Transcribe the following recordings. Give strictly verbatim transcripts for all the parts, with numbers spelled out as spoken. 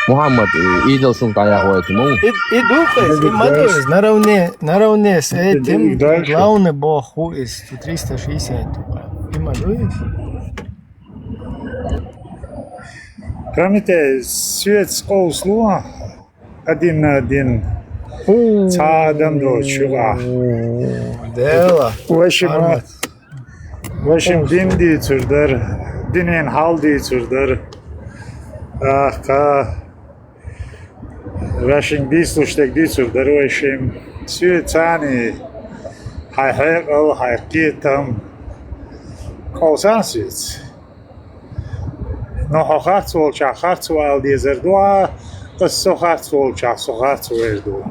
Мухаммад, э, идал шун дӀаяхьа вайтина ма ву. И, и ду-кх иза, и ма ду иза, наравне, наравне с этим, главный бог, who is триста шестьдесят. И ма ду иза. Кроме того, свет с Къовсалу один на один. Цхьа адам доцуш юкъахь. Дела. Вашима. Вашима дин дийцур дара. Динан хьал дийцур дара. Ах, кху. Вашима бийцалуш дерг дийцур дара вашима. Соьца царна хьайн хьекъал, хьайн кхетам. Къовсал соьца. Но хьо харц волчохь харц вала дезар ду, аса со харц волчохь со харц вер ду.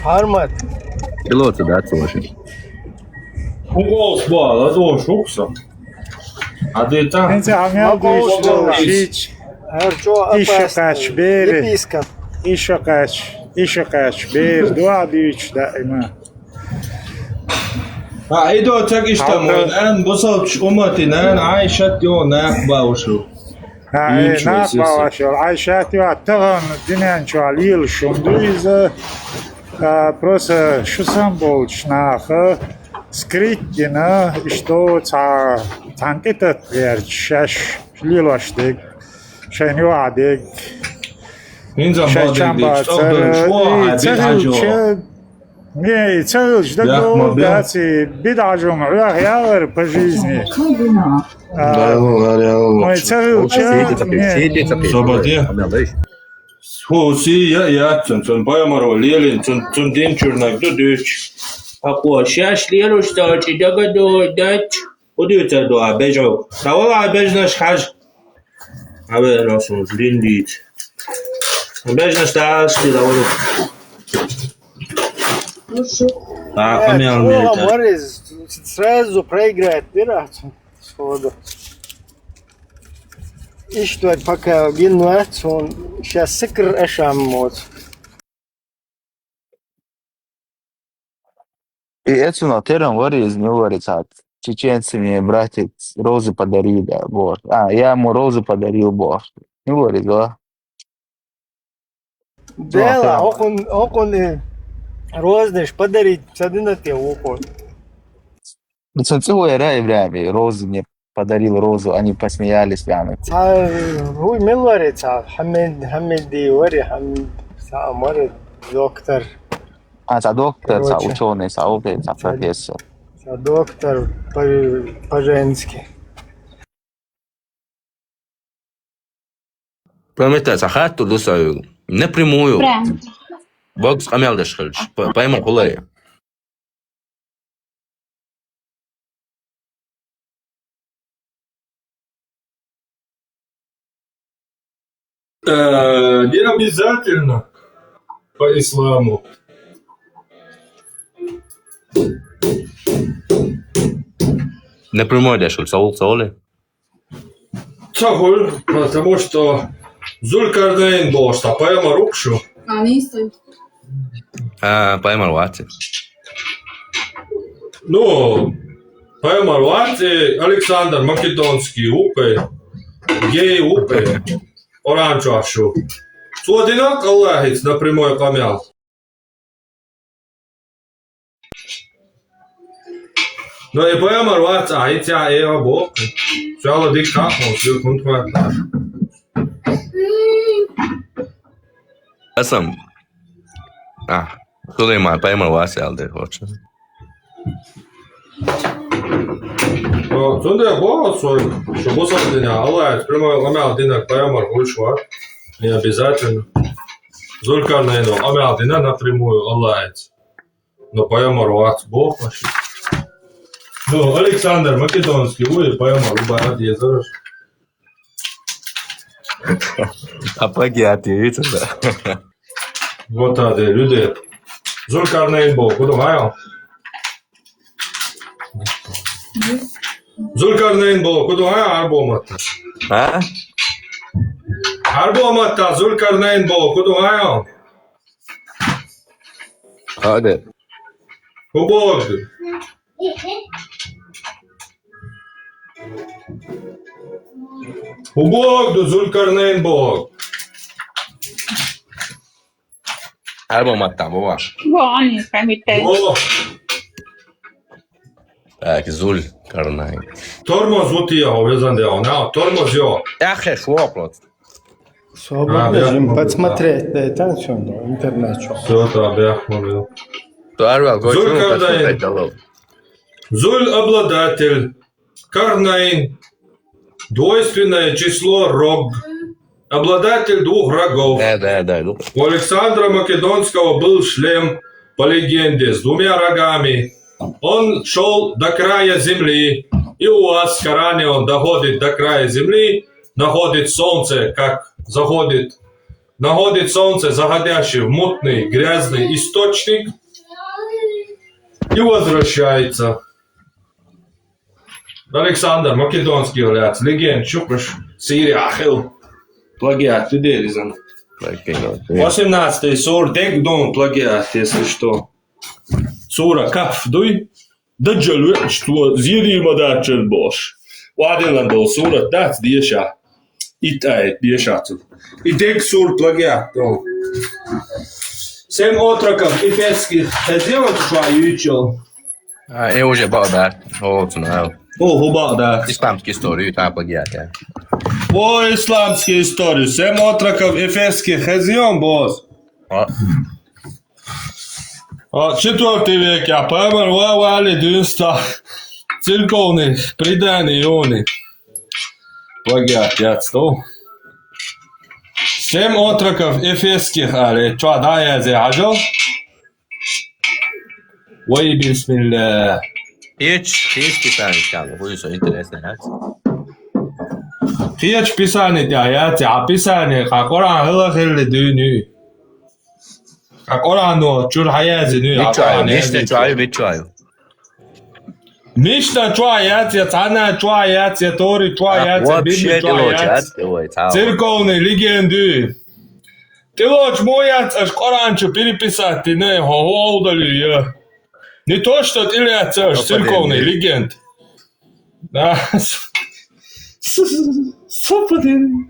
Хьармат. Кило ца дац вашима. ХӀун гӀолс боху, ладогӀуш ву-кх со. Хьан дуьйцу? ХӀинца хьан мел дуьйцуш долу шийча? ХӀара чӀогӀа опасный епископ. Иша кхаьчча бер. Иша кхаьчча, иша кхаьчча бер. Дуьхьа дуьйцуш даима. Хьан, и доцург иштта ма ву, нана, бусалбачу умматан нана, Ӏайшат йолу накъа бан ваша. Хьан, э, накъа бан ваша. Ӏайшат йолу, тахана дуьнен чохь лелаш хӀума ду иза. А, просто шу санна болчу наха скрыть дина, иштта цхьа, цхьаьна тӀетатта гӀерташ, шаьш лелош дерг, шайна юкъахь дерг, шайн чам бацар. И ца хилча, не, и ца хилча, дагадогӀу дац, и бидӀа хӀума хьоьху яхара по жизни. А, ма и ца хилча, не. ХӀу сий яц цунна, цунна пайхамаро лелийна, цунна, цунна дин чуьра наг ду дуьйцуш. Хьакхо шаьш лелош доцуш дагадогӀу дац, хӀун дуьйцур ду ахь бежа? ДӀавала ахь бежанаш хьажа. Хьан веана суна дин дийца. Бежанаш дӀа аш дина вала. А, къамел мета. Сразу проиграть дира цунна. Сходу. Иштта вай пока гин вац, хьуна сейчас сикр ашам моц. И эцунах теран вари иза, мила вари цхьа чеченцами братец розы подарили, вот. А, я ему розы подарил, вот. Мила вари иза, а? Дела, хӀокхун, хӀокхун и розанаш подарить ца дина те вукхо? Ну, цунна цӀе вера и время, розы мне подарил розу, они посмеялись прямо. Цхьа, хӀуй мила вари цхьа, Хьамид, Хьамиди вари, Хьамид, цхьа вари доктор. А, цхьа доктор, цхьа учёный, цхьа опытный, цхьа профессор. Цхьа доктор по, по-женски. Памятаю, цхьа хаттар ду сан напрямую. Прям. Бокс къамел деш хилча, п-, пайхамар хӀун лай? Э, не обязательно по исламу. Напрямую деш хилча, ца хуьлу, ца хуьлу? Ца хуьлу, потому что Зулькарнайн бохуш цхьа пайхамар ву-кх шу. А, пайхамар вац. Ну, пайхамар вац, и Александр Македонский ву-кх, гей ву-кх, Къуръан чохь шу. Цо дина-кх Аллахьца напрямую къамел. Но и пайхамар вац, а хӀинца э а боху. Шала дика хьахо, сил хӀунда хьоьху. Асан. А, Сулайман пайхамар вац аьлла дера, вочу. О, цундела боху со, шу бусалба динехь, Аллахьца прямой къамел динарг пайхамар хуьлуш вац. Не обязательно. Зулькарнайно къамел дина напрямую Аллахьца. Но пайхамар вац боху аша. Ну, Александр Македонский ву, и пайхамар ву бара дезар аша. А плагиат яц, да? Вот а де, люди. Зулькарнайн боху, ку ду хьайо? Зулькарнайн боху, ку ду хьайо, Ӏарбо матта? А? Ӏарбо матта Зулькарнайн боху, ку ду хьайо? А де. ХӀун боху? Убог, ду Зулькарнайн бог. Альбом оттам, бува. Бо, они хамите. О, Так, Зулькарнайн. Тормоз вот я, везан де он, а, тормоз, йо. Я хе, шо вопрос. Свободно А, же бля, подсмотреть, да, это всё, да, интернет, что. Всё, да, бля, понял. То арвал, го, Зулькарнайн. Зуль обладатель. Карнайн. Двойственное число рог. Обладатель двух рогов. Да, да, да, ну. У Александра Македонского был шлем, по легенде, с двумя рогами. Он шёл до края земли, и у вас в Коране он доходит до края земли, находит солнце, как заходит, находит солнце, заходящее в мутный, грязный источник, и возвращается. Александр Македонский является легенд, чукаш, Сирия, ахил. Плагиат, ты дерезан. Плагиат, да. Восемнадцатый сур, дег дун плагиат, если что. Сура Каф дуй. Даджал веч, то зири мадачал бош. Вадилан дол сура, дац деша. Ит айет деша цу. И дег сур плагиат, то. Семь отроков эфесских, хезион шуа ючел. А, э, уже бада. О, знаю. О, ху бада. Исламскую историю, там плагиат, я. О, исламскую историю. Семь отроков эфесских, хезион бос. А. А, четвёртый век, я поймал, ва, вали, дюнста. Церковный, предание, ионы. Плагиат, я сто. Семь отроков эфесских, али, чё, да, я зе, ажал? Ой, бисмилля. Хеч, хеч писание тя, хуй со интересно, а? Хеч писание тя, я тя, а писание, ка Коран хила хилли дюню. Ка Коран но, чур хаязи ню, а Мичаю, Коран Мишна язи чаю, чу. Мичаю. Мишна чуа яц, я Цана чуа яц, я Тори чуа А, яц, я вообще Библия чуа тилочат, яц. Ой, цао. Церковные легенды. Тилоч мояц, аж Коран чу переписать, ты не, хо, хо, удали, я. Не то, что тилоч, аж Совпадение. Церковный легенд. Да. Совпадение.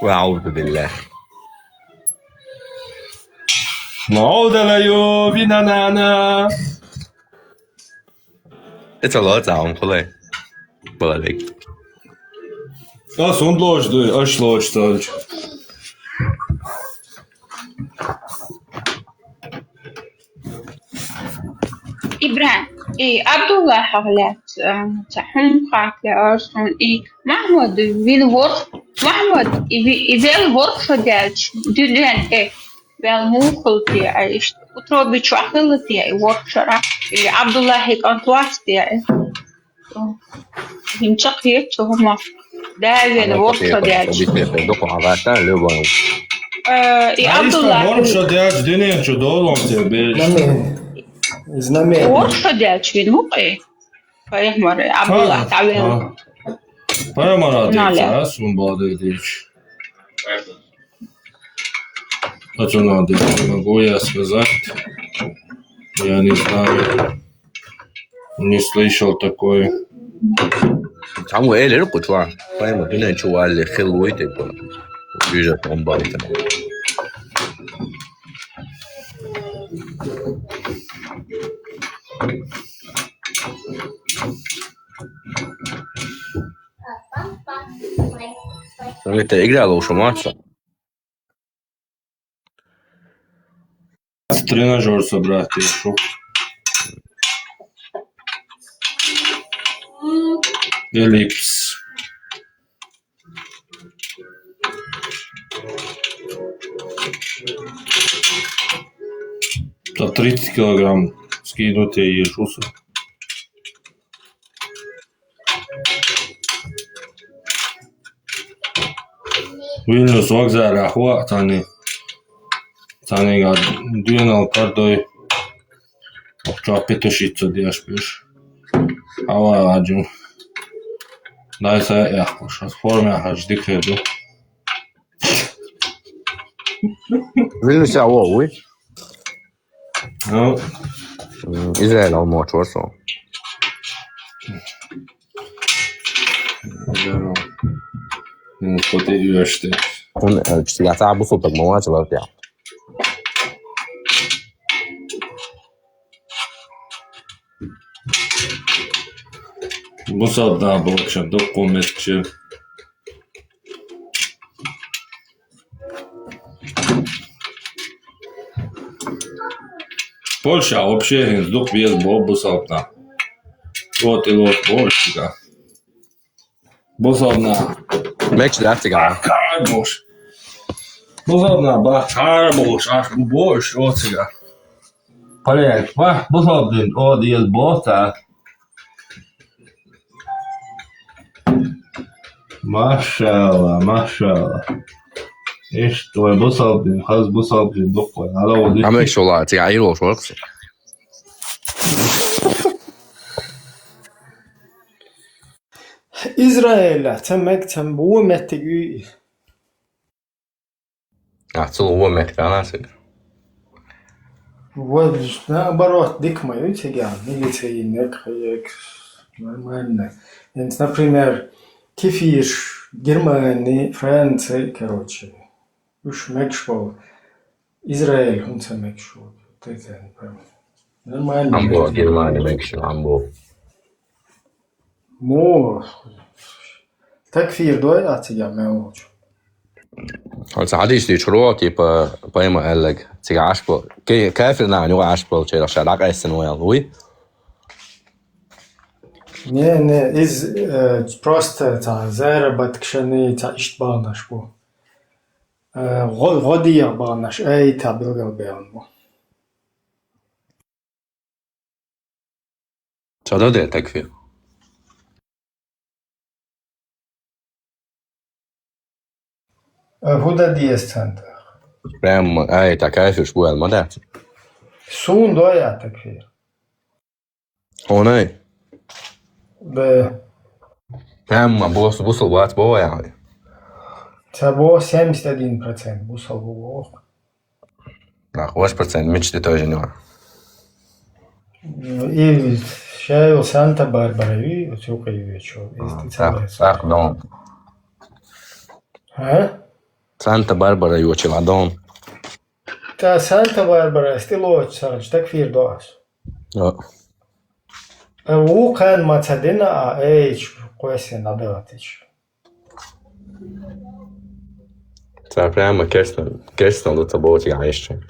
Вау, билля. Маудалаю, винанана. Это лоца, он хуле. Балалик. А, сон лоч, да, аш лоч, тальч. Ибрахим, и Абдуллах, глядь, э, цахун хакля, арсун, и Махмуд, вин ворх, Махмуд, и ви-, и вел ворх шо дяльч, дюлен, э, вел мухлти, а ишт утроби чвахлти, и ворх шара, или Абдуллах, и контуасти, э. Вин чакъ еччу, гьума. Дявен, ворх шо дяльч. Объясни, духу агата, любому. Э, и Абдуллах. Ворх шо дяльч, динен чу долон тебе. Знамение. Знамение. Ворх шо дяльч, вин мукъи. Пайхмар, Абдуллах, А, тавел. А. Пайхмар Наля. Адетса, сумбадетич. Хочу надо, не могу я сказать. Я не знаю. Не слышал такое. Там у Эли руку чуа. Поэтому ты не чуа ли хилуй ты. Вижу, он балит. Это игра лучше матча. Тренажёр собрать, я шо. Эллипс. Та тридцать килограмм скинуть я ей шуса. Вильнюс вокзале ахва, тани, тани га дуэнал кардой. Чуа петушица деш пеш. Ава аджу. Дай са яхуш, форма хаж дикреду. Вильнюс я во, уй. Ну. М, Израиль алмач варсо. Здорово. Ну, что ты идёшь ты? Он, э, четыре отца бусылтык молодец, вот я. Бусалб нах болча, дукха меттиг. Польша вообще хӀинца дукха беза бо бусалб нах. Вот и вот Польша. Бусалб нах. Мегаш дац цигахь? Бахкар болуш. Бусалб нах бахкар болуш, аш бу бо уьш оцигахь. Поляк, ва, бусалб дин, о, деза боху цара. Машалла, машалла. Иштта вай бусалб дин, хаза бусалб дин дукха вай. Ала ву Амекаш вала, цигахь Ӏийр волуш вара-кх со. Израиль, ца мег, ца вон меттиг ю иза. А, цул вон меттиг ана цига. Вот, наоборот, дика ма ю цига, милиция йиннарг, хьоьга, нормально. ХӀинца, например, кефирш, Германия, Франция, короче, уьш мегаш болу. Израиль хӀунда ца мегаш ву? Ты, ты, прям нормально. Амбо, Германия мегаш, амбо. Мо, такфир дой а цига мел волчу? Хьо ца хьадийс дийчу ро, типа, пайма аьлларг, цига Ӏаш бо. Ке-, кафир нахана юкъа Ӏаш болчерах ша дӀакъаьстина ву аьлла, вуй? Не, не, из, э, просто ца заработкашан, ца иштта баханаш бу. Э, гӀо-, гӀо дегӀан баханаш, ай, ца билгалбелла бу. Ца до де такфир. А хӀун дан деза царна тӀаккха? Прям, ай, ца кафирш бу аьлла ма дац? Суна дой а такфир? Хьуна ай? Да. Прям бос-, бусалба вац бо вай ахьа? Ца бо семьдесят один процент бусалба боху. Нах, восемь процент мечты тоже не. Ну, и ша йолу Санта-Барбара ю, оцу юкъа ю чо, А, иза тӀе ца ах, лаьцна. Ах, дон. А? Санта-Барбара ю чила дон. Ца Санта-Барбара стилочу царчу такфир до ас. О. А ву кхаьн ма ца дина, а эйч кхоьссина дӀадалатича. Цара прямо керстнал, керстнал ду ца бохучу яхьаьшча.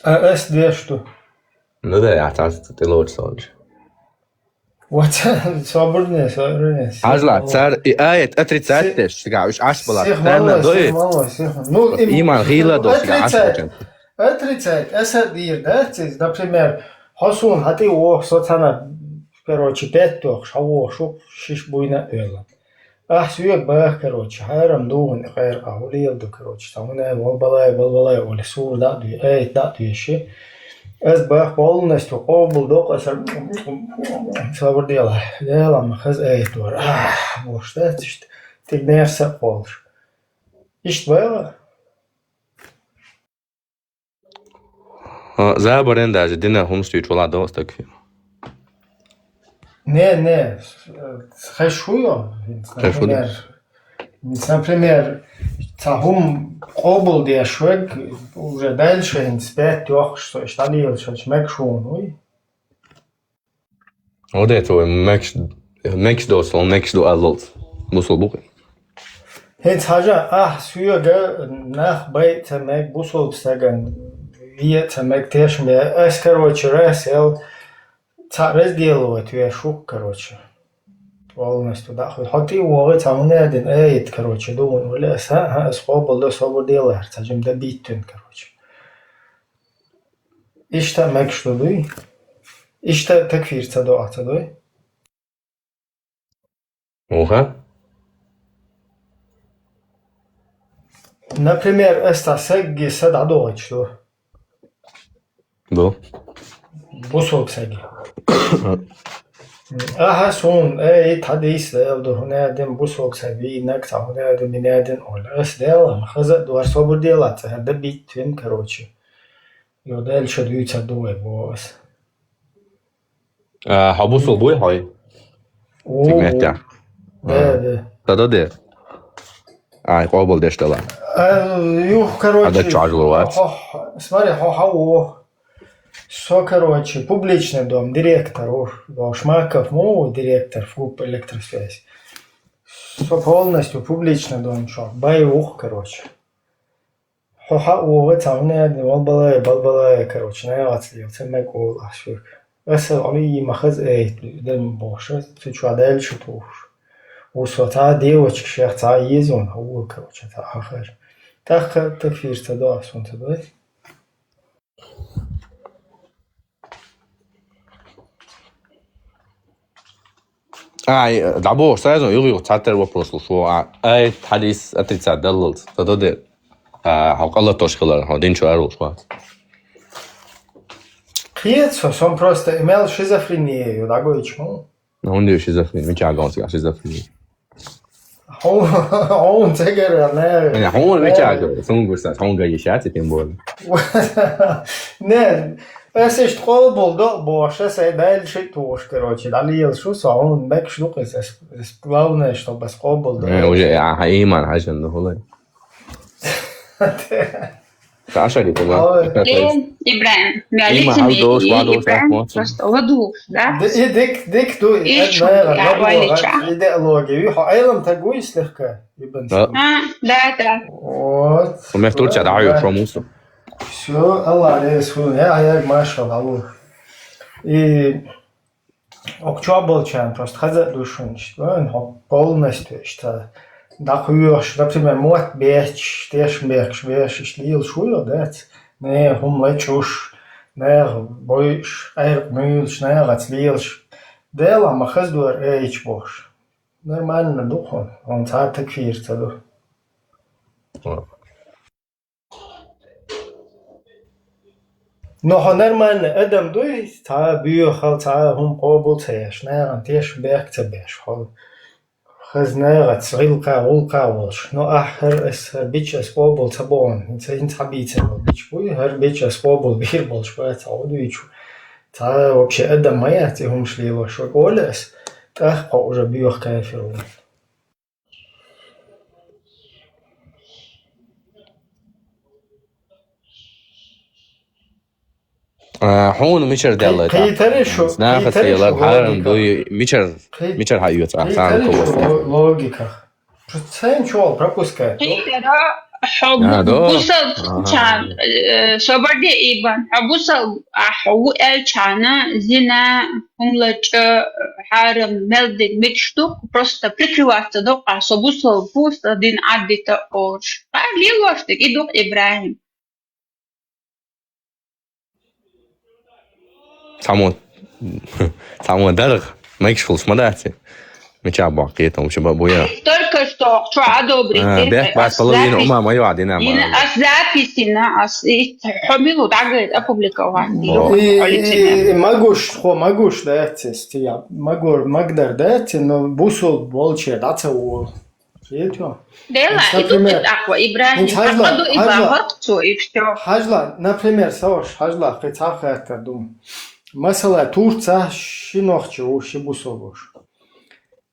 А ас деш ду? Ну да, я цац тӀелоцу солчу. Вот, собрание, собрание. Ажла, цар и аят отрицать деш, цигахь уьш Ӏаш бала. Сих мало, сих мало, сих мало. Ну, иман хила до, цигахь Ӏаш. Отрицать, аса дийр, да, циз, например, хьо суна хьан тӀе воху, со цхьана, короче, пять тохуш, хьан вохуш, шиш буйна а оьлла. Ахь соьга баха, короче, хьарам ду хӀуна, къера къа хӀу лела ду, короче, цхьа хӀуна, валбалай, валбалай, оле, сур дӀа а дуй, айт дӀа а дуьйши. Ас баха полностью къобал докъу, аса собар дела. Дела, ма хаза айт вара. Ах, бош дац иштта, тӀе нерса а кхоллуш. Иштта бала? А, забарен даже дина хӀумаш дуьйцу вала докъу стаг хир. Не, не, хеш шу йо? Хеш шу ду. Например, например, цхьа хӀума къобал деш вег, уже дальше хӀинца бетта йохуш, со иштта дӀалелаш, мег шуна, уй? Оде цо мегаш, мегаш доцу, мегаш ду аллалц. Бусул бу-кх. ХӀинца хьажа, ахь соьга нах бай а ца мег, бусулба стаган ве а ца мег, тешам бе. Ас, короче, раз ел, цхьа разделывать веш ву-кх, короче. Полностью, да, хьо тӀе а вогӀий, цхьа хӀуна а дина, ай, короче, ду хӀуна, вали ас, а, а, ас къобал до, собар делахь, цхьа жимма дан биттина, короче. Иштта мегаш ду дуй? Иштта такфир ца до а ца дуй? Муха? Например, ас цхьа сагги са дӀадохуьйтуш ду. Ду. Бусулба сагги. Аха, суна, эй, тхьадийса, эл ду, хӀуна а дина бусулба саг вийнаг, цхьа хӀуна а дина, мина а дина, ола. Ас дела, ма хаза а ду, ар собар дела, цхьа дан биттина, короче. Йо, Дела ша дуьйцар ду вай, боху ас. А, хьо бусул буй хьой? Цигахь меттехь. Да, да. Ца до де. Ай, къобалдеш дала. Э, юх, короче, хьо, смотри, хьо хьан ву. Со, короче, публичный дом, директор, уж, Шмаков, му, директор ФГУП электросвязь. Со полностью публичный дом, чё, бай вух, короче. Хьо хьан ву, ца хьуна яд, балбалай, балбалай, короче, нагахь ца лел, ца мег ол ахшук. Аса али ма хаз эй, дем бохша, цу чё дальше туш. У со ца девочка шех ца езон, а у, короче, ца ахар. Так, так фир ца до, а сон ца до. Ай, дӀабоху, сразу югӀу-югӀу цхьатерра вопрос луш ву, а, ай, хьадис отрицать даллалц, ца до де. А, хьо къалатош хилар, хьо дин чу аралуш вац. Кхета со, сон просто имел шизофрения ю, дӀагойчу хьуна. Ну, хӀунда ю шизофрения? Мичахь гонсагахь шизофрения? Хьо-, хьуна ца гара, не. Не, хьуна мичахь гара? Суна гуш дац, хьуна гайиш яц, тем более. Не, ас иштта къобал до, бохуш, ас ай дайла ши тухуш, короче, дӀалелаш ву со, хьуна мегаш ду-кх иза, ас, ас главное, чтобы ас къобал до. Не, уже, а, хьан ийман хьажан ду, хӀулай. Ца шарик, ва? Ой. Э, ИбрахӀим, я лицемерие, ИбрахӀим, просто ладугӀуш, да? Д-, и дик, дик ду, и, и шу, я валича. Идеология. Ю, хьо Ӏелам таг вуй слегка, Ибн Сина? А, да, да. Вот. У меня в Турции, да, ю, шо мусу. Всё, Аллах реза хуьлда, я, я, машалла, Аллах. И Оха чохь болчарна просто хаза а ду шуна иштта, вайн хьо полностью иштта дӀакхоьхьуш, например, мотт бетташ, тешнабехкаш беш, иштта лелаш ву йо, дац? Не, хӀума лачкъуш, наха бойуш, къаьркъа муьйлуш, нахаца лелаш. Делахь ма хаза ду ара айча бохуш. Нормально ду хьуна, хьуна цхьа а такфир ца ду. Но хьо нормальный адам дуй, цхьа а боьхал, цхьа а хӀума къобал ца еш, нахана тешнабехк ца беш, хьо хаза нахаца гӀиллакха, гӀуллакха волуш. Но ахь хӀара ас, хӀара бича ас къобал ца бохьун, хӀинца, хӀинца хьан бийцар ву бича буй, хӀара бича ас къобал бийр болуш бац, хьо дуьйцу. Цхьа а вообще адам ма яц и хӀумаш лелош, вай олу ас, тӀаккха хьо уже боьха кафир ву. А, хьуна мичара даьлла? Кхетарий шу, нахаца кхетарий шу логика? Хьарам дуй, мичара, кхе-, мичара хьаоьцу ахь, кхетарий шу ло-, логика? Цхьаьна чохь пропускать. Кхетара, хьо бусалба, э, собар де, Ибн, хьо бусалба ахь ву аьлчхьана, зина, хӀума лачкъа, хьарам, мел дерг мегаш ду-кх, просто прикрываться до-кх, со бусалба ву, со дин Ӏаддита олуш. Къара лелош дерг, и ду-кх ИбрахӀим. Цхьаммо, цхьаммо даргӀа, мегаш хуьлуш ма дац и. Мичахь боху кхетам, вообще ба-, буя. Только что, чохь одобрить дира, бехк бац, ас половина запись, ума ма йоӀа дина, йина, ма. Ас запись йина, ас и хьо мила ву дӀагайта опубликовать дийр. И, и, и, и магуш, хьо магуш дац, стия, магур, магдар дац, но бусалба волче дӀа ца волу. Кхетий? Дела, и ду, например, тӀаккха, ИбрахӀим, хӀинца хьажла, хьакъ ду, и хьажла, бахьа цо, и всё. Хьажла, например, Саваш, хьажла, кхин цхьа хаттар ду. Масала, Турцахь ши нохчи ву, ши бусалба ву.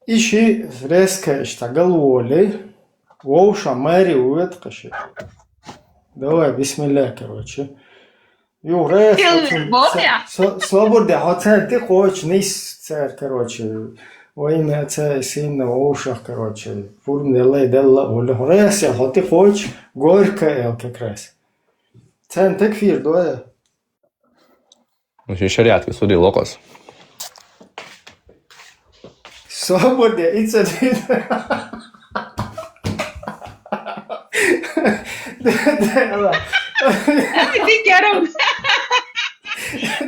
И ши резко иштта галволий, вовшах маре воьду-кх ши. Давай, бисмилла, короче. Юха, со-, со-, собар де, хьо царна тӀе кхочу, нис цара, короче, во имя Отца и Сына, вовшах, короче, пурба делла, делла, хьо лехьа, хьо тӀе кхочу, горько эл как раз. Царна такфир до я? Ну, ши шариатский суде локъас. Собар де, и ца дина. Ай, ди керам.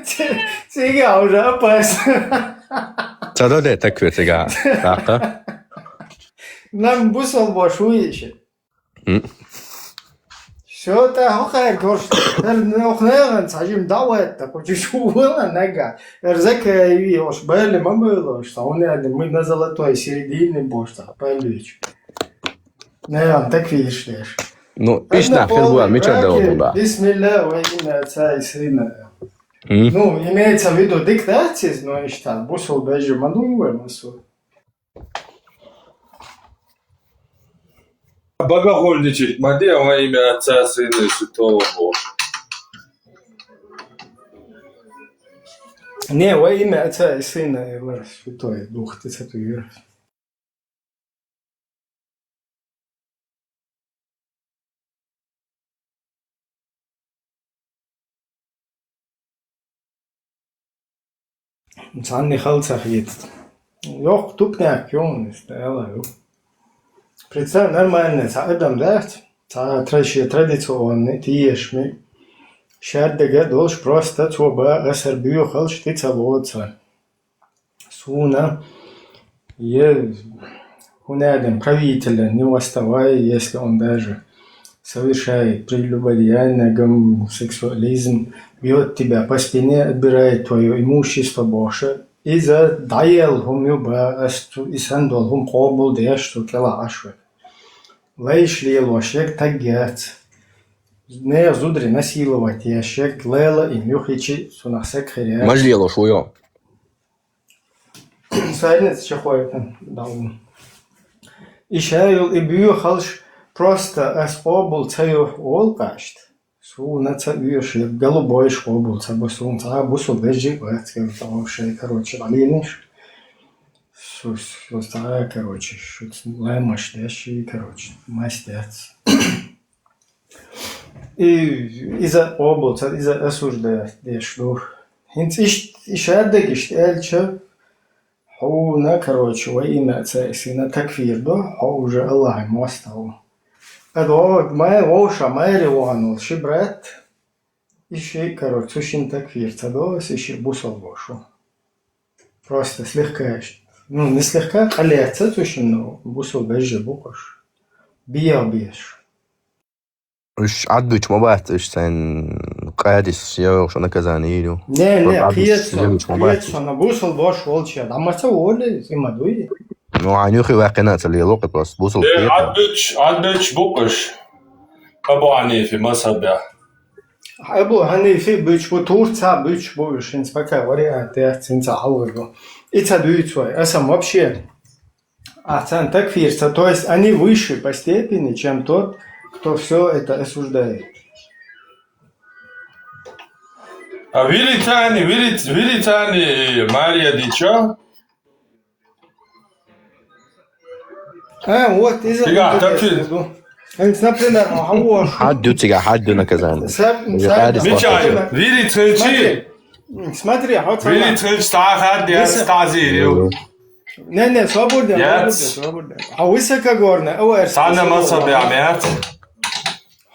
Ци-, цига уже опасно. Ца до де такфир цига. Так-а? Нам бусалба шу иши. М. Всё, тӀаккха хӀокхара корш, хӀара нохнагӀан цхьа жима дӀаваьтта, кху чу шу вала нагахь. ХӀара закаеви, ош бали ма бевлла, ош, хьуна аьлла, мы на золотой середине бохуш цхьа паллуьйчу. НаьгӀан такфирш деш. Ну, иштта нах хир бу, мичара делла ду, да. Бисмилла, во имя Отца и Сына. М. Ну, имеется в виду, дика дац иза, но иштта, бусалба бежа ма ду вай, масу. Богохульничать ма де, во имя Отца, Сына и Святого Духа. Не, во имя Отца и Сына, и во Святой Дух, ты сатуир. Цхьанне хала ца хетта. Йоккха тупнякх ю, ала ю. Представь, нормальный цхьа адам дац, цхьа тра-, шен традиционный, тешаме, шаьрдага долуш, просто цо бан асар боьхалш тӀе ца лоцу. Суна, е, хӀун аьлла, правителя не оставай, если он даже совершает прелюбодеяние, гомосексуализм, бьёт тебя по спине, отбирает твоё имущество, бохуш. Иза дӀаелла хӀума ю бан, ас цу, и санна долу хӀума къобал деш цу кӀелахь Ӏаш вара. Лайш лелош ерг таг яц. Нехан зударий насиловать еш ерг лела и муьхичи цунах саг хир яц. Маж лелош ву йо? Садница чехойтан дӀа ву. И ша йолу и боьхалш просто ас къобал ца йо волу кхаьчта. Суна ца оьшу, я голубойш къобал ца бо, суна цхьа а бусул вежжи а вац, я цхьа шай, короче, дӀалийнаш. Шу, шу цхьа а, короче, шуьца ламаш деш, и, короче, мастяц. И иза къобал ца, иза осуждать деш ду. ХӀинца иштта, и шаьрдага иштта аьлча, хьуна, короче, во имя Отца и Сына такфир ду, хьо уже Аллахьан мостагӀа ву. Ада вовша, майре вахана волу ши брат, и ши, короче, цу шин такфир ца до, и ши бусал бо шу. Просто слегка, ну, не слегка, къа лаьцна цу шин, ну, бусал бежжа бу кхуш. Беха беш. Уьш Ӏад буьтуш ма бац, уьш сайн къадис йогӀуш наказание йийр ю. Не, не, кхета со, кхета со, бусал бош волчу я, дӀа ма ца волий, и ма дуй. Ну, хьайн юххе ваьккхина а ца лело кхин просто, бусал кхета. Ӏад буьтуш, Ӏад буьтуш бу кхуш. Абу Хьанифи мазхабехь. Абу Хьанифи буьтуш бу, Турца буьтуш бу, уьш хӀинца пока вариант яц, хӀинца хьалха ду. И ца дуьйцу вай, аса вообще. А царна такфир ца, то есть они выше по степени, чем тот, кто всё это осуждает. А вири царни, вири, вири царни Мария дича? А, вот, иза. Цигахь такфир. Хьинца, например, хьан вош? Хьад ду цигахь, хьад ду наказание. Са-, Иза са-, къадис Бича, вири царчи. Смотри, смотри, хьо ца- Вири царчи цхьа хад яц, Виса- цхьа зийр ю. Не, не, свободен, Яц. Свободен, свободен. А высокогорная, ой, Цхьанна мазхабехь ма яц.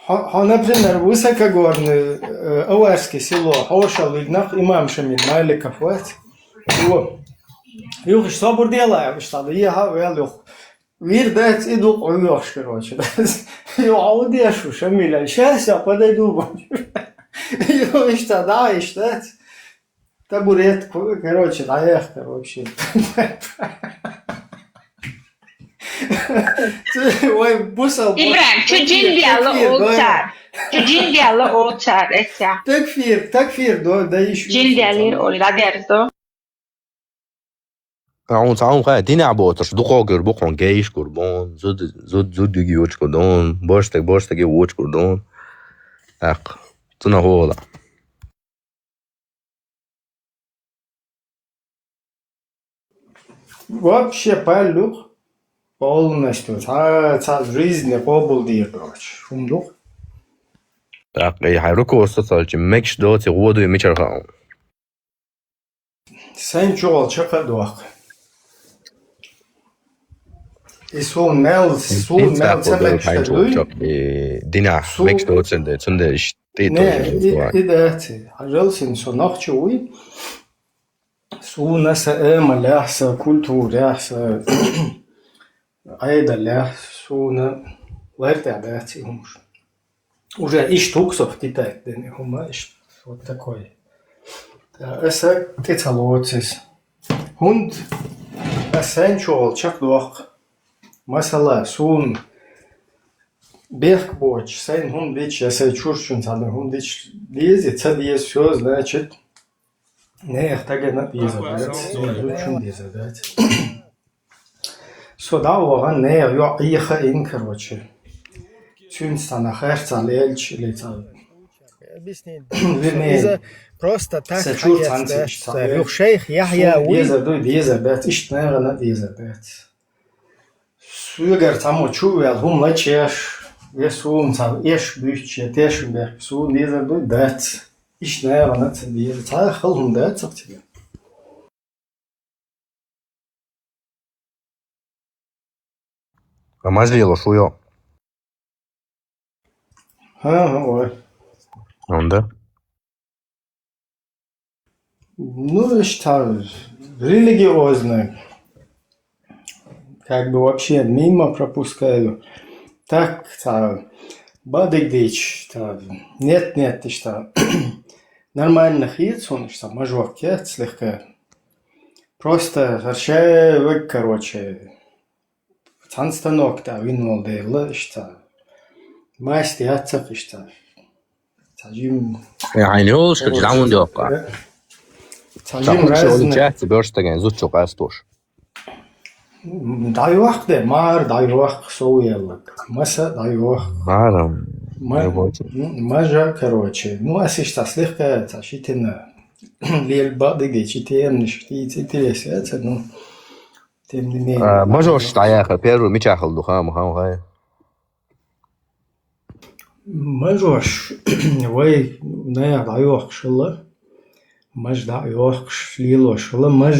Хьо, хьо, например, высокогорный, э, аварский село, хьошаллиг нах имам Шамил Маликов вац. Во. Юхаш собар дела, я, виш тада, я, ха, вел юх. Вир дац, и ду къуьйгӀаш, короче. Ю, хьо деш ву, Шамиля, щас я подойду. Ю, иштта, да, иштта. Табуретку, короче, дӀаех, короче. Вай бусал. Ибрахим, чу жин дела олчар. Чу жин дела олчар, эсса. Такфир, такфир, до, да иш. Жин дела олчар. Хьуна цхьа хӀума хаьа, динехь боцурш дукхох гур бу хьуна, гейш гур бу хьуна, зуда, зуда, зуда юги йоцуш гур ду хьуна, божтаг, божтаге вочу гур ду хьуна. ТӀаккха, цунах вогӀу ла. Вообще паллух полностью цхьа, цхьа жизни къобал дийр доцуш хӀума ду. ТӀаккха и хьайн руководство цалчи мегаш доций, гӀо дуй мичара хаьа? Сайн чугӀал чакха а дохку. И суна мел, суна мел ца мегаш дуй? И динехь мегаш доцун де, цундела иштта тӀе Не, и, и дац. Хьажал син со нохча вуй. Суна са эмалехь, са культурехь, са Ӏедалехь, суна лар тӀехь дац и хӀумаш. Уже иштта хӀума со хтитайта дина и хӀума, иштта вот такой. Аса тӀе ца лоцу иза. ХӀунда аса сайн чугӀал чекхдоккху. Масала, суна бехк боцуш, сайна хӀума дича, я сайн чурчун цхьана хӀума дича, деза, ца деза, всё, значит, нехан тагана деза дац, нехан зудчун деза дац. Со дӀа а вахана, нехан йоӀ Ӏехаийна, короче. Цуьнца цхьана харцахьа лелча или цхьа. Вернее, иза просто так са чур хьаэца цхьанца дац, иштта цхьа юха шайх Яхья вуй. Дезар дуй, дезар дац, иштта нагахь а дезар дац. Соьгара цхьаммо чу а ваьлла, хӀума лачкъеш, я суна цхьа эш буьйцуш, я тешам беш, суна дезар дуй, дац. Иштта нагахь а ца деза, цхьа хала хӀума дац-кх цигара. А маж лелош ву йо? ХӀа-хӀа, ой. Онда? Ну, иштта, религиозный. Как бы вообще мимо пропускаю. Так, цхьа, бадыг дийцича, цхьа, нет, нет, иштта. Нормально хетац хьуна, иштта, мажок яц слегка. Просто хӀара шай вег, короче, цхьана станок тӀа вина волу дела, иштта. Маста яц-кх иштта. Цхьа жим. Э, хьайна йолуш, короче, жамун доккха. Цхьа жим разный. Чаьхца боьрша стаган зудчо къастош. М, дӀайохку де, мара дӀайохку, сов еллаг. Маса дӀайохку. Мара. Ма-, м, мажа, короче. Ну, ас иштта слегка, цхьа шитина. Лел бадыг дийцича, темнаш, птица, интерес яц, ну. Тем не менее. А, мажош дӀаяхар, первый мичахь хала ду, хама, хама, хай? Мажош, вай, наха дӀайохкуш хилла, маж дӀа а йохкуш, лелош хилла, маж,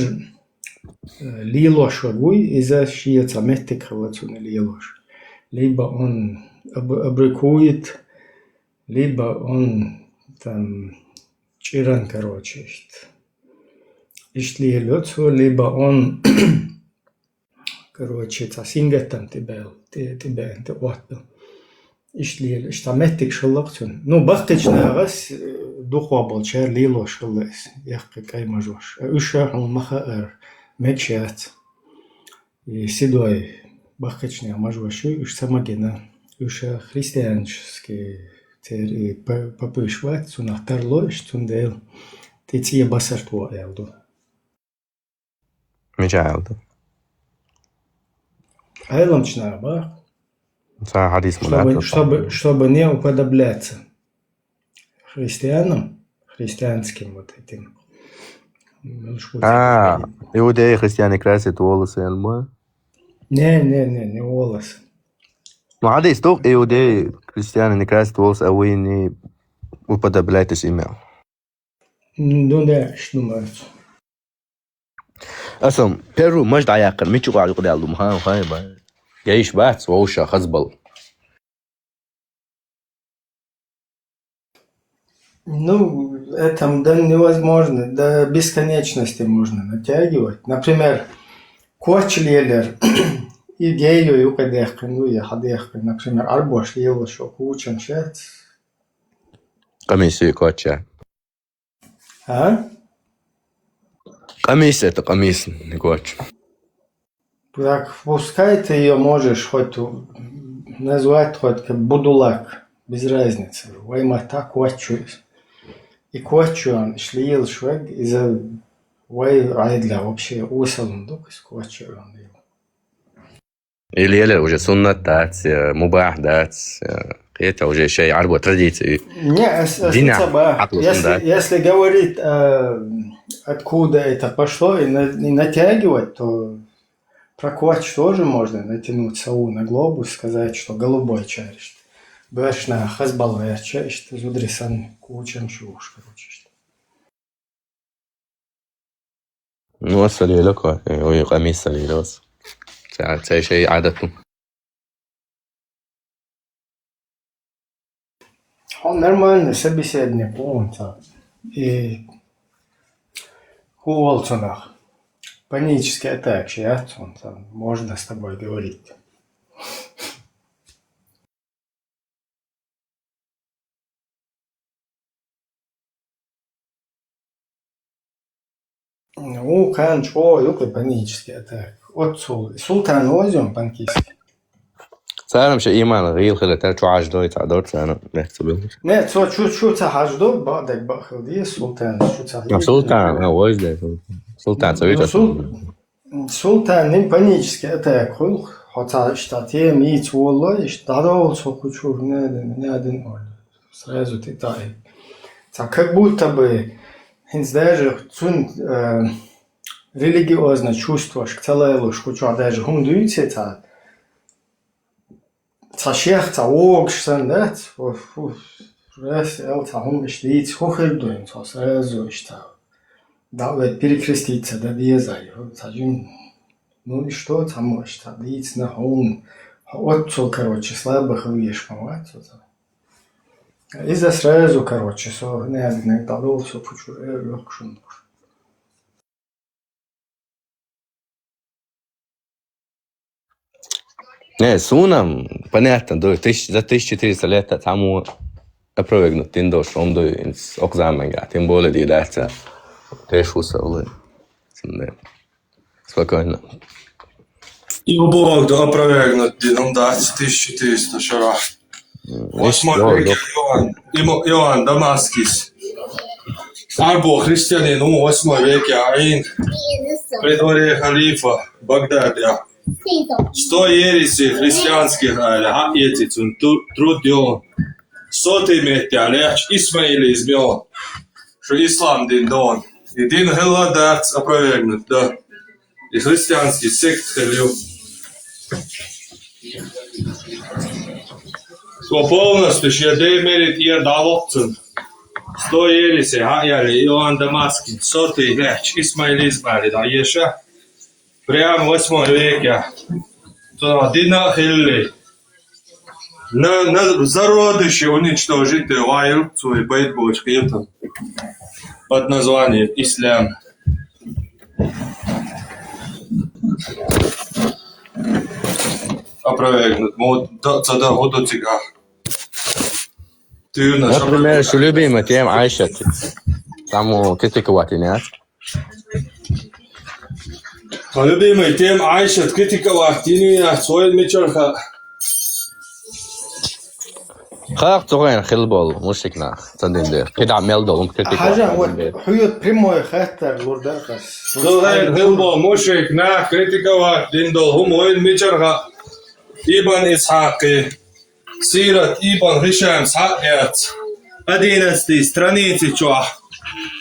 э, лелош ваг вуй, иза шен цхьа меттиг хилла цунна лелош. Либо он аб-, абрикует, либо он, там, чӀиран, короче, иштта. Иштта лелайо цо, либо он, короче, цхьа сингаттам тӀебаьлла, тӀе-, тӀебаьлла, тӀеоттабелла. Иштта лела, иштта меттигаш хилла-кх цунна. Ну, баккхийчу нахаца, э, дукхох болчара лелош хилла иза, яккхий кӀай мажош. А уьш хьуна ма хаара, мегаш яц. И седой баккхийчу нехан мажош ю, уьш ца магийна. Уьш христианский церан и па-, папаш вац, цунах тарло уьш, цундела тӀе цӀе басарт во аьлла ду. Мича аьлла ду? Ӏеламчу наха боху. Цхьа хьадис ма дац, чтобы, чтобы не уподобляться христианам, христианским вот этим. А, иудеи, христиане красят волосы, я думаю. Не, не, не, не волосы. Ну, хьадис ду, иудеи, христиане не красят волосы, а вы не уподобляйтесь ими. Ну да, что думаете? Аса первый маж дӀаяьккхина, мича юкъахь юкъадаьлла ду, ма хаа, ма хаа, ма. Гейш бац, вовшах хазбал. Ну, это, да, невозможно. До бесконечности можно натягивать. Например, коч лелар и гейо юкъадаьккхина, ну, я хьадаьккхина. Например, Ӏарбош лело шо кучам шац. Къамиси коч я. А? Къамис это, къамис, не коч. Так, пускай ты её можешь хоть у-, назвать хоть как будулак, без разницы. Вай ма так коч ю. И коч ю он, иш лелаш ваг, иза вай Ӏедалехь вообще осалун ду, из коч ю он лела. Или, или уже суннат дац, э, мубах дац, э, это уже шей Ӏарбо традиция. Не, ас-, ас-, динах ца ба. Хьакъ луш дац. Если, если говорить, э, откуда это пошло, и на-, и натягивать, то про коч тоже можно натянуть сову на глобус, сказать, что голубой чаришт. Башна хазбал верча, ишт зудрисан кучам шуш, короче, ишт. Ну, аса лело кхо, э, ой, къамис аса лело аса. Ца, ца шей Ӏадату. Хьо нормальный собеседник ву хьуна. И хӀун волу цунах? Панический атакаш яц хьуна, можно с тобой говорить. Ву кхана чӀогӀа ю кху панический атака. Оццул. Султан озйон панкиски. Царам ша иман гӀийла хила тара чу хьаждой, цхьа дор царна мехца билгаш. Не, цо чу, чу ца хьаждо, баъ даг баъ хила деза, Султан чу ца хьаждо. Султан, а, вожде. Султан ца витас. Сул-, Султан ним панический атака хуьлу, Хьо цхьа иштта тема йийца волалой, иштта дӀадовла цо кху чура, наьдин, наьдин олу. Сразу тӀе таӀий. Цхьа как будто бы, хӀинца даже цуьнан, э, религиозный чувствашка ца лелош кху чохь даже хӀума дуьйций цхьа, цхьа шех цхьа вогуш санна дац, уф, уф, раз аьлла цхьа хӀума иштта дийца, хӀун хир ду хӀинца хьо сразу иштта? ДӀа а вай перекреститься дан деза, хӀу цхьа жим, ну и что, цхьаммо иштта дийцина хьуна, хьо оццул, короче, слабый хила везаш ма вац оцу. Иза сразу, короче, со наьдинарг дӀадовла, со кху чура, э, йохкушун. Не, суна-м, понятно, да, тысяч-, за тысяча четыреста лет цхьаммо опровергнуть дина долуш хӀума ду, хӀинца окху заманахь, тем более дийр дац, тешаш ву со, валлахӀи. Цундела. Спокойно. И убогу опровергнуть дина хӀума дац тысяча четыреста шарахь. Восьмой веке Иоанн, Имо-, Иоанн Дамаскис. Арабо христианин ву восьмой веке Ӏийна, при дворе халифа Багдадехь. Сто ересей христианских аьлла, хьаэций цуьнан ту-, труд йолу. Сотий меттехь лаьтташ исмаилизм йолу, шу ислам дин дон. И дин хилла дац опровергнуть дан. И христианский сект хилла ю. Цо полностью шен ден мере тӀера дӀавоккху цунна. Сто ересей хьаъ яьлла Иоанн Дамаскин, сотий лаьтташ исмаилизм аьлла дӀаеша. Прямо восьмой веке. Цунах дина а хилли. На, на зародыше уничтожить вайл цуй байт боч кхетам. Под названием Ислам. Опровергнуть. Мо да, ца да, хӀу ду цигахь. Например, шу любимая тема Айшат. Там критиковать и нет. Хьан любимая тема Айшат критиковать дина яц вайн мичара хаьа? Хьакъ цу хенахь хилла болу мушрик нах, ца дина дела. КхидӀа мел долу хӀума критиковать дина дела. Хьажа, вот, хьоьга прямой хаттар лур дара ас. Цу хенахь хилла болу мушрик нах критиковать дина долу хӀума вайн мичара хаьа? Ибн Исхьакъи. Сират Ибн Хишам схьа а эцна, одиннадцатой страници чохь,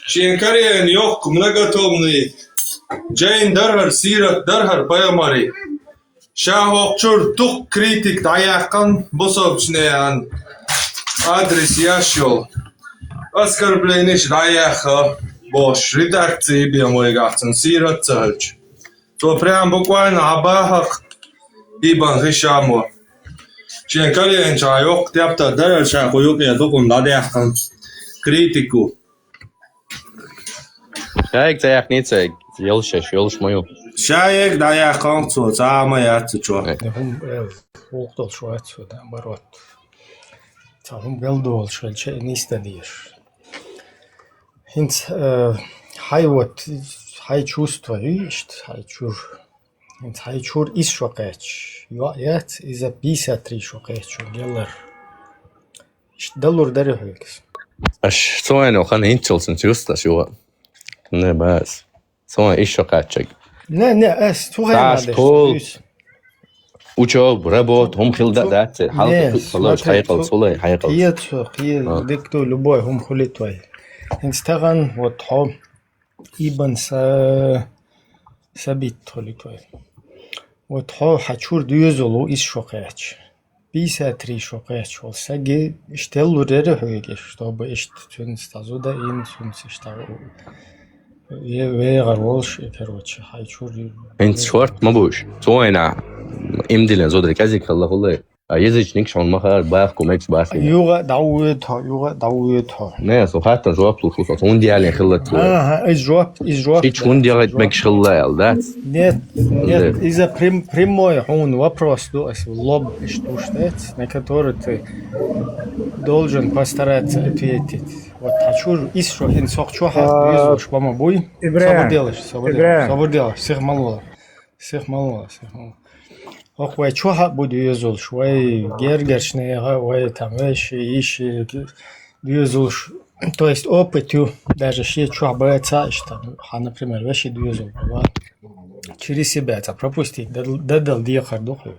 шен карийна йоккха многотомный жайн дара хӀара, сират дара хӀара пайхамаран. Ша хӀокху чуьра дукха критика дӀаяьккхина бусалбачу нехан адрес еш йолу. Оскорбленеш дӀаяьхна бохуш, редакци бен вайгахь цуьнан сират ца хилча. Цо прям буквально хьан бахахь, Ибн Хишамо. Шен карийначохь йоккха тептар дара ша кху юкъе дукха дӀадаьккхина критику. Ша ца яьккхина ца йолуш, йолуш ма ю. Ша дӀаяьккхина цо, цхьа а ма яц цу чохь. Э. ХӀума, э, гӀуллакх долуш вац цо, наоборот. Цхьа хӀума белла долуш хилча, и нисдан дезаш. ХӀинца, э, хьайн вот, хьайн чувство ю иштта, хьайн чуьра. ХӀинца хьайн чуьра исс шо кхаьчча. ЙоӀ яц, иза пятьдесят три шо кхаьчча геллар. Иштта далур дара хьоьга. Аш цо вайна хан хӀинццалц ца юсташ ю. Не баз. Цо вайна исс шо кхаьчча. Не, не, ас цу хенахь деш пол. Учёба, работа, хӀума хила дан дац, хьалха цу, цу, хьалха цу, хьайкъал, цу, цулай, хьайкъал. Кхе цу, кхе, а, дика ду, любой хӀума хуьлуьйту вай. ХӀинца тахана, вот, хьо, Ибн Са-, Сабит хуьлуьйту вай. Вот, хьо, хьан чуьра доьзал ву исс шо кхаьчча. Пятьдесят три шо кхаьчча волу саги, иштта лур дара хьоьга, чтобы иштта цуьнца дӀа зуда ин, цуьнца иштта ве-, вегӀар волуш, и, короче, хьайн чуьра. ХӀинца шорт ма бу уьш. Цо вайна имдилан зударий кӀезиг хилла хуьлу. А язычник шуна ма хаара, бахку мегаш бахкина. Юха а дӀавоьду хьо, юха а дӀавоьду хьо. Не, со хаттарна жоп луш ву со, хӀунда ялийна хилла цо. Ага, иза жоп, иза жоп. Шича хӀунда яхийта мегаш хилла аьлла, дац? Нет, нет, иза прям-, прямой хьуна вопрос ду ас, лоб иштта уьш дац, на который ты должен постараться ответить. Вот, хьан чуьра исс шо хӀинца хьох чохь а, а, доьзалш ма буй. Ибрахим. Собар делаш, собар делаш, Ибрахим. Собар делаш, сих ма лола. Сих ма лола, сих ма лола. ХӀокху вай чохь а бу доьзалш, вай гергарчу нехан, вай там веши, йиши доьзалш. То есть опыт ю, даже шен чохь бац а иштта, хьан, например, веши доьзал бу, ва. Через себя цхьа пропустить, дадал-, дадал декхар ду хьоьга.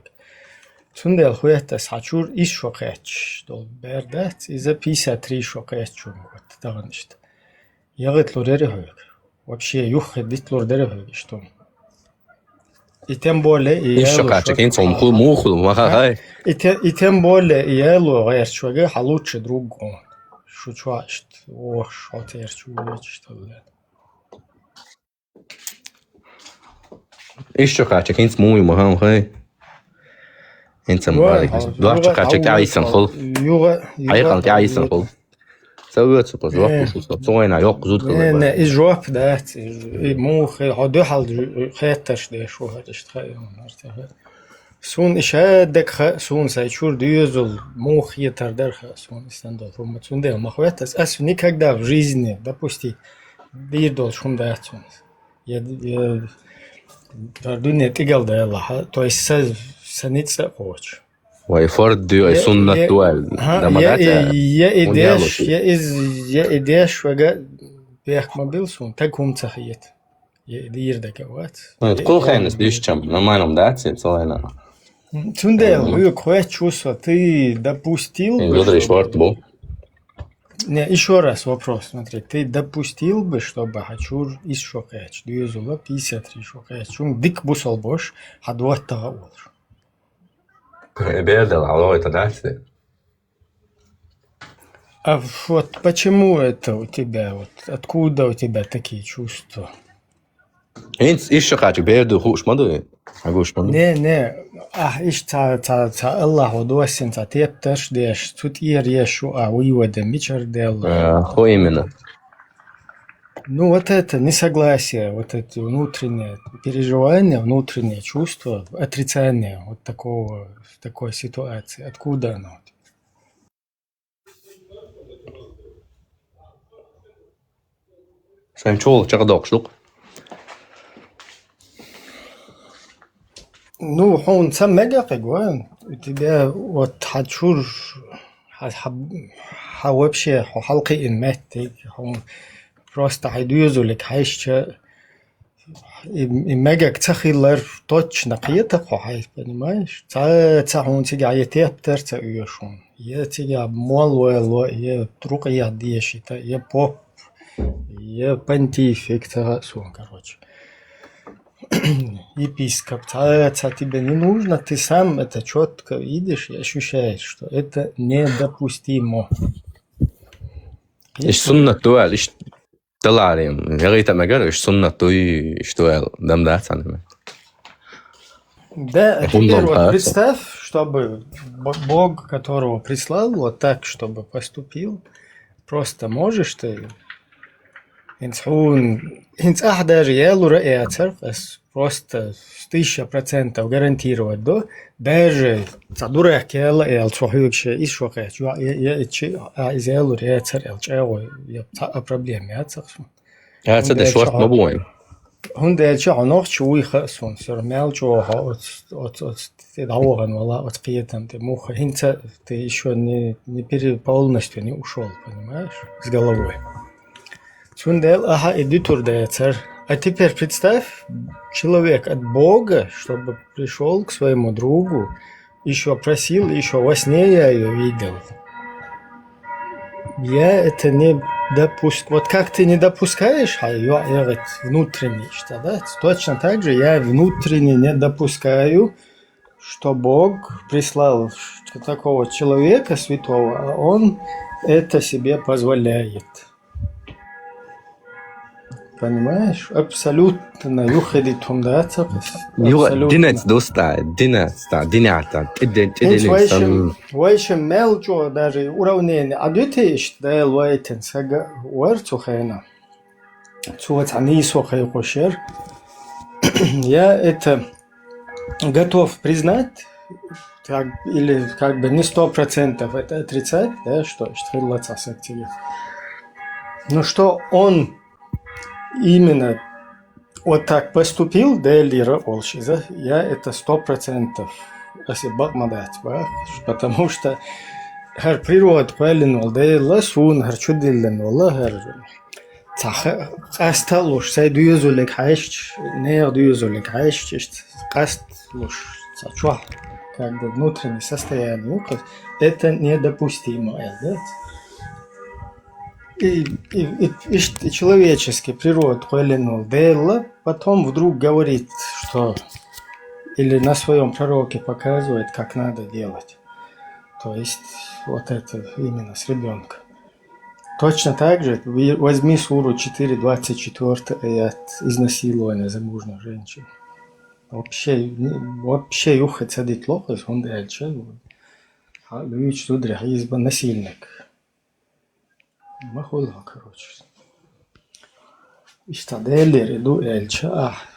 Цундела хӀоьттас хьан чур исс шо кхаьчча долу бер дац, иза пятьдесят три шо кхаьчча хӀума хӀотта тахана иштта. ЯгӀитлур яра хьоьга. Вообще, юххе дитлур дара хьоьга иштта хӀума. И тем более, и Исс шо кхаьчча хӀинца хӀума хул, муха хул, ма ха, хай. И те-, и тем более, и яло гӀерташ вага хьан лучший друг гон. Шу чохь иштта, ох, шо терчу вочу иштта. Исс шо кхаьчча хӀинца муха ю, ма ха, хай. ХӀинца ма Вай, бара. Юха, Доцчу кхаьчча юха, тӀаьхьа йисан хул. Юха, юха, Хьайкъал тӀаьхьа йисан хул. Ца вецу, по жоп Не. Шу со, цу вайна йоккха зуд Не, хила не, бара. И жоп дац, и, и муха, хьо дуьхьал хеттарш деш ву хӀара иштта хаьа, хӀара тӀехь. Суна и шадерг хаьа, суна сайн чур доьзал муха хетар дара хаьа, суна и стендал хӀума. Цундела ма хеттас, ас никогда в жизни, допусти, дийр долчу хӀума дац суна. Я, я, дар дуьне тӀигал далахьа, то есть са, са ницкъ а кхочу. Вай фард ду, ай Я, суннат я, ду, ай ха, да ма я дац, и, ай. Я и Вон деш, яло я из, я и деш вага бехк ма бил суна, таг хӀума ца хета. Я и дийр дага вац. Ну, это Я и кулхенес деш чам, нормально дац, и целайна. Цундела, Мгм. Хьоьга хоьттуш ву со, ты допустил Ин бы, зударий чтобы шорт бу. Не, ещё раз вопрос, смотри, ты допустил бы, чтобы хьан чур исс шо кхаьчча, доьзала пятьдесят три шо кхаьчча, хӀума дика бусалба беш, хьан доттагӀа а волуш? Э, бер дала, алло, это дальше. А вот почему это у тебя, вот откуда у тебя такие чувства? ХӀинца исс шо кхаьчча бер ду хууш ма ду? Хьан гуш ма ду? Не, не, ахь иштта ца, ца, ца Аллахьо доссина ца тептарш деш, цу тӀера еш шу а вуй вада мичара дел? А, хо именно. Ну, вот это несогласие, вот эти внутренние переживания, внутренние чувства, отрицание вот такого, такой ситуации. Откуда оно? Сайн чул чекхдоккхуш ду-кх. Ну, хьуна ца мега кхин, у тебя вот хьан чур, хьан, хьан, хьан вообще, хьо хьалкхиъна меттиг, хьуна просто хьайн доьзалиг хьаьжча, и, и мегаг ца хилар точно кхета хьо хьайн, понимаешь? Ца, ца хьуна цигахь я тептар ца оьшу хьуна, я цигахь молла валло, я рукъя дешита, я поп, я понтифик, ца хаьа суна, короче. Епископ, ца, ца тебе не нужно, ты сам это чётко видишь и ощущаешь, что это недопустимо. Иш суннат ду аьлла, иш даларем. ЯгӀийта мегар, иш суннат дуй, иш ду аьлла, дам дац хьан. Да, а Хундан теперь вот хац. Представь, чтобы Б-, Бог, которого прислал, вот так, чтобы поступил, просто можешь ты? ХӀинца хьуна, хӀинца ахь даже ялура а яцар, ас просто тысяча процентов гарантировать до, даже цхьа дурак яла а яла, цо хьоьга ше исс шо кхаьчча, я, я, я, и чи, а, иза ялура яцар, аьлла чӀагӀо, я цхьа а проблема яцар суна. А, ца де ХӀунда шорт аьлча ма бу вайн. ХӀунда аьлча хьо нохча вуй хаьа суна, сера мел чӀогӀа оц, оц, оц, тӀе дӀавахана вала, оц кхетам тӀе муха, хӀинца ты ещё не, не пере-, полностью не ушёл, понимаешь, с головой. Цундела ахьа и дуьтур дацар. А теперь представь, человек от Бога, чтобы пришёл к своему другу, ещё просил, ещё во сне я её видел. Я это не допуск-, вот как ты не допускаешь, а я, я вот внутренне что, да? Точно так же я внутренне не допускаю, что Бог прислал такого человека святого, а он это себе позволяет. Понимаешь? Абсолютно юхидитум, да, цапас? Юха, абсолютно. Динец дуста, динец, да, динята, тидин, тидин, Вайшим, вайшим мел чо даже уравнение. А две тысячи, да, лойтен, сага, вар цухена. Цуац ани сохай кошер. Я это готов признать, как, или как бы не сто процентов это отрицать, да, что, что хилла цасак тебе. Но что он именно вот так поступил, да, лира олшиза, я это сто процентов. Если бакмадать, потому что хар природа квалин вал, да, ласун, хар чудиллин вал, хар Ца ха-, къаста луш, сай дуьйзулиг хьаьшча, нехан дуьйзулиг хьаьшча, иштта къаста луш, ца чохь. как бы внутреннее состояние, ну, то есть это недопустимо, э, да? И, и, и, и ш-, и человеческий природа коленул Делла, потом вдруг говорит, что или на своем пророке показывает, как надо делать. То есть вот это именно с ребенком. Точно так же ви-, возьми суру четыре двадцать четыре аят, изнасилование замужних женщин. Вообще, не, вообще юххе ца диталу хӀуз, хӀунда аьлча хьа луьйчу зударий хьийзабан насильник. Ма хуьлу хьо, короче. Иштта Делера ду аьлча, ахь,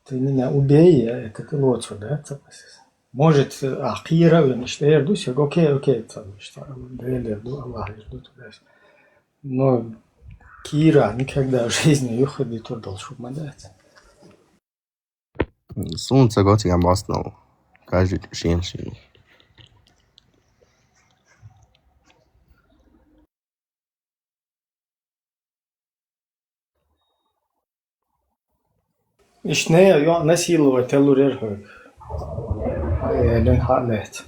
ты меня убей, я это ты лоцу, да, ца пасис. Может, ахь кхера а вина, иштта эр ду, саг, окей, окей, ца, иштта, Делера ду, Аллахьера ду, ту дас. Но кийра никогда в жизни юххе дитур долуш хӀума дац. Суна ца го цигахь мостагӀалла. Каждый шен-шен. Иштта йоӀ насиловать ялур яра хьоьга. Хьан элира, хьан лаьцна?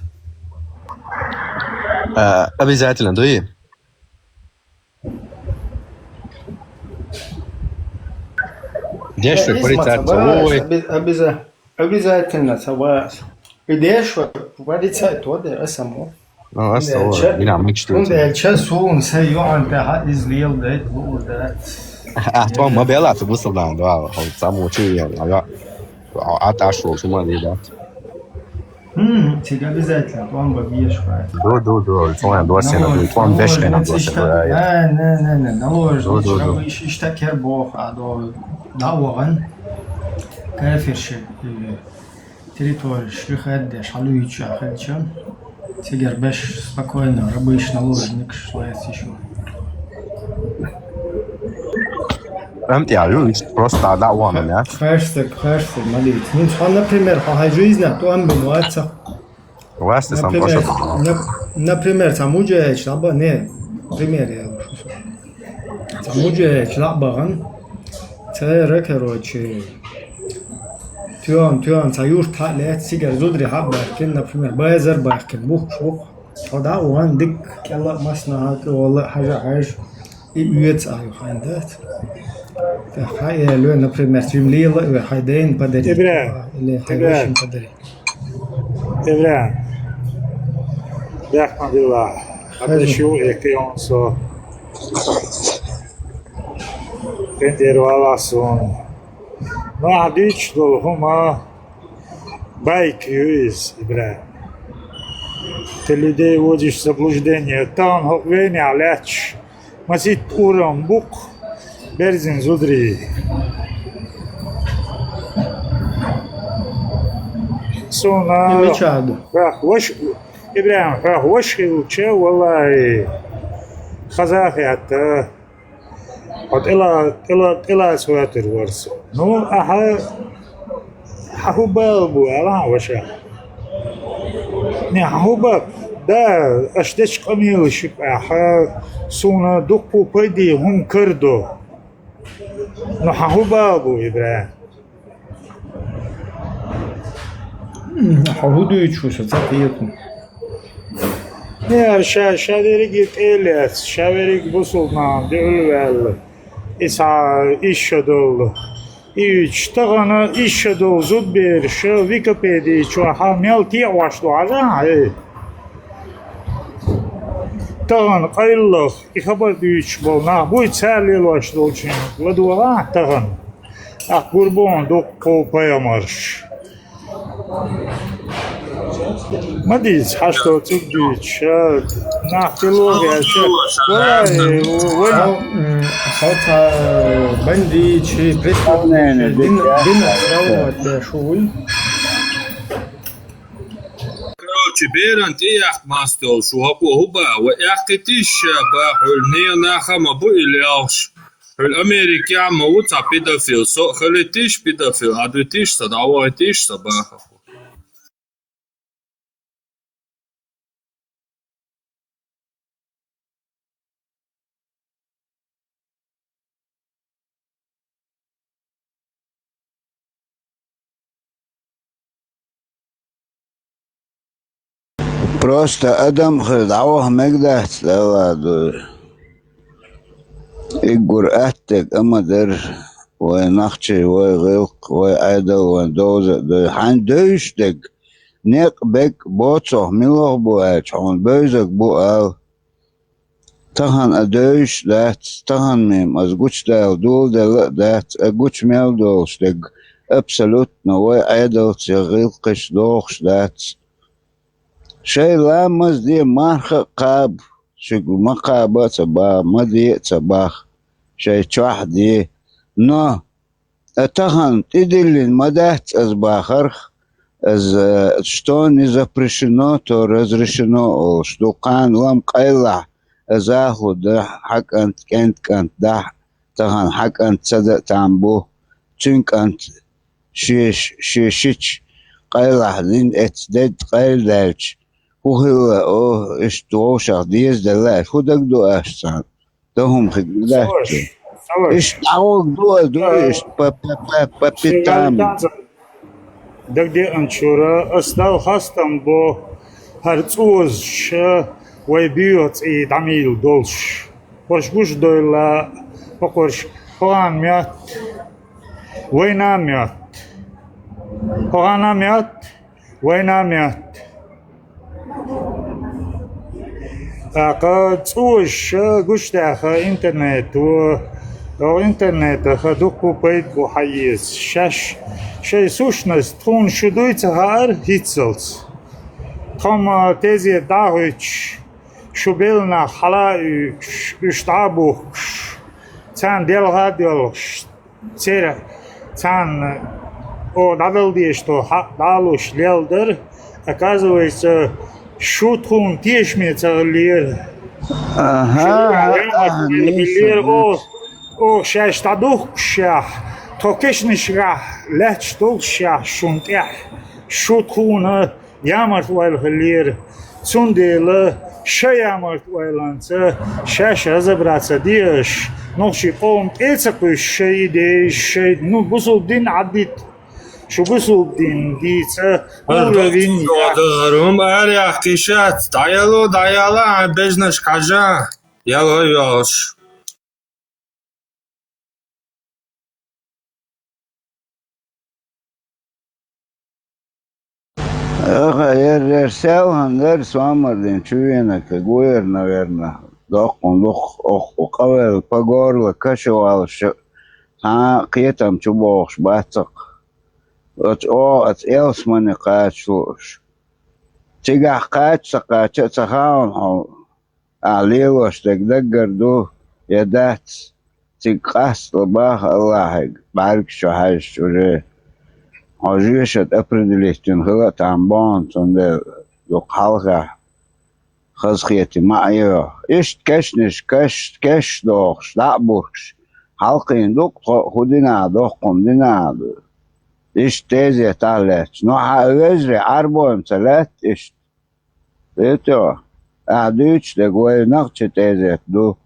А, обязательно дуй? Деш вай, э, порицать ца вой. Обяза-, обяза-, обязательно ца вац. И деш вай, порицать вай, де, а само. Ну, а само, хӀунда аьлча, дина мича хӀунда аьлча суна сайн йоӀана тӀехь иза леладайта луур дац. А, тхо ма белла ца бусалдан дуьхьал, хьо ца мучу ен, а, а, а, тӀаш волчу ма леладац. М, цига обязательно тӀом бан безаш вац. Ду, ду, ду, тхуна досина ду, тхуна беш хенахь досина ду, ай. Не, не, не, не, наложница, ду, ду, ду. Рабыш иштта кер боху, а до, дӀа а вахана, кафирши, э, территорияш хаддеш, хьалуьйчу а хилча, цигара беш спокойно, рабыш, наложникаш лаьцна шу. Амма тӀехь ю, иштта просто дӀа а вахана, я? Хаш стаг, хаш стаг, ма дийца. ХӀинца хьо, например, хьо хьайн жизнь тӀом бина вац. Ваьсса сан например, пошат. Нап-, например, цхьа муджахӀидаш лаба-, не, пример я, шу со. Цхьа муджахӀидаш лаба бахана, цара, короче, тоьхна, тоьхна, цхьа юрт хьа а лаьцна, цигара зударий хьа а баьхкина, например, базар а баьхкина, бухкуш бу-кх. Хьо дӀа а вахана, дикка кӀелла а, массанхьа а, кӀиолла а хьажа, хьажа, и оьцу а ю хьайн дац. ТӀаккха хьан элира, например, цуьнан лела а ве, хьайн дайна подарить. ИбрахӀим. Или хьайн вешина подарить. ИбрахӀим, бехк ма билла, хьан деш ю, э, кхион со. Кхин тӀера валахь суна. Ну, ахь дуьйцуш долу хӀума байка ю иза, ИбрахӀим. Ты людей вводишь в заблуждение. Тахана хӀокху вайнехь лаьтташ масийтта урам бу-кх берзина зударий. Суна хьох ваша, ИбрахӀим, хьох ваша хилча, валлахӀи, хаза а хетта, хьо тӀела-, тӀела-, тӀелаца ватар вара со. Ну, ахьа, хьан хӀун бала бу, аьлла хьан ваша? Не, хьан хӀун ба-, да, аша дечу къамелаш ю-кх ахьа, суна дуккха пайде хӀума карадо. Ну, хьан хӀун бала бу, ИбрахӀим? М, хьо хӀун дуьйцуш ву, сан ца кхета. Не, ша, ша дерриге тӀе а лаьцна, ша верриг бусулба нахана дуьхьал а ваьлла, и цхьа исс шо долу, и уьдуш тахана исс шо долу зудбераш Википеди чохь мел теӀош ду хьажахьа, хьей? Тахана къайлаха и хабар дуьйцуш болу нах буй, цара лелош долчуьнга ладогӀахьа тахана. Ахь гур бу хьуна дуккха пайхамарш. Ма дийца, хьашто цуьнга дуьйцуш, а, нах тилогӀа яьлча. Валай, вай. Хьо, м, хьо цхьа бандиташ, преступникаш, дин, дин сравнивать деш вуй. Короче, беран тӀеэхна маста йолуш ву хӀокхо хӀун бан, ва эккхийтиш ша бан, хьуьлу ненан нах а ма бу и лелхаш. Хьуьлу Америкехь а ма ву цхьа педофил, со а хилийтиш педофил, Ӏадвитиш сан, дӀавахийтиш сан бан хӀокхо. Просто адам хир дӀаваха мегадац, Далла дуй. Иггур аттег а ма дара, вай нахчий, вай гӀилкх, вай Ӏедал, вайн довза а дуй. Хьайн девзаш дег, некъ бег боцох милох бу аьлча, хьуна бевзаг бу ала. Тахана а девзаш дац, тахана мем аз гучадала доладелла а дац, а гуча мел долуш дерг абсолютно вай Ӏедалца я гӀиллакхаш дохуш дац. Шайн ламаз де, марха а кхаба, шуьга ма кхаба а ца баха, ма де а ца баха, шайн чохь де. Но а тахана тӀедиллина ма дац аса бахарх, аса, что не запрещено, то разрешено олуш ду. Кхана лам къайлахь, аса ахлу дахь, хьан кӀант, кӀентан кӀант дахь, тахана хьан кӀант ца дан а там бу, цуьнан кӀант шен, шен шича къайлахь дина эцна дедда къайладаьлча, хӀун хилла, о, иштта вовшах дезаделла аьлла, хӀун дагадо аш царна? Дан хӀума хиг ма дац. Иштта дӀагӀорг ду а ду, иштта па, па, па, па питам. Дагадеанчура, ас Далла хастам бо, хӀара цӀозаша вай буьйха цӀий дӀамийла долуш. ХӀорш гуш а дойла, хӀокхуьрш хӀокхана моьтту, вайна а моьтту. ХӀокхана а моьтту, вайна а моьтту. ТӀаккха цӀозаша гучудаьхна интернето, оха интернетах дуккха пайда бу хьаэца. Шаьш шайн сущность тхуна шу дуй ца хаьара хӀинццалц. Тхо-м тезета дӀа а хӀуьттуш, шу белла нах хьала а уьйгуш, уьш дӀа а бухкуш, царна делха а доьлхуш, церан, царна оха дӀадала дезаш долу хьакъ дӀа а луш лелла дара, оказывается, шу тхуна тешаме ца хиллера. Аха, шу аха, хиллера, аха, оха, оха шаьш дӀадухкушехь, тхо кешнашкахь лаьтташ доллушехь шуна тӀехь, шу тхуна ямарта ойла хиллера. Цундела шайн ямарта ойланца шаьш разобраться де аша, нохчий къоман тӀе а ца кхуьйсуш, шайн идеяш, шайн, ну, бусулба дин Ӏаддита, шу бусулба дин дийца уровень. ХӀара хӀума араяьккхийша, дӀаяло, дӀаяла, хьайн бежнашка хьажа, яла а йолуш. Аха, ер, ер селхана лер, сомар дин чу венарг хир ву ер, наверно, доккхун лух, оху къавелла пагорла кашаваллаш, цхьа а кхетам чу бохуш бацакх. Оцу оха аца Элсмане кхача лууш. Цигахь кхача ца кхача а ца хаьа хьуна хьо. Ахьа лелош дерг даггара ду я дац, цига къастала баха Аллахьига, бӀаьргаш чу хьаьжча уже. Хьо жоьшат определить йина хила а там бохьун, цундела дукха хьалхахь хазахетий ма Ӏайо. Иштта кешнаш, каш, кеш дохуш, дӀа а бухкуш, хьалкхийна ду-кх тхо а, хӀун дина а, доккхун дина а ду. Иштта тезетахь лаьтташ. Ну, хьан вежарий Ӏарбойн ца лаьтта иштта? Вето, ахьа дуьйцуш дерг вай нах чу тӀезетта ду.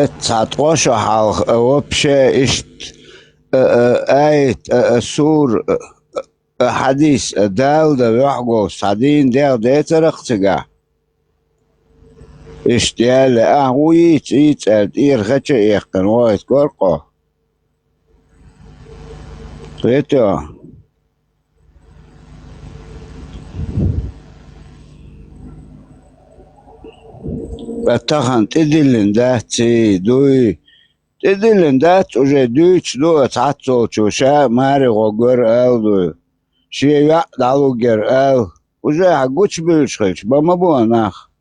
Эццхьа ткъо шо хьалха а вообще иштта а, а, аят а, а, сура а, а, хьадис а, Дала дан воьхьа волуш цхьа дийна дегӀ децара-кх цигахь? Иштта яьлла, ахьа хӀун йийца, йийца аьлла, тӀера хача а эккхина, вахийта гор-кх хьо. Вето. Ткъа тахана тӀедиллина дац, дуй? ТӀедиллина дац, уже дуьйцуш ду а цхьаццолчо, ша а маре гӀо гора ала дуй. Шен йоӀ дӀалуггера ала. Уже хьан гучубуьйлуш хилча, бан ма бу нах.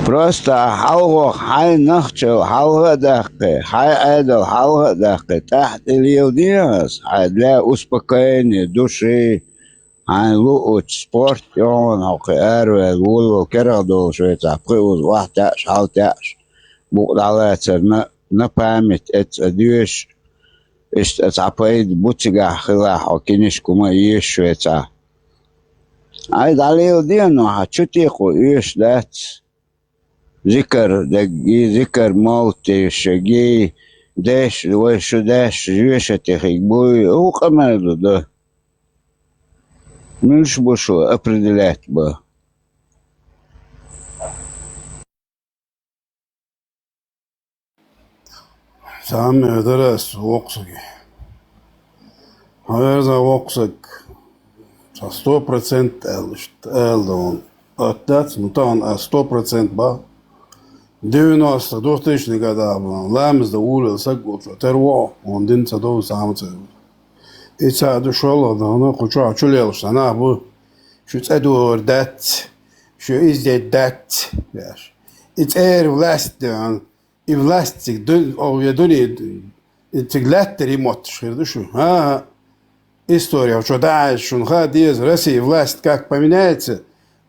Просто хьалхо хьайн нахчал хьалха а даьккхе, хьайн Ӏадал хьалха а даьккхе, тӀаьхьа тӀе леладе ас, хьайн для успокоения души, хьайн луучу спорт йогӀун хьо кхин араваьлла, волавала керагӀ долуш вай цхьа пхи уза охьатаьӀаш, хьалтаьӀаш, букъ дӀалацар на, на память эцца доьшуш, иштта цхьа пайда бу цигахь хилахь хьо кинишка хӀума а ешаш вай цхьа. Ай, дӀалеладе, ну, хьан чу текхо оьшуш дац? Зикар даггий, зикар молтешагий, деш, вай шу деш, жоьша тихиг буй, у къамел ду ду. Муьлш бу шу определять ба? Цхьа хӀума дара ас воккхасаге. Хьан верза воккхасаг, цхьа сто процент аьлла, иштта ала ду хьуна. Ат дац, ну, тахана ас сто процент бах. Девяносто, двухтысячный годах бан, ламаз дан вулал саг волчо тера ву, хьуна дин ца довза цхьа хӀума ца ву. И цхьа а ду шолгӀа дан, ну, кху чохь чу лелаш цхьа нах бу, шу цӀа догӀур дац, шу иза дер дац, аьлла. И цӀера власть дан, и власть цига ду-, о, я дуьне, и цига лаьттара и мотташ хир ду шу. ХӀан-хӀа, история чу дӀахьаьжча шуна хаа деза, Россия власть как поменяется,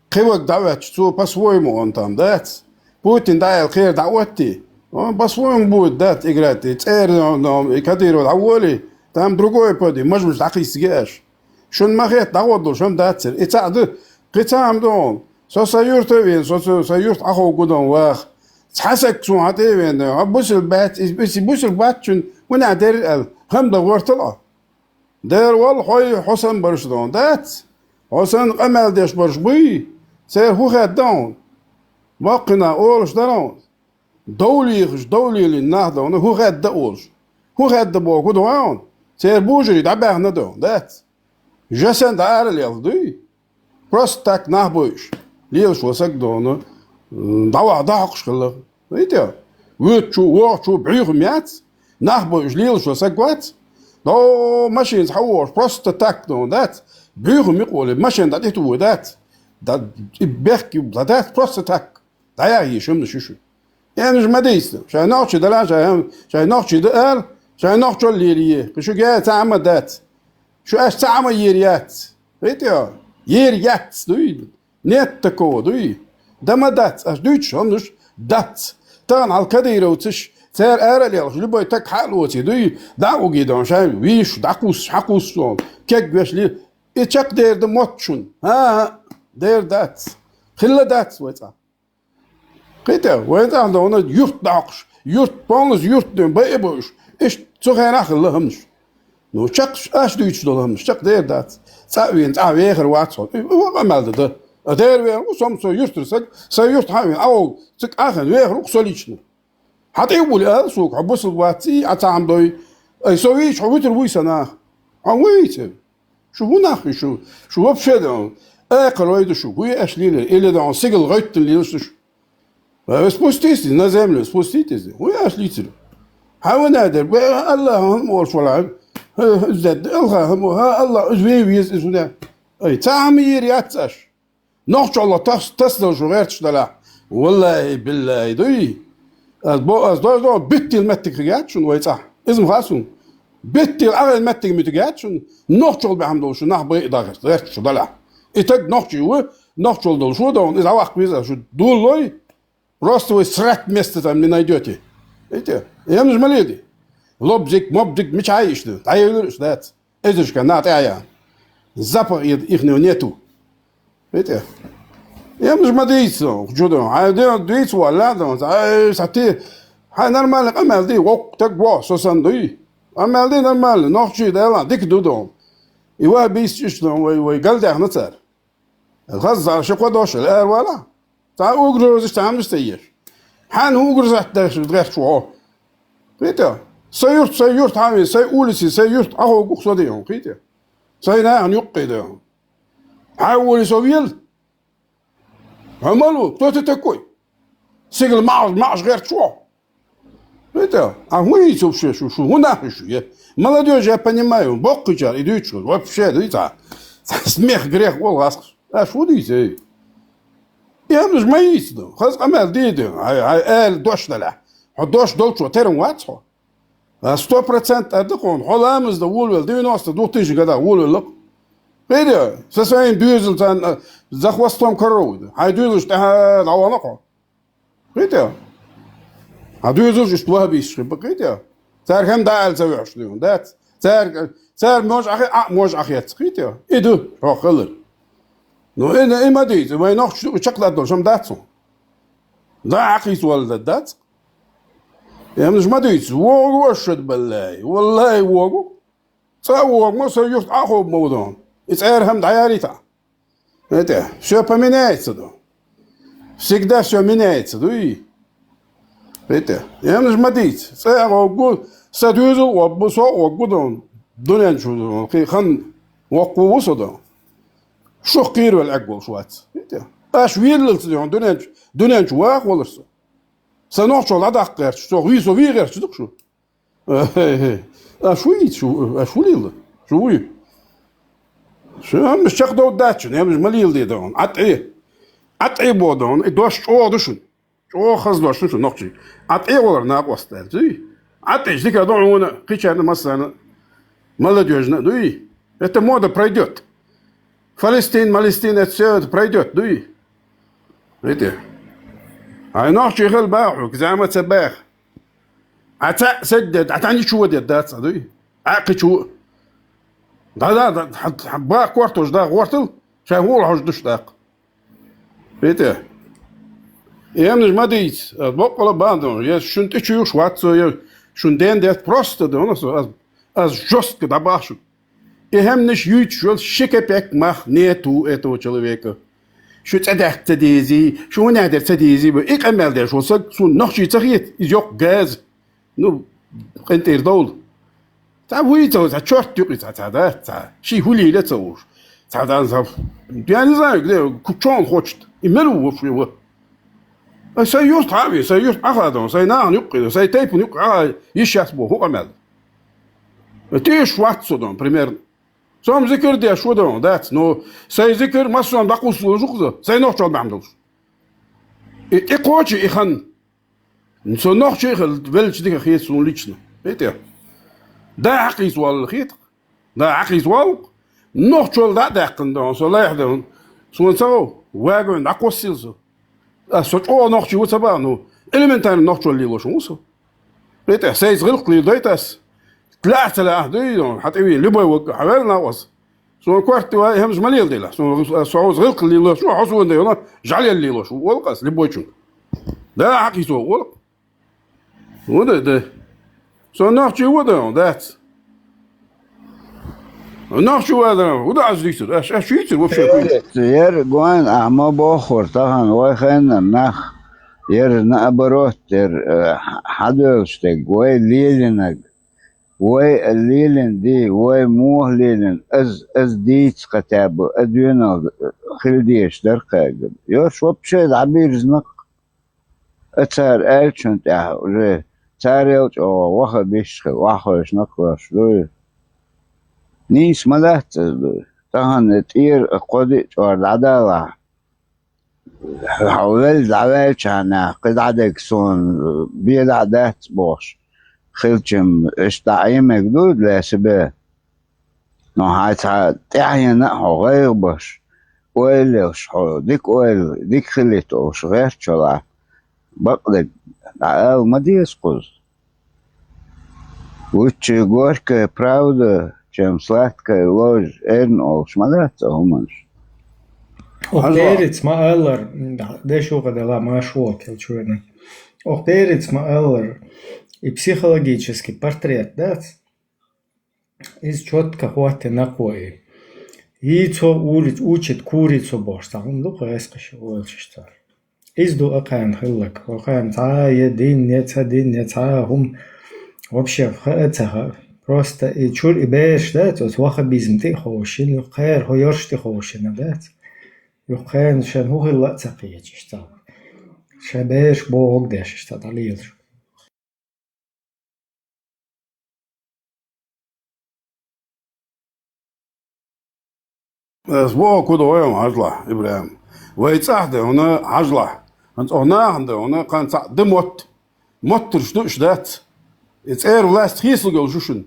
кхин ваг дӀаваьлча цо по-своему он там дац. Путин дӀааьлла кхера дӀаоттий, он по-своему будет, дац, играть. И цӀера, но, но, и Кадыров дӀаволий, там другой пойдет, мажмаш дӀакхийсиге аша. Шуна ма хетта, дӀагӀордалуш хӀума дацара. И цхьаъ ду, кхин цхьа хӀума ду хьуна. Со сан юрта а вена, со, со, сан юрт Ӏаховгу дан ваха. Цхьа саг суна хьан тӀе а вена, хьо бусалба бац, иза, иза бусалба бац, шуна гунахь дерриг аьлла, хӀама дан гӀортал Ӏа. Дера валла, хьо, хьо санна бараш ду хьуна, дац? Хьо санна къамел деш бараш буй? Церан хӀун хадда хьуна? Баккхина олуш дара хьуна. Дов лехаш, дов лелийна нах ду хьуна, хӀун хадда олуш. ХӀун хадда боху ду хьуна? Церан божарий дӀабаьхна ду хьуна, дац? Жа санна дӀа ара лелха дуй? Просто так нах бойуш, лелаш ван саг ду хьуна, м, дӀаваха дӀахьокхуш хилла. Вай те? Воьдучу, вохучу бӀуьйхам яц, нах бойуш лелаш ван саг вац. До машинца хьан вохуш, просто так ду хьуна, дац? БӀуьйхам микъоле, машина дӀа тӀе туху дац? Да, и бехк ю, да дац, просто так. ДӀаяхьа езаш хӀуманаш ю шу. Энаш ма дийца. Шайн нохчий дала, шайн, шайн нохчий да ала, шайн нохчалла лелае. Кхин шу гена цхьа а хӀума дац. Шу аш цхьа а хӀума ер яц. Вай те? Ер яц, дуй? Нет такого, дуй? Да ма дац, аш дуьйцуш хӀуманаш дац. Тахана хьал кадыровцаш, цара ара а лелхаш, любой таг хьа а лоций, дуй? ДӀа а угий ду хьуна, шайн вийш, дӀакхуссуш, хьакхуссуш, кегвеш ли. И чекхдер дан мотт шуна. ХӀан-хӀа, дер дац. Хилла дац вай цӀа. Кхин те, вайн цӀахь ду хьуна юрт дӀахьокхуш, юрт, полностью юрт дуьйна байа а бу уьш. Иштта цу хенахь хилла хӀуманаш. Ну, чекх аш дуьйцуш долу хӀуманаш, чекхдер дац. ЦӀа а вийна, цӀахь вехар вац хьо. И, и, ван къамел дан дан. А дера вехар ву, со-м со юртара саг, сайн юрт хьан а вийна, Ӏа вогу, цигахь ахана вехар ву-кх со лично. Хьан тӀе а вуьллий ала суга, хьо бусалба вац, и, Ӏа цхьа хӀума дой. Ай, со вийча, хьо вуьтур вуй сан нах? Хьо вуй церан? Шу хӀун нах ю шу? Шу вообще дан акхалой ду шу? ХӀун ю аш лелар? Или дан сигал гӀоьттина лелаш ду шу? Э, спуститесь на землю, спуститесь. ХӀун ю аш лийцар? Хьан вина дер? Бе, Аллах хӀун олуш вала? Хьан, иза дед, Аллах хӀун, хьан Аллах, иза вен веза, иза хӀун? Ай, цхьа хӀума йийр яц аш. Нохчалла тас-, тасадалла шу гӀерташ далахь. Валлахи, биллахи, дуй. Ас бо-, ас дой-, дой, биттийла меттиг хиг яц шуна вай цӀахь. Иза ма хаьа суна. Биттийла Ӏахайна меттиг муьтиг яц шуна. Нохчалла бехьам долуш шу нах бай а дагӀерта, гӀерташ шу далахь. И таг нохчий ву, нохчалла долуш ву ду хьуна, иза ваккха веза шу дуллой. Просто вы срать место там не найдёте. Видите? Ямаш ма леди. Лобзик, мобзик, мича а ишта. ДӀаевлира уьш дац. Эзаршка на тӀе а ян. Запах и-, ихнего нету. Видите? Ямаш ма дийца, чу ду. Хьайн де дийца валла ду. Ай, сати. Хьайн нормально къамел ди, воккха таг во, со сан дуй. Къамел ди нормально, нохчий дела, дика ду ду. И ва бийс чиш ду, вай, вай, галдехна цар. Хазза ши кхо дош ара вала. Цхьа угрозаш цхьамаш ца еш. Хьан угрозат деш гӀерташ ву хьо? Кхета? Сайн юрт, сайн юрт хьан вен, сайн улиси, сайн юрт Ӏаховгух со ден, кхета? Сайн нахана юккъе ден. Хьан улиси со вел? Хьо малу, кто ты такой? Сигал маӀаш, маӀаш гӀерташ ву хьо? Это, а хӀун йийца вообще шу, шу хӀун нах ю шу, е? Молодёжь, я понимаю, боккхачар и дуьйцуш, вообще, дуьйца. Смех, грех, вол гӀаскхаш. Аш хӀун дийца, эй? Эмнаш ма йийца ду. Хаза къамаьл дийду. Хьай, хьай аьлла дош далахь. Хьо дош долчо теран вац хьо. А сто процент а да хьона. Хьо ламаз да волавелла, девяносто двух тысяч года волавелла. Кхийтий, со своим дуьйзал царна, а, за хвостом коровы. Хьай дуьйзалш тӀехьа дӀавахана хьо. Кхийтий? Хьай дуьйзалш иштта ваххабисташ хир ба, кхийтий? Цар хӀама дӀаала ца вехаш дуй, дац? Цар, цар мож ахи-, а, мож ахец, кхийтий? И ду, хьо хилар. Ну, и, и ма дийца, вай нохчаш чакхдаргдолаш хӀама дац хьона. Да, Ӏакхийца валла дац. Эмнаш ма дийца, вогу аш шад баллай, валлай вогу. ЦӀа а вогу ма, са юрт Ӏахов ма ву дон. И цӀера хӀама дӀаярийта. Кхийтий, всё поменяется ду. Всегда всё меняется, дуй. Кхийтий, эмнаш ма дийца. ЦӀа а вогу, са дуьзал вогу, со а вогу дон. Дунен чу дон, кхы хан воккху ву со дон. Шух кхийра вала Ӏегволаш вац. Кхийтий, аш вийллалца дон, дунен чу, дунен чу ваха волаш со. Са нохчо ладаккха гӀерташ, со вий, со вий гӀерташ ду шу. Э, э, э. А шу йийца, шу, а шу лийла? Шу вуй? Шу амма чакхдовр дац шун, амма ма лийла де дон. ӀатӀе. ӀатӀе бо дон, и дош чӀогӀа ду шун. ЧӀогӀа хаза дош ду шун, нохчий. ӀатӀе валар накъост аьлла, дуй? ӀатӀеш дика дон хьона, кхычарна массарна, молодёжьна, дуй? Это мода пройдёт. Фалестин, Малестин, это всё это пройдёт, дуй? Видите? Хьай нохчий хила баха хьога, зама ца баха. Ӏа цхьаъ саг дед, Ӏа тахан чу вадед дац Ӏа, дуй? Ӏа кхы чу. Да, да, да, хьа, хьа, баха кортош да, гӀортал, шайн хӀула хьожа душ даккха. Видите? Эмнаш ма дийца, а, боккъала бан дон, я шун тӀе чу юхаш вац со, я шун ден дет просто дон, аз, аз, аз жёстко дӀабаха шуга. И хӀамнаш юйтуш йола ши кепек мах нету этого человека. Шу цӀа даьхка ца дезий, шу хӀун яхьа дар ца дезий, и къамаьл деш вола саг, сона нохчий ца хета, из йоккха газа. Ну, къинтӀера довла. Цхьа вуй ца, цхьа чорт юкъе ца, цхьа да, цхьа. Ший хӀу лийла ца уж. Цхьа да, цхьа. Я не знаю, где, ку-, чё он хочет. И мел ву вообще его. Ай, сай юрт хьави, сай юрт Ӏаха дон, сай нахана юккъе, сай тайпан юккъе Ӏаха йиш яц бо, хӀу къамаьл. Теш вац со дон, примерно. Со-м зикр деш ва дон, дац, но сай зикр массо а дӀакхуссалуш укхаза, сай нохчал бахьан долуш. И тӀекхочу и хан. Со нохчий хила велча дика хета суна лично. Видите? Да, Ӏакхийца валла хета. Да, Ӏакхийца валла. Нохчал дӀа а даьккхина дон, со лайх дон. Суна ца гӀо, вагон дӀакхоссийла со. Ас со чӀогӀа нохчий ву ца баха, ну, элементарно нохчал лелош ву со. Видите, сайца гӀиллакх лийла дайта ас. Лаьа ца лаьа, дуй, ну, хьан тӀе вийна, любой вагга, хьан вел накъост. Суна корта вай, хӀамаш ма леладелахь. Суна, со хьоца гӀиллакх лелош ву, хьо суна дайна, жӀалел лелош ву, олу ас, любой чунга. Да, хьакхийцо, олу. Ву да, да. Со нохчий ву да, дац. Нохчий ву да, ву да аз дийцар. Аш, аш шийцар вообще хуйца. Яр гуан, а ма бохур, тахан вай хеннар нах. Яр наоборот, яр, э, хьадоьлуш дерг, вай лелинарг. Вай лелин ди, вай муха лелин, аз, аз дийца хотя бы, а доьналла хила дезаш дар кхаьргара. Йош вообще дӀабирзинарг. А цара аьллачун тӀехь уже царел чӀогӀа ваха бишхи, ваххойшнах лош дуй. Нийса ма дац иза дуй. Тахана тӀера кхо-диъ чӀор дӀадалахь. Хьо велла дӀаваьлчахьана, кхидӀа дерг суна бен дӀа дац бохуш, хилчам иштта дӀа Ӏемег дуй лаьа бен. Но хьай цхьа тӀаьхьенна а хьо гӀайгӀа баш, ойла еш хьо, дика ойла, дика хилийта олуш гӀерташ хилахь, бакъдерг дӀаала ма деза кхуза. Лучше горькая правда, чем сладкая ложь, эрна олуш ма дац цо хӀуманаш. Ох, Хьажа. Перец ма аллар, дешуха дала, машо кел чуьрна. Ох, перец ма аллар, и психологический портрет дац? Иза чотка хӀоттина кхо и. Йийцо уриц-, учит курицо бохуш, цхьа хӀума ду кху гӀескхаш ойлашаш цара. Иза ду акхарна хилларг. Акхарна цхьа а я дин, я ца дин, я цхьа а хӀума вообще хаа а ца хаьа. Просто и чуьра и бераш дац, оцу ваххабизм тӀе а ховшина, юха кхара хӀо йорш тӀе ховшина дац. Юха кхарна шайн хӀу хилла а ца кхеташ цхьа. Шайн бераш бохург деш иштта дӀалелаш. Ас боху куда вайон хьажлахь, ИбрахӀим. Вай цӀахь да хьуна хьажлахь. ХӀанз оха нахана да хьуна, кхана цхьаъ да мотт. Моттарш ду уьш дац. И цӀера власть хийсалгал шу шуна.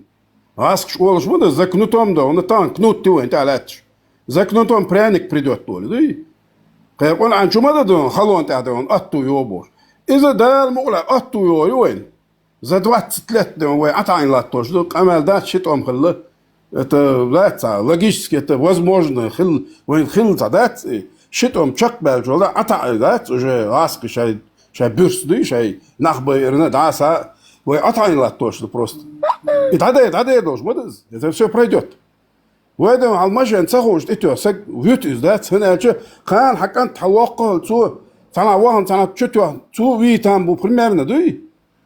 ГӀаскаш олуш ма да, за кнутом да хьуна, тахана кнут ди вайн тӀехь лаьтташ. За кнутом пряник придёт, олу, дуй? Кхайкъун Ӏан чу ма да ду, халон тӀехь да хьуна, атту йо бохуш. Иза Дала мукъалахь атту йо ю вайн. За двадцать лет да вай ӀатаьӀина латтош ду, къамел дац, ши тӀом хилла. Это, дац, а, логически это возможно, хил, вайн хилла ца дац, и ши тӀом чекхбаьлча вала, ӀатаьӀина дац, уже гӀаскхи шай, шай буьрса дуй, шай нах байарна дӀаса, вай ӀатаьӀина латтош ду просто. И дӀадай, дӀадай долуш ма да иза. Это всё пройдёт. Вай да хьал машен ца хууш тӀетоьхна, саг вуьту иза дац, хӀана аьлча, кхана хьан кӀант хьан воккхахьал цо, цхьана вахана, цхьана чу тоьхна, цо вий там бу примерно дуй?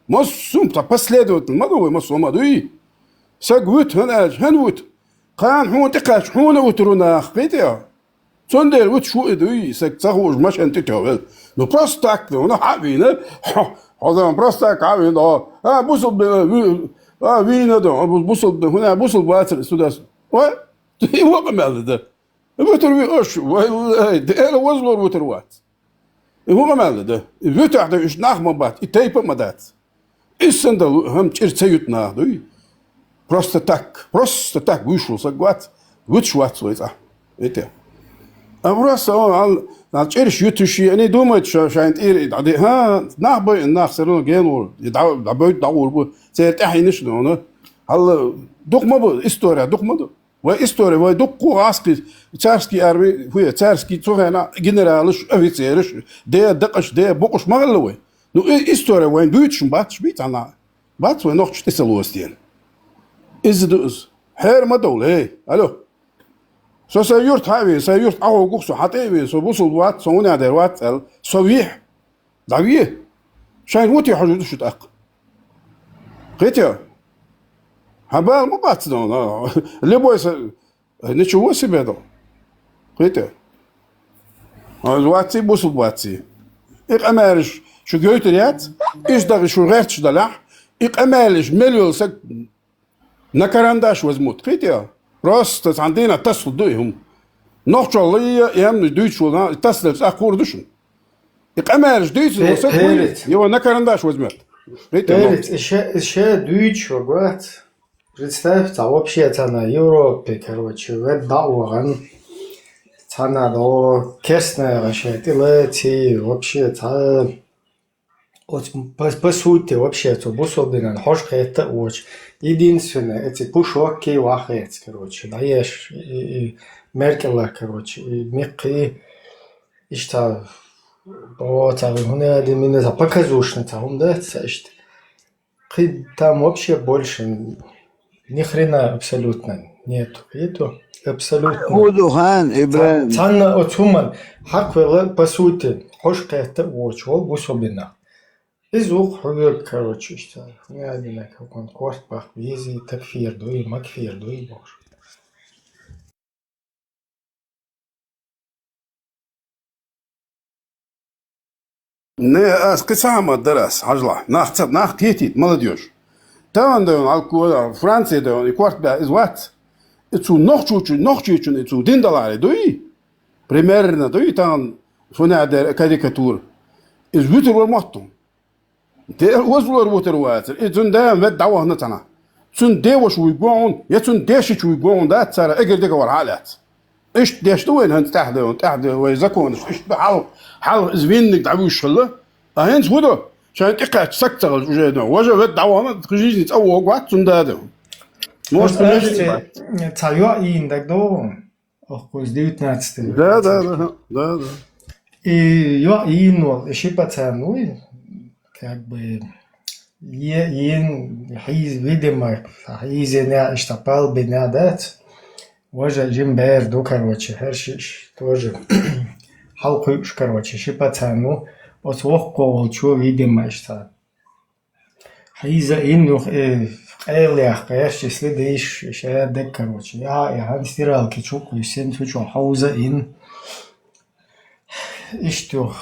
Массо а, ца последовательно ма ду вай, массо а ма дуй? Саг вуьту, хӀана аьлча, хӀана вуьту? Кхана хьуна тӀекхаьчча, хьуна а вуьтур ву нах, кхетий? Цундела вуьтуш ву и дуй, саг ца хууш машен тӀетоьхвелла. Ну, просто так, ну, хьа а вийна, хьо, хьо дан просто так хьа а вийна, а, бусулба, ви-, а, вийна дан, а, бу-, бусулба, хӀуна бусулба вацар, су дас. Ой, и вакъа мел да. Вуьтур ви ош, вай, Дела возлор вуьтур вац. И хӀума мел да? И вуьтахь дан уьш нах ма бац, и тайпа а ма дац. Иссана дан лу-, хӀама чӀир ца юьту нах дуй. Просто так, просто так вуьйш ву саг вац, вуьтуш вац вай цӀа. Эте. А просто он, ал, ал чӀирш юьтуш, они думают, что шайн тӀера и дӀаде-, ха, нах бай, нах все равно ген ву, и дӀа-, дӀабойту дӀагӀур бу, церан тӀаьхьенаш а дуна. Хьал, дукха ма бу, история дукха ма ду. Вай истори, вай дуккха гӀаскхи, царский арми, хӀу я, царский цу хенахь генералаш, офицераш, де дакъаш, де букъаш ма хилла вай. Ну, и истори вайн буьйцуш бац, бий цхьана? Бац вай нохчаш тӀе ца лоцу дела. Иза ду иза. Хьера ма довла, эй, алло. Со сайн юрт хьа а вийна, сайн юрт Ӏахьогух со, хьан тӀе а вийна, со бусулба вац, со вуьнех дер вац аьлла, со вехь. ДӀаве. Шайн вути хьожур ду шу тӀаккха. Кхетий? Хьан бала ма бац нона. Любой са-, ничего себе дал. Кхетий? Хьан вацций, бусулба вацций. И къамаьлаш шу гойтур яц, иштта даьлла шу гӀерташ далахь, и къамаьлаш мел йолу саг На карандаш возьмут, кхетий? Просто цхьана дийнахь тасалур ду и хӀума. Нохчалла и, и хӀуманаш дуьйцуш волу, и тасалур цӀа кхур ду шуна. И къамелаш дуьйцуш волу саг вуй, Перец. Его на карандаш возьмет. Кхетий, Перец, нохчо. И ше, и ше дуьйцуш вац. Представь, цхьа вообще цхьана Европе, короче, вед дӀа а вахана, цхьана до керстнера ше тӀелаций, вообще цхьа Оцу, по, по сути, вообще, цу бусулба динан хьожа кхетта а воцуш. Единственное, эци пушоккий вахеца, короче, дӀаеш, и, и, и Меркелах, короче, и меккхий, иштта, о, ца хӀуна ди мина, ца показушна, ца хӀума дац, ца иштта. Кхин там вообще больше Ни хрена абсолютно нету. Абсолютно. Худу хан, Ибрахим. Цхьанна оцу хӀуман хьакхвелла, по сути, хьожа кхетта а воцуш волу бусулба динах. Иза ву-кх хьо верг, короче, иштта. Хьуна дина какой-то корт бах вези, такфир дуй, макфир дуй, бохуш. Не, ас кхин ца хьамат дара ас, хьажалахь. Нах ца, нах кхетийта, молодёжь. Тахана дан, алко, Франция дан, и корта баьхна иза вац. И цу нохчучу, нохчичун и цу дин даларе дуй? Примерно дуй, тахана фунадер карикатура. Иза вуьтур вара мотту. Дера озлор вутар вацар. И цуьнан дама вед дӀавахана цхьана. Цуьнан деваша вуй гон, я цуьнан дешича вуй гон дац цара, эгар дика вара хьа а лаьцна. Иштта деш ду вайна хӀанца тӀаьхьа деван, тӀаьхьа де вай законаш. Иштта ду хьалха, хьалха иза винниг дӀавуьйш хилла. А хӀинца хӀун ду? Шайн тӀекхаьчча саг ца хилча уже ду. Важа вед дӀавахана, кху жизни цӀа вогӀу вац цуьнан дада. Может, Ас конечно, цхьа йоӀ йийна дагадогӀу? Ох, кхуьнца девятнадцатый. Да, да, да, да, да. И йоӀ йийна волу, и ши пацан вуй, как бы, е-, йийна хьийза, видимо, хьийзина, иштта палбина дац. Важа жим бер ду, короче, хӀара шиъ тоже хьалкхуьуш, короче, ши пацан ву, оцу воккхо волчо, видимо, иштта. Хьийза иннух, э, къайлех гӀерташ, если дийш, ша дег, короче. Я, я, хьан стиралки чу кхуьссина, цу чу хьовза ин. Иштта юх,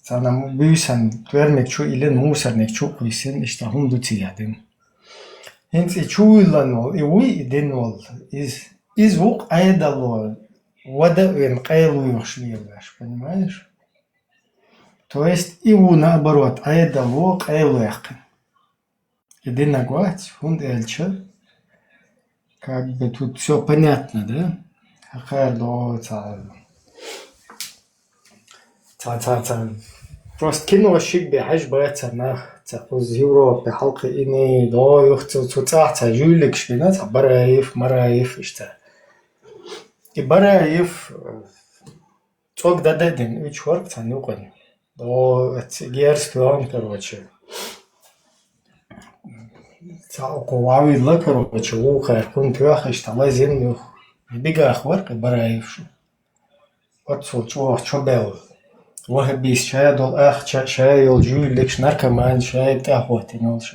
цхьана буьйсан, твермик чу илин, мусорник чу кхуьссина, иштта хӀума ду цига дин. ХӀинца и чу вуьйлан волу, и вуй и дин волу, из, из ву къайдало, вада а вена къайлавоьхаш лелаш, понимаешь? То есть и ву, наоборот, Ӏедало къайлаваьккхина. И динаг вац, хӀунда аьлча, как бы тут всё понятно, да? Хьакхара догӀу ца, ца, ца, ца. Просто киношка бе хьажа бац цар нах, ца кхуза Европе хьалкхиъний, догӀу юха цу, цу цӀахь ца жуьллигаш бина, ца Бараев, Мараев, иштта. И Бараев, э, цӀог дада а дина, уьч хӀорг цхьана юкъана. О, эццигерс тоьхна, короче. Ца окхо вӀавилла, короче, вукхар кхунна тоьхна, иштта лазийна юха. Бигах вара кхы Бараев шу. Оццул чӀогӀа чо баьлла. Ваххабис шая долу ахча, шая йолу жуьллигаш, наркоман, шая тӀаьхьахӀоттийна йолуш.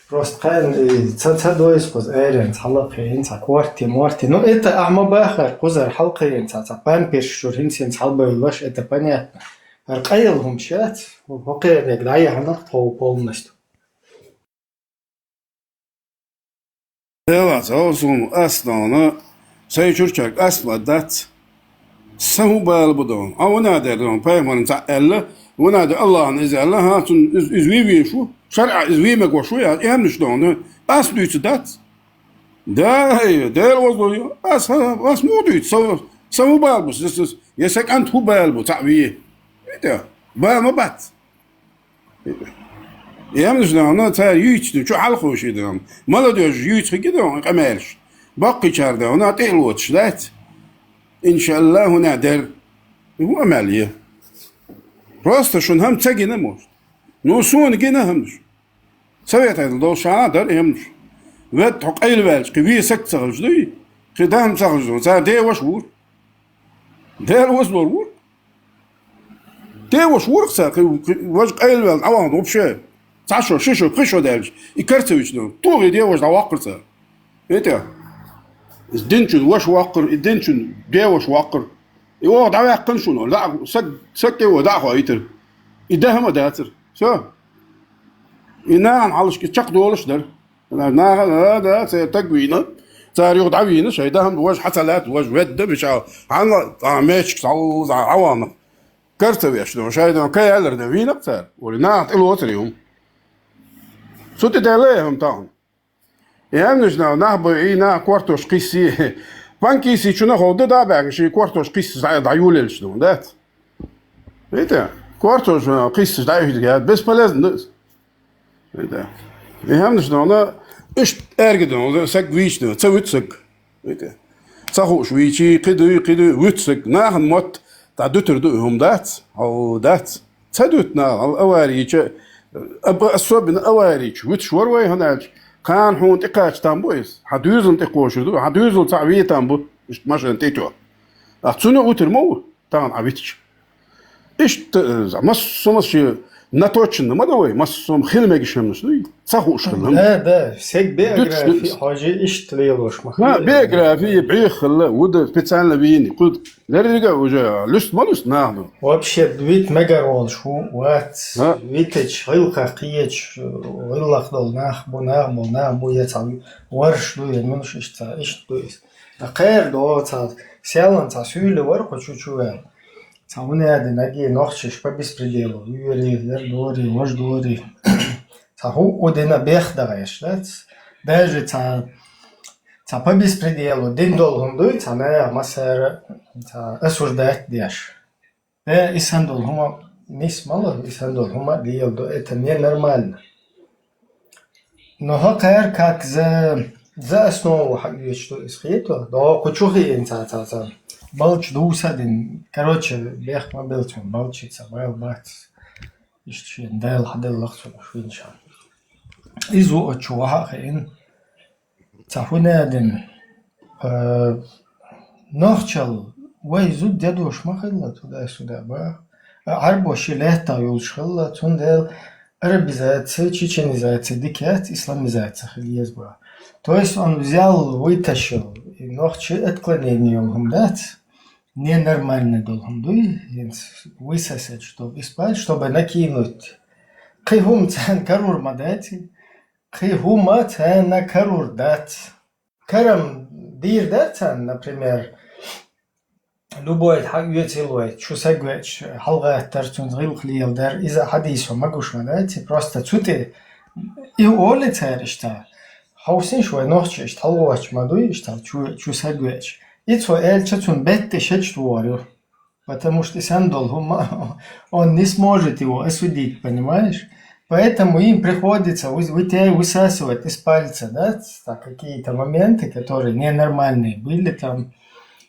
Просто кхаьн, э, ца, ца дойза кхуза, аьренца хьала а кхиъна, цхьа корти, морти. Ну, это ахьа ма бахара, кхузара хьалакхиъна, цхьа, цхьа памперс чуьра хӀинца-хӀинца хьалабевллаш, это понятно. ХӀара къайла хӀумаш яц, хӀокхерниг дӀаяхьанарх тхов полностью. Делаца, хӀо суна ас дона, сайн чурчаьрга ас ма дац. Сан хӀун бала бу дона? Ӏа ванадер дона, пайхамарна цхьаъ аьлла, ванадер Аллахьна иза аьлла, хӀан, цунна иза, иза вий веш ву, шарӀа иза вий мегаш ву, я, и хӀамнаш дона, ас дуьйцу дац. Да, ай, Дела вазло ю, ас, ас муха дуьйцу, сан, сан хӀун бала бу, с-, с-, я сан кӀант хӀун бала бу, цхьаъ вий? ВитӀа, бала ма бац. Ямаш даьна, цара юьйцу, чу хьалхуш и даьна. Молодёжь юьйцу хиги даьна, къамелаш. Баккхийчара даьна, тӀе а лоцуш дац. Иншалла, хӀуна дер. ХӀун амал е? Просто шуна хӀама ца гина, может. Ну, суна гина хӀамаш. Совет айдал долуш шана дар хӀамаш. Вед хьо къайла ваьлча, кхин вен саг ца хилча дуй? Кхин дахам ца хилча дуй? Цара деваш вур. Дела вазлор вур. Деваш вурх цара, кхин, кхин, важа къайлаваьлла, Ӏаван вообще. Цхьа шо, ши шо, пхи шо даьлча, и карцевична, тухий деваш дӀаваккхар цара. ВитӀа, и динчун ваш ваккхар, и динчун деваш ваккхар. И оха дӀаваьккхина шуна, дӀа, саг, саг тӀе ван дӀа а хоуьйтура. И даха ма дацара. Всё. И нахана хьалашка чекхдолуш дара. Наха, а, да, церан таг вийна. Цара юха дӀавийна, шайн дахам важа хьа ца лаьтта, важа ведда, мича, хьанна, а, мечик схьал-, а, Ӏавана. Кар ца веш, ну, шайн дахам кай аьллар, да, вийна цара. Вали наха тӀе лоцур ю. Цу тӀе даьлла, хӀама тахана. И аьннаш нах, нах бу, и нах кортош кхисси. Панкисси чу нахал да, да, баьгна, ши кортош кхисси дӀа-, дӀаюлелаш ду, дац? ВитӀа, кортош, а, кхисси дӀа-, бесполезно да. ВитӀа. И хӀамнаш нона, иштта эрга ду, саг вийча ду, ца вуьту саг. ВитӀа. Ца хууш вийчий, кхидуй, кхидуй, вуьту саг. Нахана мотт, дӀа дуьтур ду, хӀума дац? Хьо дац? Ца дуьту наха, хьал аварийча, аб-, особенно аварийча, вуьтуш вара вай хӀана аьлча, кхана хьуна тӀекхача там бу иза. Хьан дуьйзална тӀекхошур ду, хьан дуьйзал цхьа вий там бу, иштта машина тӀе тӀо. А цуьнан утур ма ву, тахана Ӏа витича. Иштта, э, массо а ши наточенна ма да вай, массо а хила мегаш хӀамнаш дуй, ца хууш хила. Да, да, саг биография, хьожи иштта лелош ма хила. Биография, бӀеха хила, вуда специально вийни, кхуд. Деррига уже луьст ма луьст нах ду. Вообще, вит мегар волуш хӀу вац. А? Витача, гӀиллакхах кхеча, гӀиллакх долу нах бу, нах бу, нах бу, я цхьа варш ду, я нунаш иштта, иштта ду иза. Ткъа кхера догӀу цхьа, селан цхьа суьйла вара кху чу чу ваьлла. Цхьа хӀун аьдина аги нохчаш по беспределу, вуьйри, яр дори, вож дори. Цхьа хӀу а дина бех дагӀеш, дац? Даже цхьа Цхьа по беспределу дина долу хӀума дуй, цхьа наха массара, цхьа осуждать деш. Э, и сан долу хӀума, мис ма ло, и сан долу хӀума а леладо, это ненормально. Но хӀокхара как за, за основу хьаоьцуш ду иза хету, догӀу кху чу хиъна цхьа, цхьа, цхьа. Балча дувса а дина. Короче, бех ма белцун, балчица, бал бац. Иштта шен Дала хьаделлах цунах винчан. Иза ву оцу чу ваха а хиъна. Цхьа хӀун аьлла, а, нохчалла вай зуда дедош ма хилла, туда-сюда баха. А Ӏарбош ши лаьттах йолуш хилла, цундела арабизация, чеченизация дика яц, исламизация хила еза баха. То есть он взял, вытащил, и нохчи отклонение йолу хӀума дац, ненормальный долу хӀума дуй, хӀинца высосать, чтобы исправить, чтобы накинуть. Кхин хӀума царна карор ма дац, кхин хӀума царна карор дац. Карам Дийр дар царна, например, любой хьаоьцу лой, чу сагвечу, хьалгӀаттар, цунца гӀиллакх леладар, иза хьадийсо магуш ма дац, просто цу тӀе и олу цара иштта. Хьовсийша вай нохчий иштта хьалгӀочу ма дуй, иштта чу, чу сагвечу. И цо аьлча цунна беттан шечу вогӀур ю. Потому что и сам дол хӀума, он не сможет его осудить, понимаешь? Поэтому им приходится вы-, вытя-, высасывать из пальца, да, так, какие-то моменты, которые ненормальные были там,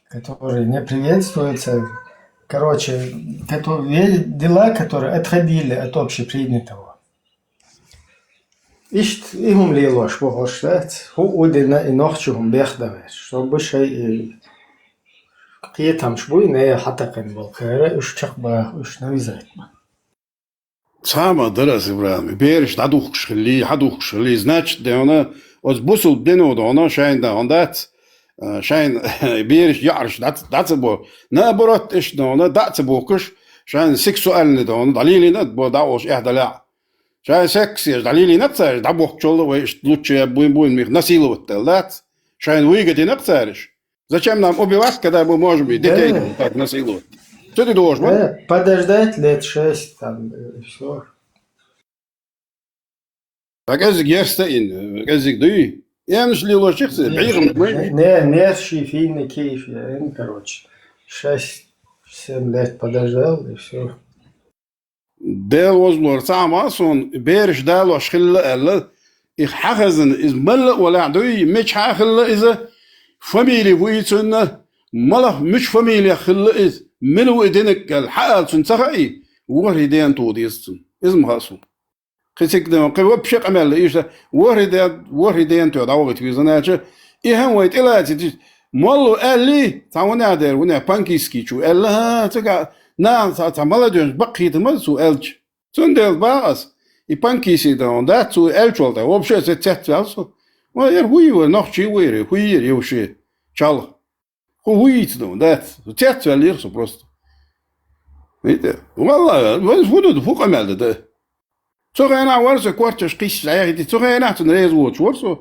которые не приветствуются. Короче, кото-, ве-, дела, которые отходили от общепринятого. Иштта и хӀума лелош бу хӀорш дац, хӀуъу дина и нохчи хӀума бехдавеш, чтобы шай и кхетамаш буй, не хьатакхина болу кхара, уьш чекхбаха, уьш навизайт ма. Цхьа а ма дара ас, Ибрахим, бераш дӀадухкуш хилли, хьадухкуш хилли, значит, дена, оцу бусулба дино дона, шайна дона дац, а, шайна бераш яӀараш дӀа ца, дӀа ца бо, наоборот, иштта дона, дӀа а ца бохкуш, шайна сексуальный дона, дӀалелийна а бо, дӀа а волуш, эхь далехь. Шайн секс еш дӀалелийнакх цаьраш, дӀабохкучул вай иштта луччу я буйн-буйн мих насиловать делла дац. Шайн выгодинакх цаьраш. Зачем нам убивать, когда мы можем и детей так насиловать? Цу тӀе дожу ма? Э, подождать лет шесть, там, э, и всё. Так кӀезиг ерста ин, кӀезиг дуй. Энаш лелочух ца, бӀегӀам ма ю. Не, не, не, ши финна кийш я, эн, короче, шесть-семь лет подождал, и всё. Дела возлора цхьа а ма суна, бераш далош хилла аьлла, и хьан хезна, иза мала а валахь дуй, мичахьа а хилла иза, фамили вуй цунна, малах мича фамилех хилла иза, мила ву и динарг аьлла, хьаала цунна ца хаьий, ворхӀе дена тоха деза цунна. Иза ма хаьа суна. Кхин цига ден, кхин вообще къамел иштта, ворхӀе де-, ворхӀе дена тоьхна дӀавахийта веза аьлча, и хӀан вай тӀелацийта, молла аьллий, цхьа ванехь дера, ванехь Панкийский чу аьлла, хӀа, цига, наха цхьа, цхьа молодёжь баккхийтина ма цо аьлча. Цундела боху ас, и Панкийский дан дац, цо аьллачул тӀаьхьа, вообще ца цецваьлла со. Ма яра хӀуй вара, нохчий вара, хӀуй яра, йовше, чалха. Хьо хӀуй йийца ду, дац. Цецваьллера со просто. Видите? Валлахи, вайн фу ду, фу къамел ду, да? Цу хенахь вара со корташ кхиссачу дӀаяхийти, цу хенахь цунна реза воцуш вара со.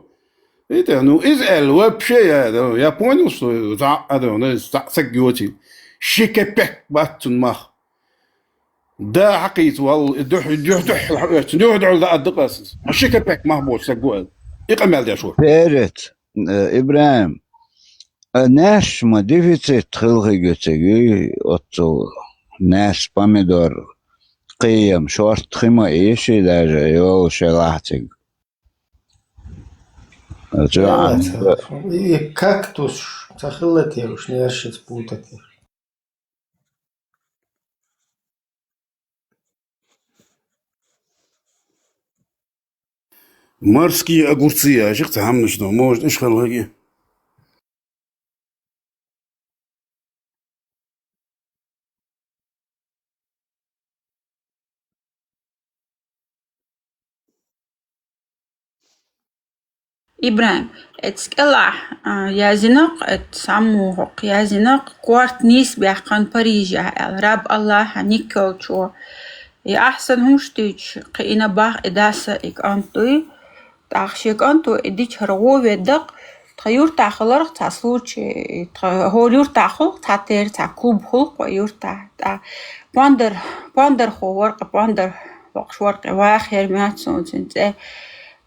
Видите? Ну, иза аьлла, вообще, я, я понял, что зӀа а ду, ну, зӀа саг йоций. Ши кепек бац цунна мах. Да, хьакхийца валла, и дуьхьа, дуьхьа, дуьхьа, дуьхьа, дуьхьа, дуьхьа, да, аддакъас. Ши кепек мах боцу саг ву аьлла. И къамел деш вара. Перец. Э, Ибрахим, а, наьш ма дефицит хила хир ю цига, оццул наьш, помидор, кхиям, шорта хи ма ийши даже, йолуш елахь цига. А, чу а, и кактус ца хилла те уьш, наьшица путать. Морские огурцы, я, ших ца хьамнаш ду, может, иш хала хаги. Ибрахим, эцу кӀелахь, а, яздинарг, эцу саммухьокх яздинарг, корта нийса баьккхина Парижехь аьлла, Раб Аллахьа никкелчо. И ахьсан хӀумаш дуьйцуш, кхиъна бах и даса, и кӀант дуй. ТӀаккха шен кӀанто и дича хӀара гӀо веддакъ, тхан юртахь хиларх цхьа случай, тхан хӀора юртахь хулх цхьа тера, цхьа клуб хулх вай юртахь. ТӀа пондар, пондархо вара кхин, пондар боккхуш вара кхин, ваха яра моьтту суна цуьнан цӀе.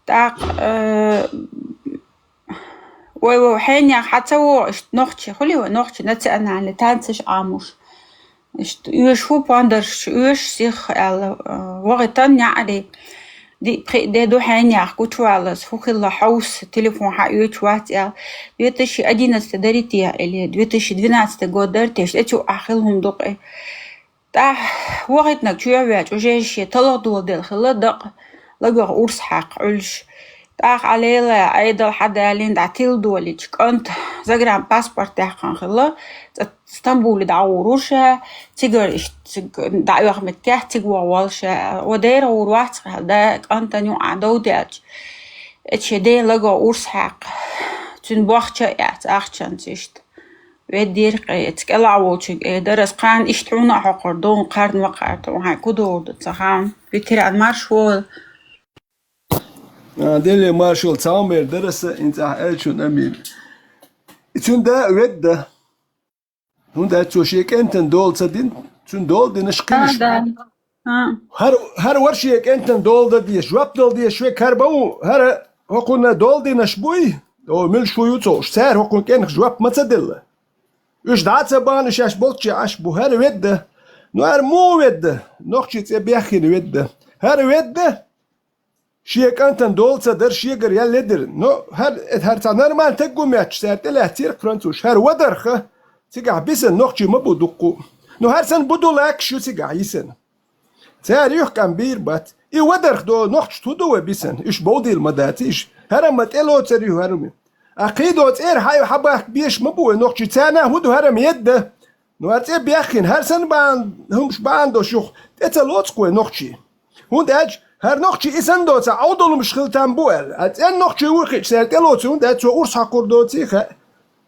ТӀаккха, э, вай, вай хьенех хьан ца вогӀу, иштта нохчий, хуьлий вай нохчий национальный танцаш Ӏамош. Иштта оьшу хӀу пондарш, оьшу сих аьлла, э, вахийтина неӀаре. Диъ пхиъ де ду хьенех гучуваллалц, хӀу хилла хьовса, телефон хьаоьцуш вац аьлла. Две тысячи одиннадцатый дарий те или две тысячи двенадцатый год дара те, иштта цу ахь хилла хӀума ду-кх и. ТӀаккха вахийтинарг чу а ваьлча, уже шен талха доладелла хилла дакъа, лагах урс хьаькхна Ӏуьллуш. ТӀаккха Ӏа лела, Ӏедал хьадалийна дӀа тиладолийча, кӀант загранпаспорт яьккхина хилла, цкъа Стамбуле дӀагӀур ву ша, цигара иштта цига дӀаоьху меттигехь цига вогӀу волу ша, ва дера гӀур вац-кх аьлла, да кӀантана юкъахь дов даьлча, эцу шен ден лагах урс хьаькхна, цуьнан бохча а эцна ахчанца иштта. Веддира-кх и, эцу кӀелахь волчуьнга эр дара ас, кхана иштта хьуна а хьокхур ду, кхарна вакхара тхуна хьайн кху догӀур ду ца хаьа. Ветеран, марша вогӀийла. А, Деле маршалла, цхьа хӀума эр дара аса, хӀинца ахь аьллачунна, Амир. И цуьнан да ведда. ХӀунда аьлча цо шен кӀентан дола ца дина, цуьнан дола динарш кхинаш. Да, да. А. ХӀара, хӀара вара шен кӀентан дола дан дезаш, жоп дала дезаш век хӀара бан ву, хӀара хӀокхунна дола динарш буй, о, муьлш хӀу ю ца хууш, цара хӀокхунна кӀентан жоп ма ца делла. Уьш дӀа а ца бахана, шаьш болччехь Ӏаш бу, хӀара ведда. Ну, хӀара муха ведда? Нохчийн цӀе беххина ведда. ХӀара ведда? Шен кӀантана дола ца дара, шегара ял ледира. Но хӀара, хӀара цхьа нормальный таг ву моьттуш, цара тӀелаьццийра французаш. ХӀара вадарха, цигахь бисина нохчий ма бу дуккха. Но хӀара санна бу ду лакаш ю цигахь йисина. Цара юьхькӀам бийр бац. И вадарх до нохчашта хӀун ду вай бисина? Уьш бовдийла ма дац, уьш. ХӀара ма тӀелоцар ю хӀара ма. А кхийдо цӀера хьай хьабахка беш ма бу вай нохчий. Царна хӀун ду хӀара ма едда? Ну, хӀара цӀе беххина, хӀара санна бахьана, хӀумаш бахьана долуш юха тӀе ца лоцу-кх вай нохчий. ХӀунда аьлча хӀара нохчий и санна доцахь, Ӏовдалумаш хила там бу аьлла. А цӀен нохчий ву хиъча, цара тӀелоцу, хӀунда аьлча цо урс хьокхур доций хаьа.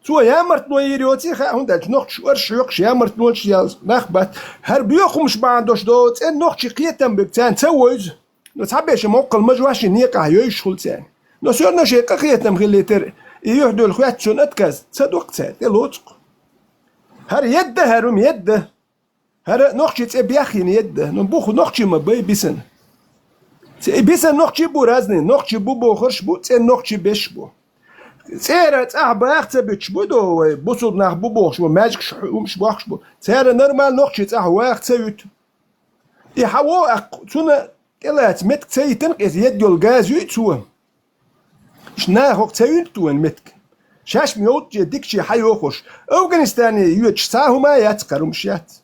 Цо ямартло йийр йоций хаьа, хӀунда аьлча нохчаш оршах хьоькхуш ямартлонаш яьлла нах бац. ХӀара боьха хӀумаш бахьана долуш до цӀен нохчий кхетам бег царна ца вевза. Ну, цхьаберш моккхал мажош шен некъахь йовзуш хуьлу царна. Но всё равно шайн къахетам хилийтар, и юьхь-дуьллу хоьттучунна отказ ца до-кх цара, тӀелоцу-кх. ХӀара едда, хӀара хӀума едда. ХӀара нохчийн цӀе беххина едда. Ну, бух нохчий ма бай бисина. Ц-, и бисина нохчий бу разный, нохчий бу бохурш бу, цӀен нохчий беш бу. ЦӀера цӀахь баха ца буьтуш бу до вай, бусулба нах бу бохуш бу, маьжгаш хӀумаш бохкуш бу. Цара нормально нохчий цӀахь ваха ца вуьту. И хьан во аккха, цунна тӀелаца метка ца йитина-кх иза, едда йолу газа юй цо. Иштта наха хӀокху ца вуьту вайн метка. Шаьш-м йовтче дикаче хьан йохуш. Афганистане йоьдуш цхьа хӀума а яц, кхарумаш яц.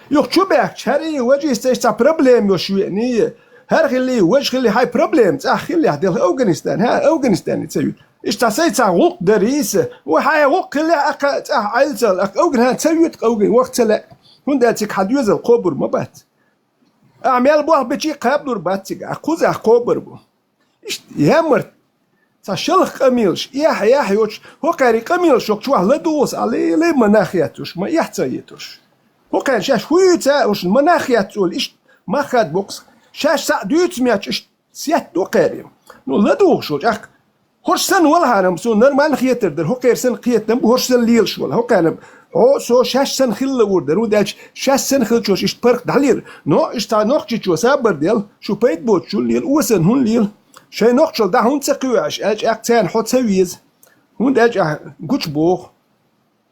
Юха чу баьхкича, хӀара и важа йист цхьа проблема йолуш веаний, хӀара хилий, важа хилий, хьайн проблема цӀахь хиллехь делха Афганистане, хьан Афганистане ца вуьту. Иштта цхьа сайн цхьа гӀуллакх дарий сан, вай хьайн гӀуллакх хиллехь, аккха цӀахь Ӏайла ца, аккха Афган хьан ца вуьту, Афган ваха ца лаьа. ХӀунда аьлча цига хьан доьзал кхобур ма бац. Ахьа мел болх бичи кхабалур бац цига, ахьа кхузахь кхобур бу. Иштта ямарт, цхьа шалха къамелаш, эхь-эхь йоцуш, хӀокхаьрий къамелаш хӀокху чохь ладугӀу аса, а лелай ма нах еттуш, ма эхь ца еттуш. ХӀокхаьрна шаьш хӀуьйца а хӀушна ма нах еттуш олу, иштта мах хад боккхуш, шаьш цхьаъ дуьйцу метташ, иштта сетта ду кхаьрий. Ну, ладугӀуш волчу, ахь ХӀорш санна валахьара-м суна нормально хетар дара, хӀокхеран санна кхетам бу, хӀорш санна лелаш вала. ХӀокхарна-м хьо а, со а шаьш санна хила луур дара, хӀунда аьлча шаьш санна хиллачо иштта паргӀат дӀалера. Но иштта цхьа нохчичо сабар дела, шу пайда боцучул лела, осанна хӀунда лела? Шайн нохчалла дӀа хӀунда ца кхоьхьуш аьлча, аьлча царна хьо ца веза. ХӀунда аьлча ахь гучубоху.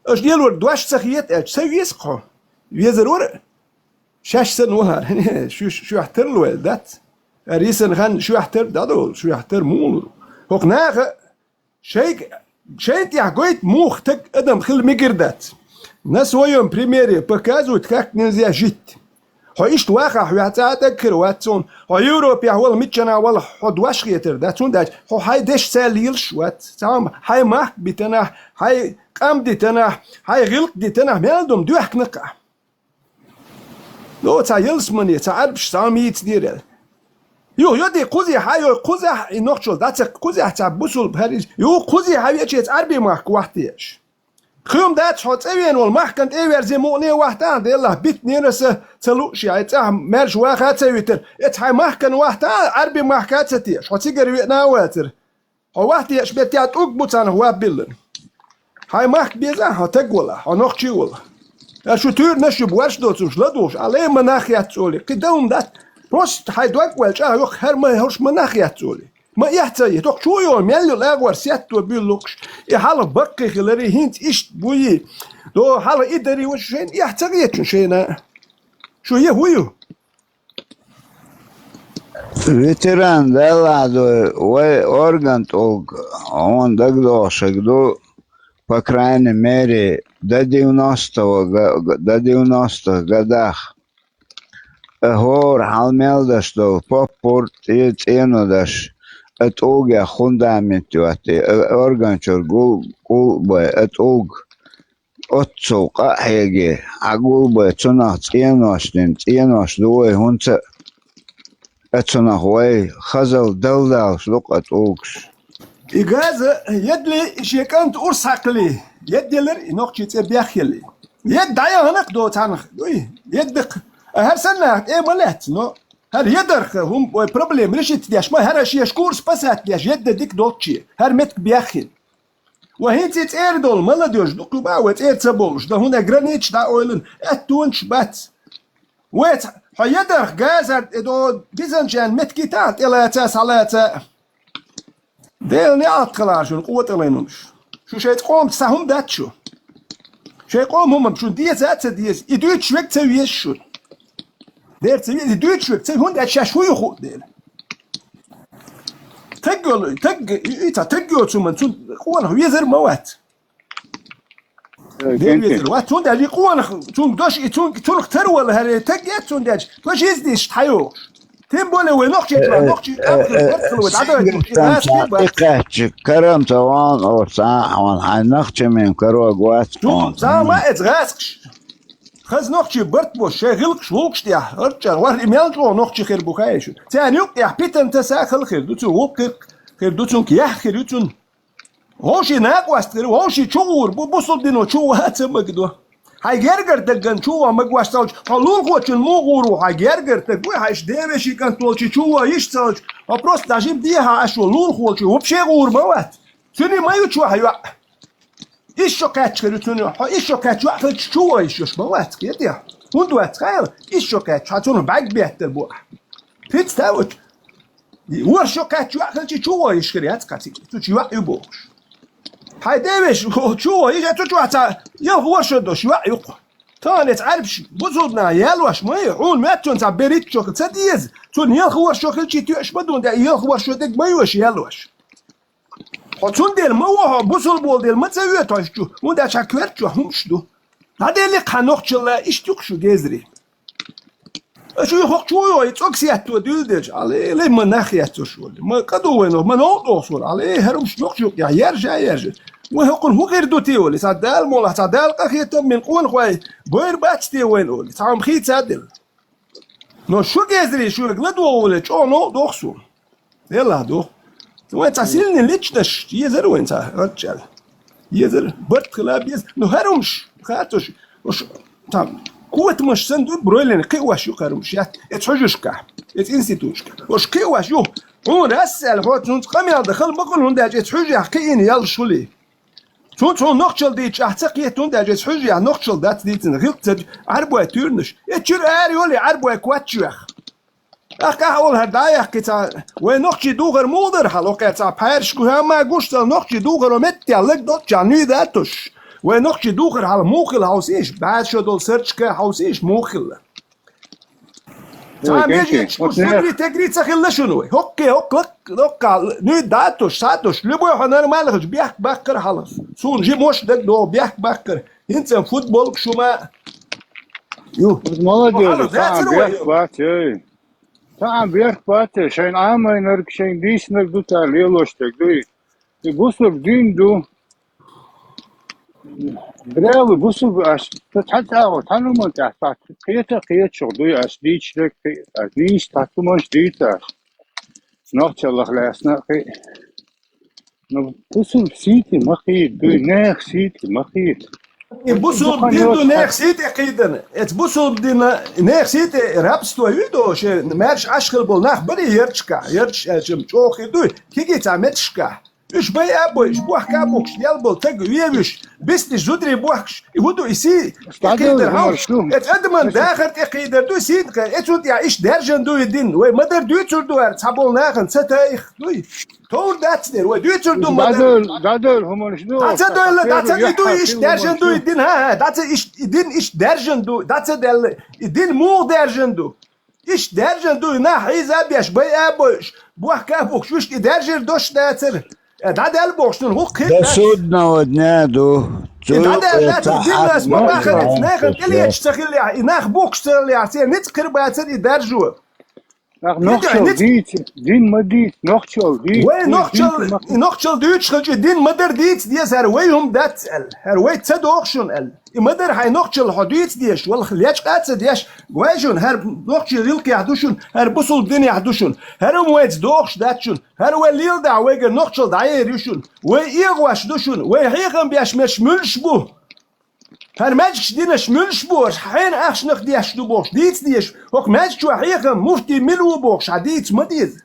Аша лелор дош ца хета аьлча, ца веза-кх хьо. Везар вара а. Шаьш санна валахьара, шу, шуьх тарло аьлла дац. Ара йисина хан шуьх тар дӀадолу, шуьх тар муха лур. ХӀокху наха шайга, шайна тӀехь гойту муха таг адам хила мегар дац. На своём примере показывают, как нельзя жить. Хьо иштта вахахь, хьоьхь цӀа а тӀаг хир вац цунна. Хьо Европехь вала, миччанахь вала, хьо дош хетар дац, хӀунда аьлча хьо хьайн дешца лелаш вац. Цхьа хьайн махка битанахь, хьайн къам дитанахь, хьайн гӀиллакх дитанахь, мел ду-м доьхкина-кх ахь. Йо, цхьа ялсамане, цхьа Ӏарбаш цхьа хӀума йийцинера аьлла. Юха йо де кхузе хьан йой, кхузахь и нохчалла дӀа ца кхузахь цхьа бусулба хӀара иза. Юха кхузе хьан веачеца Ӏарби махка вахтаеш. Кхин-м дац хьо цӀа вена волу махкана тӀе а верзе мукъане а вахта, Деллахь, битанера аса ца лууш, хьайн цӀахь маьрша ваха а ца витар. Эца хьайн махкана вахта, Ӏарби махка а ца теша, хьо цигара веана а вацара. Хьо вахтехь беттехь тӀулг бу царнах ваб биллина. Хьайн махка беза, хьо таг вала, хьо нохчи вала. Ша шу туьйранаш ю, борш доцурш ладугӀуш, а лай ма нах яц цӀоли. Кхин дан хӀума дац. Просто хьайн дог ваьлла чӀагӀ йоккха, хӀара ма хӀорш ма нах яц цӀоли. Ма эхь ца е, тоху чу йо, мел ю агӀор сетто буьллукхуш. И хьалха баккхий хилари, хӀинца иштта буй. До хьалха и дари, ва шу шайна эхь ца гӀечун шайна. Шу е хӀу ю? Ветеран, Далла дой, вай орган тӀулг, хьуна дагадогӀушаг ду, по крайней мере, до девяностого, до девяностых годах. ХӀора хьал мел даш долу поппур, цӀе-, цӀено даш, а тӀулгех фундамент йотти, а орган чуьра гул-, гулбай, а тӀулг. Оццул къа а хьеге, хьан гулбай, цунах цӀенош дина, цӀенош ду вай хӀунца а, цунах вай хазал далдалаш ду къа тӀулгаш. И газа едли шен кӀанта урс хьакхали, едделар и нохчи цӀе беххели. Ед дӀаяханакх до цхьанах, дуй, еддакх. А хӀара саннах тӀе ма лаьцна, но хӀара едарх хӀум вай проблема решить деш, ма хӀара шен шкур спасать деш, едда дика долччи, хӀара метка беххин. Ва хӀинца и цӀера долу молодёжь дукха ю бах, вай цӀера ца болуш, дан хӀунда границаш дӀа а ойлана, аьттонаш бац. Вайца хьо ядарх газар тӀе до бизанчарна меткий тахьа тӀелаца, схьалаца. Делан неӀалт хилахь шуна къотӀалайн хӀумаш. Шу шайн къомца цхьа хӀума дац шу. Шайн къоман хӀума шуна деза а ца деза, и дуьйцуш верг ца веза шуна. Дера ца веза, и дуьйцуш верг ца, хӀунда аьлча шаьш хӀун ю хуур дела. Таг йолу, таг, и, и ца таг йоцу хӀуманна цунна къонах везар ма вац. Э, Ден генти. Везар вац, цундела и къонах, цунга дош, и цунга, цунах тарвала хӀара таг яц цундела, тхо жизнь иштта хьайогӀуш. Тем более вай нохчий чу, э, нохчий э, кӀапхир, э, барт хила вай, дӀадойтуш, и гӀаскхий бац. ТӀекхаьчча, карам ца ван оцу цхьа а хьайн нохчийн карог вац. Цу, цхьа ма эца гӀаскхаш. Хаза нохчий барт бо, шайн гӀиллакхаш, гӀуллакхаш тӀехь, арчӀа, вархӀ и мел чӀогӀа нохчий хир бу хаьий шу. Царна юкъ тӀехь питана таса а хала хир ду, цу гӀуллакх хир ду, цунга яхь хир ю цунна. Вовшийн накъост хир, вовшийн чу гӀур бу, бусулба дино чу ваца а магадо. Хьайн гергара дагган чу ван магош цалча, хьо лулахочун муха гӀур ву, хьайн гергара даг вуй, хьайша девеший кӀант волчий чу ван йиш цалча, хьо просто дажим дехьа аш ву лулахочий, вообще гӀур ма вац. Цуьнан ма ю чохь йоӀ. Ишшо кхаьчча хир ю цунна, хьо ишшо кхаьчча йоӀ хилча чу ван йиш йош ма вац, кхетий? ХӀунда вац, хаьа, ишшо кхаьчча, хьан цунах бӀаьг беттар бу ахь. Пицта а вачу. ВорхӀ шо кхаьчча йоӀ хилча чу ван йиш хир яц кхациг, цу чу йоӀ ю бохуш. Хьайн девеш чу ван йиш, цу чохь цхьа ялх ворхӀ шо долуш йоӀ ю кху. Тахана эца Ӏаьрбаш бусулба нах ялош ма ю, хьуна моьтту цунна цхьа берриг шо ца деза, цунна ялх ворхӀ шо хилчий тоьуш ма ду, даа ялх ворхӀ шо дерг ма йош ялош. Хьо цундела ма ву хьо, бусулба волу дела ма ца оьту хьо чу, хӀунда аьлча хьан коьрта чохь хӀумаш ду. ДӀаделли-кх хьан нохчалла, иштта ю-кх шу гезри. Аша хӀокху чу йогӀу, и цӀогсетто дуьйла дерш, алий, лай, ма нах еццо шу валли, ма къа ду вайна, ма новкъа доху суна, алий, хӀара хӀумаш нохча юкъехь яржа а яржа. Вай хӀокхуна хӀун хир ду те валли, цхьа Дала молахь, цхьа Дала къахетам бина къонахой бойр бац те вайна валли, цхьа хӀума хийца а делла. Но шу гезри шуьга ладогӀа вале, чӀогӀа новкъа доху суна. Делахь ду. Вайн цхьа сильный личность езара вайн цхьа, гӀаттачара. Езара, барт хила беза. Ну, хӀара хӀумаш, хатташ, уш, там, котамаш санна ду, бройлен, кхиош ю хӀара хӀумаш, яц, эца хьуьжашка, эца институташка. Уш кхиош ю. Хьуна ас аьлла, хьо цунца къамел дан хала ма хуьлу, хӀунда аьлча эца хьуьжехь кхиъна яллаш хуьлий. Цунца хьуна нохчалла дийцча ахь ца кхета, хӀунда аьлча эца хьуьжехь нохчалла дац дийцина, гӀиллакх ца, Ӏарбой туьйранаш. Эца чуьра ара йолий, Ӏарбой коч вех. Ахкахь олу хӀара дӀаяьккхи цхьа, вай нохчий духар муха дара хьала, окхара цхьа пхьаьршка хӀума гуш ца нохчий духаро меттехь лаг долччохь нуьйда а тосуш. Вай нохчий духар хьала муха хила хьовсийша, бӀаьрша долу сарчка хьовсийша муха хилла. Цхьа меже ечу куш сагри-тегри ца хилла шуна вай. ХӀоккхе, хӀоккхе, хӀоккхе, нуьйда а тосуш, схьа а тосуш, любой хьо нормально хилча, бехк баккхар хьалха. Суна жимош даг догӀу, бехк баккхар. ХӀинца футболка шу ма. Ю. Молодец, хьалха цхьа а дацар вай, бехк ю. Бац, эй. Цхьа а бехк бац, шайна Ӏамийнарг, шайна дийцинарг ду цара лелош дерг, дуй. И бусург дин ду. Брелу бусург аш, цхьа цӀагӀо, цхьа хӀуманна тӀехь цхьа кхета а кхеташух дуй аш дийцинарг кхин, аш нийса цхьа хӀуманаш дийца аш. Нохчаллах лаьцна а кхин. Ну, бусург сийти ма кхийда дуй, нехан сийти ма кхийда. И бусулба дин ду нехан сийте кхийдина. Эца бусулба дина нехан сийте рабство ю до, шен маьрша Ӏаш хила болу нах барий ярташкахь, ярташ аьлча чӀогӀа хир дуй, кигий цхьа метташкахь. Уьш бай а бой, уьш бохка а бохкуш, ял болу таг вевуьш, бисниш зударий бохкуш, и хӀун ду и сий, и кхийдар хьовш. Эца адаман дахар тӀе кхийдар дуй, сийна кхе, эцун тӀехь иштта даьржина дуй дин, вай ма-дарра дуьйцур ду аьлла, цхьаболу нахана ца тайх дуй. Товр дац дера, вай дуьйцур ду ма-дарра. ДӀадевлла, дӀадевлла хӀуманаш ду. ДӀа ца девлла, дӀа ца и ду, иштта даьржина ду и дин, хӀа, хӀа, дӀа ца иш-, и дин иштта даьржина ду, дӀа ца девлла, и дин муха даьржина ду? Иштта даьржина ду, и нах хьийза а беш, бай а бойуш, бохка а бохкуш, вуьшта и даьржира дош дацара. Э, дӀадаьлла бохуш, цунна хӀух кхин а дац. До судного дня ду. И дӀадаьлла дац, и дин нас ма бахара, нехан тӀелеташ ца хиллехь, и нах бухкуш ца хиллехь, церан ницкъ хир бацара и даржо. Нах нохчалла дийца, дин ма дийца, нохчалла дийца. Вай нохчалла, нохчалла дуьйцуш хилча, дин ма-дарра дийца деза, хӀара вай хӀума дац аьлла, хӀара вай ца догӀу шуна аьлла. И ма-дарра хьайн нохчалла хьо дийца дезаш, валла лечкъа а ца деш, вай шуна, хӀара нохчийн гӀиллакхехь ду шуна, хӀара бусулба динехь ду шуна, хӀара хӀума вайца догӀуш дац шуна, хӀара вай леладахь, вайгара нохчалла дӀаер ю шуна, вай эгӀош ду шуна, вай хьехам беш мерш муьлш бу? ХӀара маьждигаш динарш муьлш бу аша? Хьенан ахчанах деш ду бохуш, дийца дезаш, хӀокху маьждиг чохь хьехам муфтий мила ву бохуш, хьан дийца ма деза?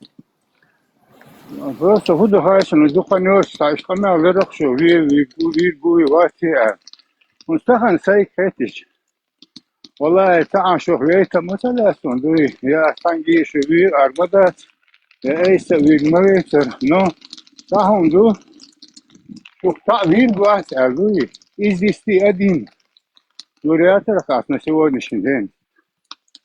Просто хӀу ду хьайсана, дукха нёс, цхьа ишкъамел лерах шо, вир, вир, вир, вир, вир, ваци, а. Мустахан сай кхетич. Валлахи, цхьа а шух вейта ма ца лаьцун дуй, я санги шу вир арма дац, я айса вир ма вейцар. Ну, цхьа хӀун ду, шух цхьа вир вац, а дуй, из десяти один. Лауреатор хас на сегодняшний день.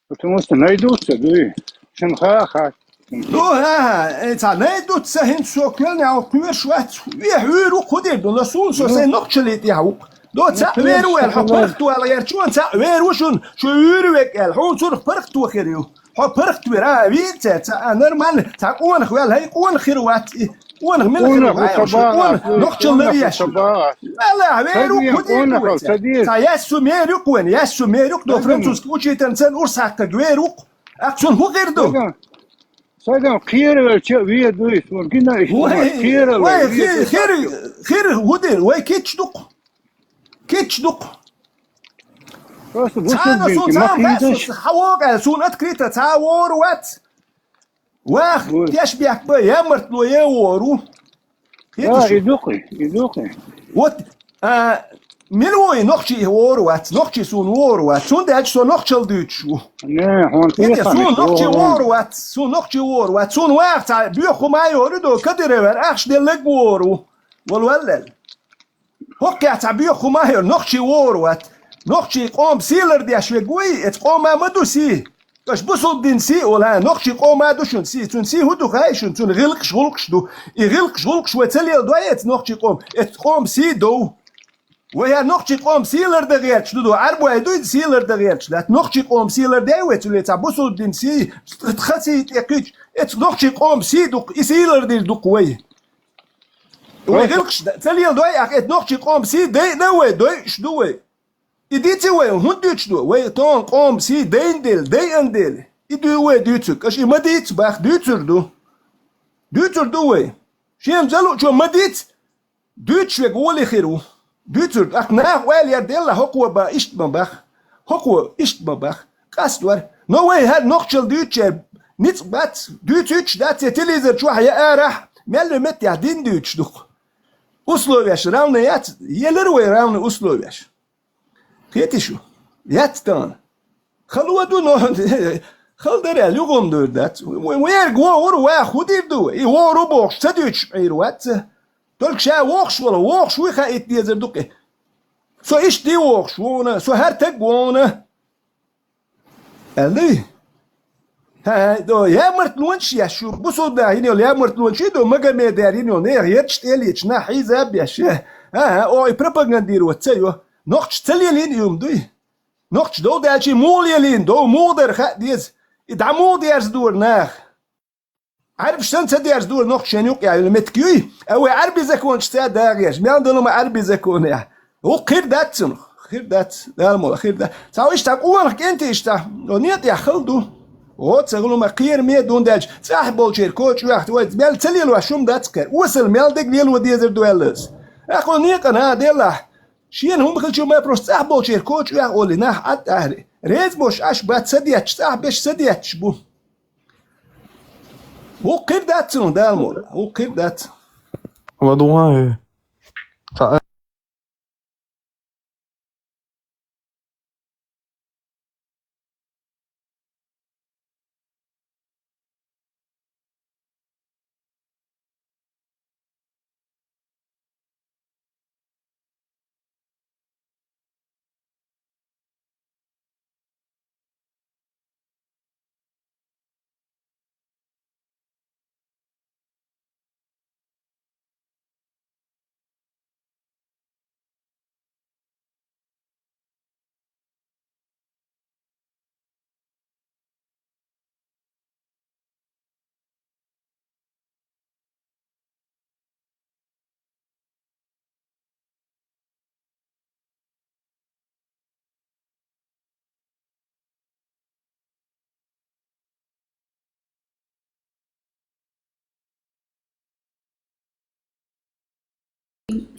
Потому что найдутся, дуй. Шин ха, ха. Ну, ха, ха, э, ца найдутся, хин со кёлня, а куверш вац. Ве хьуйру кудир, ду, на сун со Ну. сай нохчали тя ук. До Ну, ца куверш веру эл, ха, ха, парх туал, яр чуан ца веру шун, шу юрвек эл, хун цур парх туахир ю. Хо парх туэр, а, вин ца, ца, а, нормально. Ца куан хвел, хай куан хир вац. Куан мил хир Куна вац, хутаба, куан, куна нохчал хутаба. Ларияш. Вала, веру Садиен, кудир куна дуй ца. Садиен. Ца яссу меру куан, яссу меру, до Садиен. Французский учитель цен урсакка гверу. Аксун ху герду. Садиен, Садиен, кхера вел че ве дуй, сун гина иш Вай, кхера вел вай, ве хир, дуй. Хир, хир, худир, вай кич дук. Кич дук. Просто Цана бусурбинки, сун цан махидаш. Пасус, хавога, сун открыто, ца вору вац. Вах, Ой. Тешбяк ба, я мартно, я вору. Да, Хитишу. Идухи, идухи. Вот, а, милуи нохчи вору вац, нохчи сун вору вац, сун дяч со нохчал дючу. Не, он Хити, тихо, сун нохчи вору вац, сун нохчи вору вац, сун вах, ца, бюху майору до, кадыревер, ахш де лег вору. Вал валлал. ХӀокхехь цхьа боьха хӀума а йо, нохчий вогӀур вац. Нохчий къоман сий лардеш верг вуй, эца къоман ма ду сий. Аша бусулба дин сий а олу, хьан, нохчий къоман а ду шуна сий. Цуьнан сий хӀун ду хаьий шуна? Цуьнан гӀиллакхаш, гӀуллакхаш ду. И гӀиллакхаш, гӀуллакхаш вай ца леладой эца нохчий къоман? Эца къоман сий дов. Вай хьан нохчий къоман сий лардан гӀерташ ду, ду, Ӏарбой дуй сий лардан гӀерташ дац. Нохчий къоман сий лардай вай цу ле цхьа бусулба дин сий, тхан сий тӀекхуьйтуш. Эца нохчий къоман сий ду-кх, и сий лардийр ду-кх вай. Вай гӀиллакхаш ца леладой, ахь эта нохчий къоман сий дайна вай, дойуш ду вай. И дици вай, хӀунда дуьйцуш ду? Вай тхуна къоман сий дайна дели, дайна дели. И ду вай дуьйцург. Аша и ма дийца бах, дуьйцур ду. Дуьйцур ду вай. Шен залучо ма дийца, дуьйцуш верг вали хир ву. Дуьйцур ду. Ахь наха ойла яр делла, хӀокхо бан иштта ма бах. ХӀокхо иштта ма бах. Къастор. Но вай хӀара нохчалла дуьйцучеран ницкъ бац, дуьйцуьйтуш дац я телевизор чохь, я арахь, мел вай меттехь дин дуьйцуш ду-кх. Условеш равна яц, елира вай равна условеш. Кхетий шу? Яц тахана. Хало ду, но хала дара аьлла, юха-м дуьйр дац. Вай, вай, вай, вогӀур ваха хӀун дийр ду? И вогӀур ву бохуш ца дуьйцуш Ӏийр вац. Только ша вогӀуш вала, вогӀуш вуй хаийта дезар ду-кх и. Со иштта дий вогӀуш ву хьуна, со хӀара таг ву хьуна. Аьлла дуй? ХӀа-хӀа, до, ямартлонаш еш шу, бусулба нах йина йолу ямартлонаш ю, до, Магомедера йина йолу нехан ярташ тӀе а леташ, нах хьийза а беш. ХӀа-хӀа, оха и пропагандировать ца йо. Нохчаша ца лелийна и хӀума дуй? Нохчаша дов даьлчий муха лелийна, дов муха дара хаа деза. И дӀа муха дерзадора наха? Ӏарбаш санна ца дерзадора нохчашна юкъа яьлла меттиг юй? А вай Ӏарби законашца а дагӀеш, мел долу ма Ӏарби законехь. ХӀу хир дац цунах, хир дац, Дала мула хир дац. Цхьа иштта къонах кӀентий иштта, о, некъ яххал ду. ГӀо ца гӀулума кхераме а дун даьлча, цӀахь болчеран коча оьху вай, мел ца лелош хӀума дац кхер. Осал мел дерг лело дезар ду аьлла аса. Ахьа некъана а делахь, шена хӀума хилча ма просто цӀахь болчеран коча оьху олий нах Ӏад ахьри. Реза болуш Ӏаш бац, ца детташ, цӀахь беш ца детташ бу. ХӀу хир дац цунах, Дала мула, хӀу хир дац. ЛадугӀан, э. Цхьа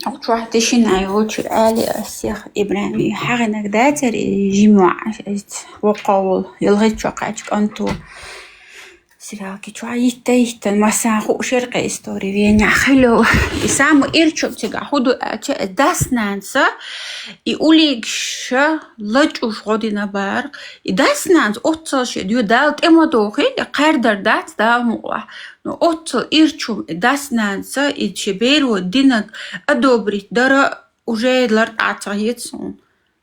Ахчохь тишина йолчу али ас сех ИбрахӀим хьагӀинаг дацара и жимоӀаш, воккхаволу, ялхитчо кхаьчу кӀанто. Сериалки чу йитта-йиттан, массан ху шеркъе истори веня хило. И самый ирчуб цига худу ача дас нанца, и улигша лачуш година бар. И дас нанц оццал ше дю дал тема дохи, и къардар дац дал мукъа. Но оццал ирчум дас нанца, и ше беро динаг одобрить дара уже лар ацагъецун.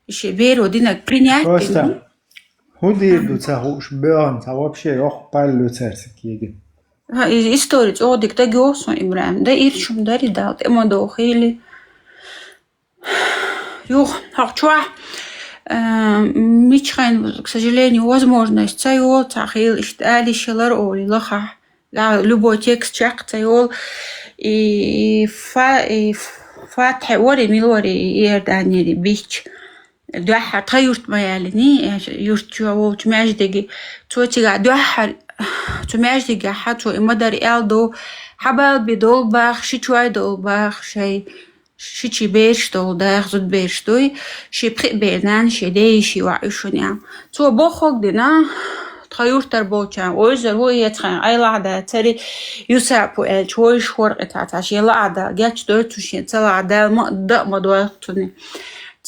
Ше беро динаг принять. Просто худир ду ца хуш беон, ца вообще ох паллю царса киги. Ха, и-, истори цӀодик даг ёхсон Ибрагьим. Да ирчум дари дал, тема дохили. Юх, хак чуа, э, мичхайн, к сожалению, возможность ца ёл, ца хил, ишт али шелар оли лаха. Да, любой текст чак ца ёл. И фа-, и ф-, фатхе вори, мил вори, и Иорданери бич. Дуьххьар тха юрт ма ялини, э, юрт чу вовчу маьждиги. Цо цига дуьххьар, цу маьждиги хьа цо и мадар эл до, хьабал би дол бах, ши чуай дол бах, шай, ши чи берш дол дах, зуд берш дуй, ши пхи бер нан, ши дей, ши ва ушуня. Цо бохог дина, тха юртар болчан, ойзар ву ецхан, айлада, цари юсапу элч, войш хоркъи та, та, ши лада, геч дой цу ши, цала дал ма, да ма дой цуни.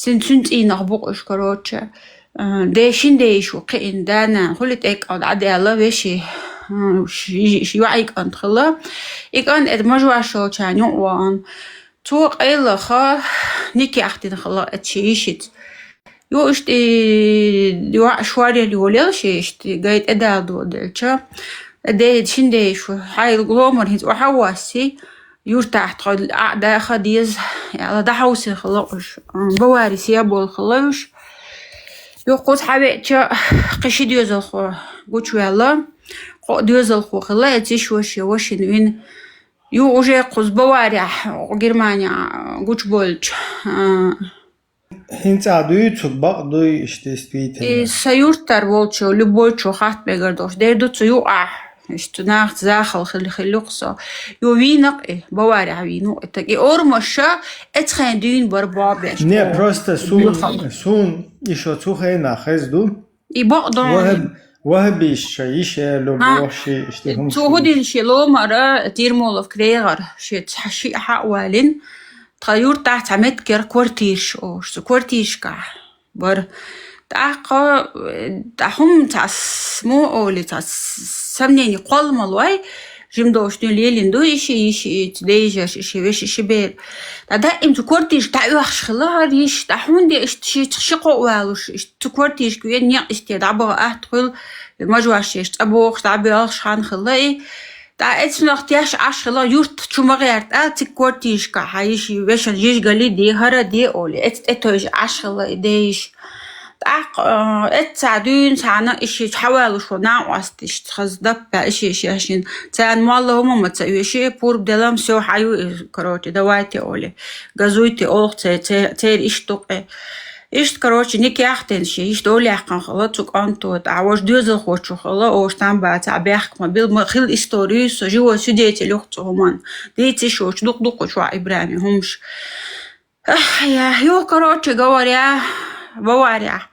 Цин цун цӀийнах букъуш, короче. Э, дешин дейшу кхиин дана, хули тӀекӀал дӀадяла веши, э, ши-, ши-, юа икӀан тхила. ИкӀан эд мажвашал чан юъван. Цу къайлаха никяхтин хила эд ши ишиц. Ю ишти юа шварел юлел ши ишти гайтӀе дал додел ча. Де шин дейшу, хьайл гломар хиз уа хьаваси. Юртахь тхо а даха деза, яла дахьавсин хила уж. Бавари се бол хила уж. Юхкъуз хьавеча кхиши доьзалхо гучвяла. Кхо доьзалхо хила, эциш ваши, вашин вин. Ю уже кхуз Бавария, Германия гучбольч. ХӀинца дуй, цу бакъ дуй, иш действительно. И са юртар волчу, любой чу хатт мегар долуш. Дер ду цу юкъахь, иш цу нахаца захал хили, хили юкъ со. Ю вийнакъ и, Бавария вийну и. Так и ормаша, эцхайн дуьйн бар бабеш. Не, просто сун, сун ишо цу хейна хез ду. И бакъ ду. Вахаб-, вахабиш ша, иш э, любовь ши, иш те хум цу ши. Худин ши ломара, Тирмолов крегар, ши ца-, ши хьа валин. Тха юртахь цхьа меткер квартирш ош, цу квартиршкахь бар. ТӀаккха, э, тӀа хӀума цхьа с-, му оли, цхьа с-, сомнение кхолмалой, жимдолуш дуьн лелин ду, иши, иши, ицу дейжаш, иши, веши, иши бер. ТӀа даим цу квартирш тӀа оьхуш хила гьар иш, тӀа хӀунде ишт ши, ши кхо валуш, ишт цу квартиршка вен некъ иште дӀабагӀа атта хуьл, мажваш еш, цӀа бохуш, дӀабоьлхуш хан хила и. ТӀа эцунах теш Ӏаш хила юрт чу ма гӀертӀа, цик квартиршка хьайиш, вешан жижгали де, хӀара де оли, эц тӀетойш Ӏаш хила и дейиш. ТӀаккха, э, эц ца дуьйна цхьана иши хьавалуш ву накъостиш, хаз даппа иши, иши, ишин. Царна молла хӀума ма ца оьши, пурба делам, всё, хьаю, и, короче, давайте оли. Газуйте олх це-, це-, цер иш тукъе. Ишт, короче, никяхтен ши, ишт олехкан хала цу кӀанто, тӀа вож доьзалхочу хала, ош там баца бехк ма бил, ма хил историю, со живой свидетель юх цу хуман. Дийци шоч, дук-дукъу чуа Ибрами хумш. Ах, я, ю, короче говоря, Бавария.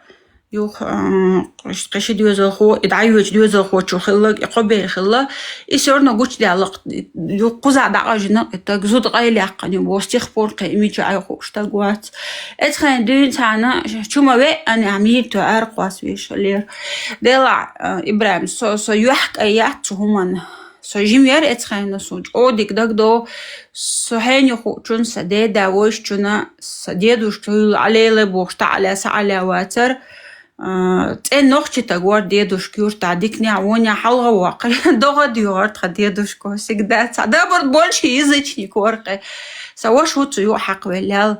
Юх, э, къиш-, къиши доьзалхо, и дӀайоьч доьзалхочу хилла, и кхо бер хилла, и всё равно гучдяла, ю, кхуза дӀакъажина, и так зуд къайляккхани, бо, с тех пор кхе, и мича айхуш так вац. Эцхайн дуьйна цхьана, чума веъани, а мир то аркъвас вешалер. Дела, э, Ибрагим, со, со юхь кӀай яц цу хӀуман. Со жим яр эцхайна, сун чӀодик дагдо, со хьениху чун, са деда войш чуна, са дедушка хӀуьлла Ӏалеле бохуш, тӀаӀаля са Ӏаля вацар. А, цӀен нохчи таг вар дедушка юрта, дикня, воня хьалгӀа вакъ. ДогӀа дуьгӀар тха дедушка, всегда ца. Да, борт больше язычник варкъе. Са ваш ву цу ю хьакъ веллял.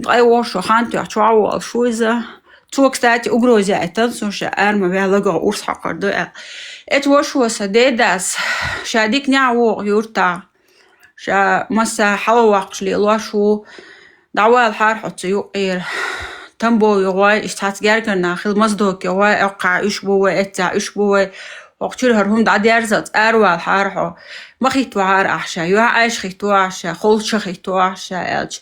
Ткъай вошо хан тӀехь чугӀа вол шуйза. Цо, кстати, угроза айтан, сун ша арма вяла гӀо урс хьакъар ду аьл. Эт вошо са дедас, ша дикня вогӀ юрта. Ша масса хьала ваккхаш лелош ву. ДӀавала хьар хьо цу юкъера. Тамбов йогӀой, иш цхьац гергар нах хила, Моздок йогӀой, эккха уьш бу вай, эццахь уьш бу вай. Вокху чуьра хӀара хӀума дӀадерзалц, аравалахьара хьо. Ма хӀиттавахьара ахь ша, юьхьӀаьржа хӀиттавахьара ша, холча хӀиттавахьара ша аьлча.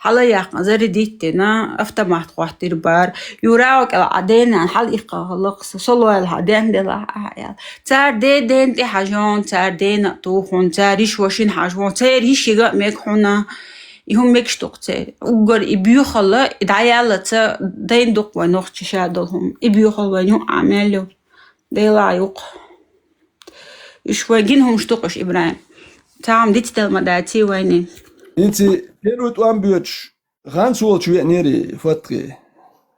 Хьала а яьккхина, зарядить дина, автомат хӀоттийра бара. Юра а кӀел Ӏа дена, хьала иккха хӀаллакхса, со лойла хьа, ден делахь ахьа аьлла. Цара де-дена тӀе хьажон, цара дена а тухун, цара йиш-вошина хьажвон, церан йиш йига а мега хьуна. И хӀума мегаш ду-кх церан. Уггар и боьхалла, и дӀаяллалца дайна ду-кх вайн нохчаша долу хӀума. И боьхалла вайн юкъахь мел ю. Делахь юкъа. Уьш вайн гина хӀумаш ду-кх уьш, ИбрахӀим. Цхьа хӀума дицдала ма даций вайна. ХӀинца первый тӀом боьдуш, гӀанцволчу веанера Фатхи,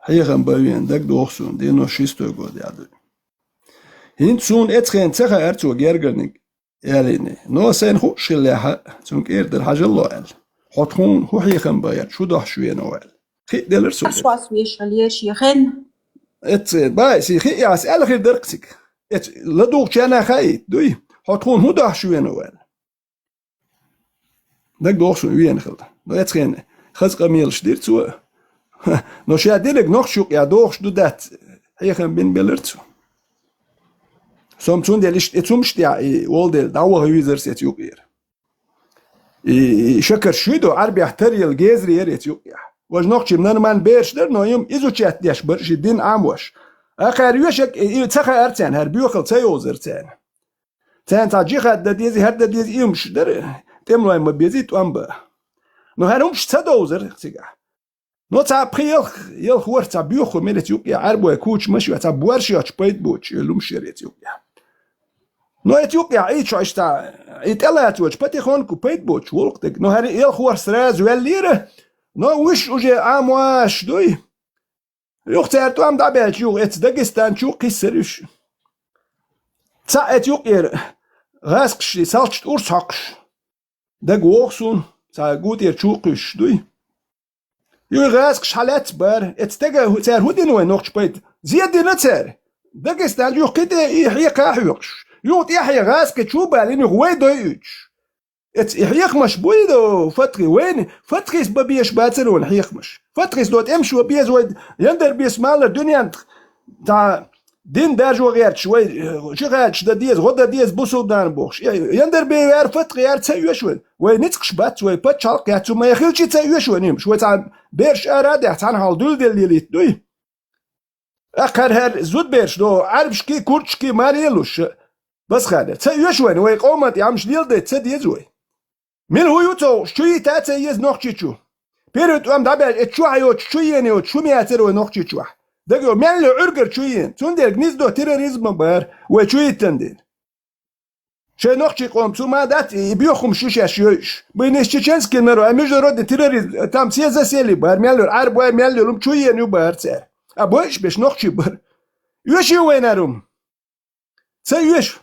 хьехам бан веана, дагадогӀу суна, девяносто шестой год яхь ду. ХӀинца суна эцхена ца хаьара цо гергарниг ялийна. Но сайна хууш хиллехьа, цунна кӀера дара хьажалло аьлла. Хьо тхуна хӀун хьехам бан яра, хӀун дохьуш веана аьлла. Хи а делара цо. Ас вас вешал еш яхен. Эцхена, бай, си хи а яс аьлла хир дара-кх цига. Эц ладугӀучарна хаийта, дуй? Хьо тхуна хӀун дохьуш веана аьлла. ДагадогӀу суна веана хилла. Но эцхена хаза къамелаш дира цо. Но ша динарг нохча юкъа дохуш ду дац, хьехам бина белара цо. Со-м цундела иштта, и цумаш тӀехь, и волу дела, дӀаваха визарс эца юкъера. И, и шакар шуьйду, Ӏарбехь таръелла гезар яра эца юкъехь. Важа нохчий нормально бераш дара, но юм изучать деш бара ши дин Ӏамош. Акхара вешаг, и, и ца хаьара царна, хӀара боьхалла ца йовзара царна. Царна цхьа джихад дан деза, хӀара дан деза, и хӀумаш дара, тӀемалой ма безий, тӀом бан. Но хӀара хӀумаш ца довзара цигахь. Но цхьа пхи-ялх, ялх ворхӀ цхьа боьха хӀума яра эца юкъехь, Ӏарбой кучамаш а, цхьа борш йоцуш пайда боцуш, и лумаш яра эца юкъехь. Но эца юкъехь, и чу иштта, и тӀелацочу патихонку пайда боцуш, волу-кх дага. Но хӀара ялх ворхӀ сразу ваьллера, но уьш уже Ӏамош дуй. Юха цара тӀом дӀабаьлча, юха эца Дагестан чу кхиссара уьш. Цхьаъ эца юкъера гӀазкхаший салчта урс хьокхуш. ДагадогӀу суна, цхьа гу тӀера чу кхуьссуш дуй. Юй гӀазкхаш хьалаьцна бара, эца стага хӀу-, цара хӀун дина вайн нохча пайда? Зе дина цара. Дагестан юха кхин тӀе и хьекха а хьоькхуш. Юха тӀаьхье гӀазкхи чу балийна, юха вай дойуьйтуш. Эца и хьехамаш буй до, Фатхи, вайна, Фатхис бан безаш бацара вайн хьехамаш. Фатхис до тӀемаш бан беза вай, яндар бес малар дуьнен тӀа дин даржо гӀерташ вай, э, ши хадаш дан деза, гӀо дан деза, бусулба нана бохуш. Э, яндар бен ваьр Фатхи яр ца оьшу вайн. Вай ницкъаш бац, вай пачхьалкх яц, цу ма хилчи ца оьшу вайн юмаш. Вай цхьа бераш ара а даьхьа, цхьана хьал дуьлла делла лелийта дуй. Акхар хӀара зудбераш до, Ӏарбашкий, курдашкий, мара елуш, басхана. Ца оьшу вайн, вай къоман тӀе Ӏамаш леладайта ца деза вай. Мила хӀу ю ца хууш, чу йита а ца еза Нохчийчу. Первый тӀом дӀабаьлча, эца чохь йоцуш, чу йена йоцуш, хӀума яцара вай Нохчийчохь. Дага йо, мел ю Ӏуьргар чу йена. Цундела гнездо терроризма бара, вай чу йитан дела. Шайн нохчий къоман цу ма дац, и боьха хӀумаш ю шаьш йойуш. Мы не чеченский народ, а международный терроризм, там все засели бара, мел ю Ӏарбой, мел ю лум чу йена ю бара цара. А бойуш беш нохчий бара. Оьший вайна хӀума? Ца оьшу.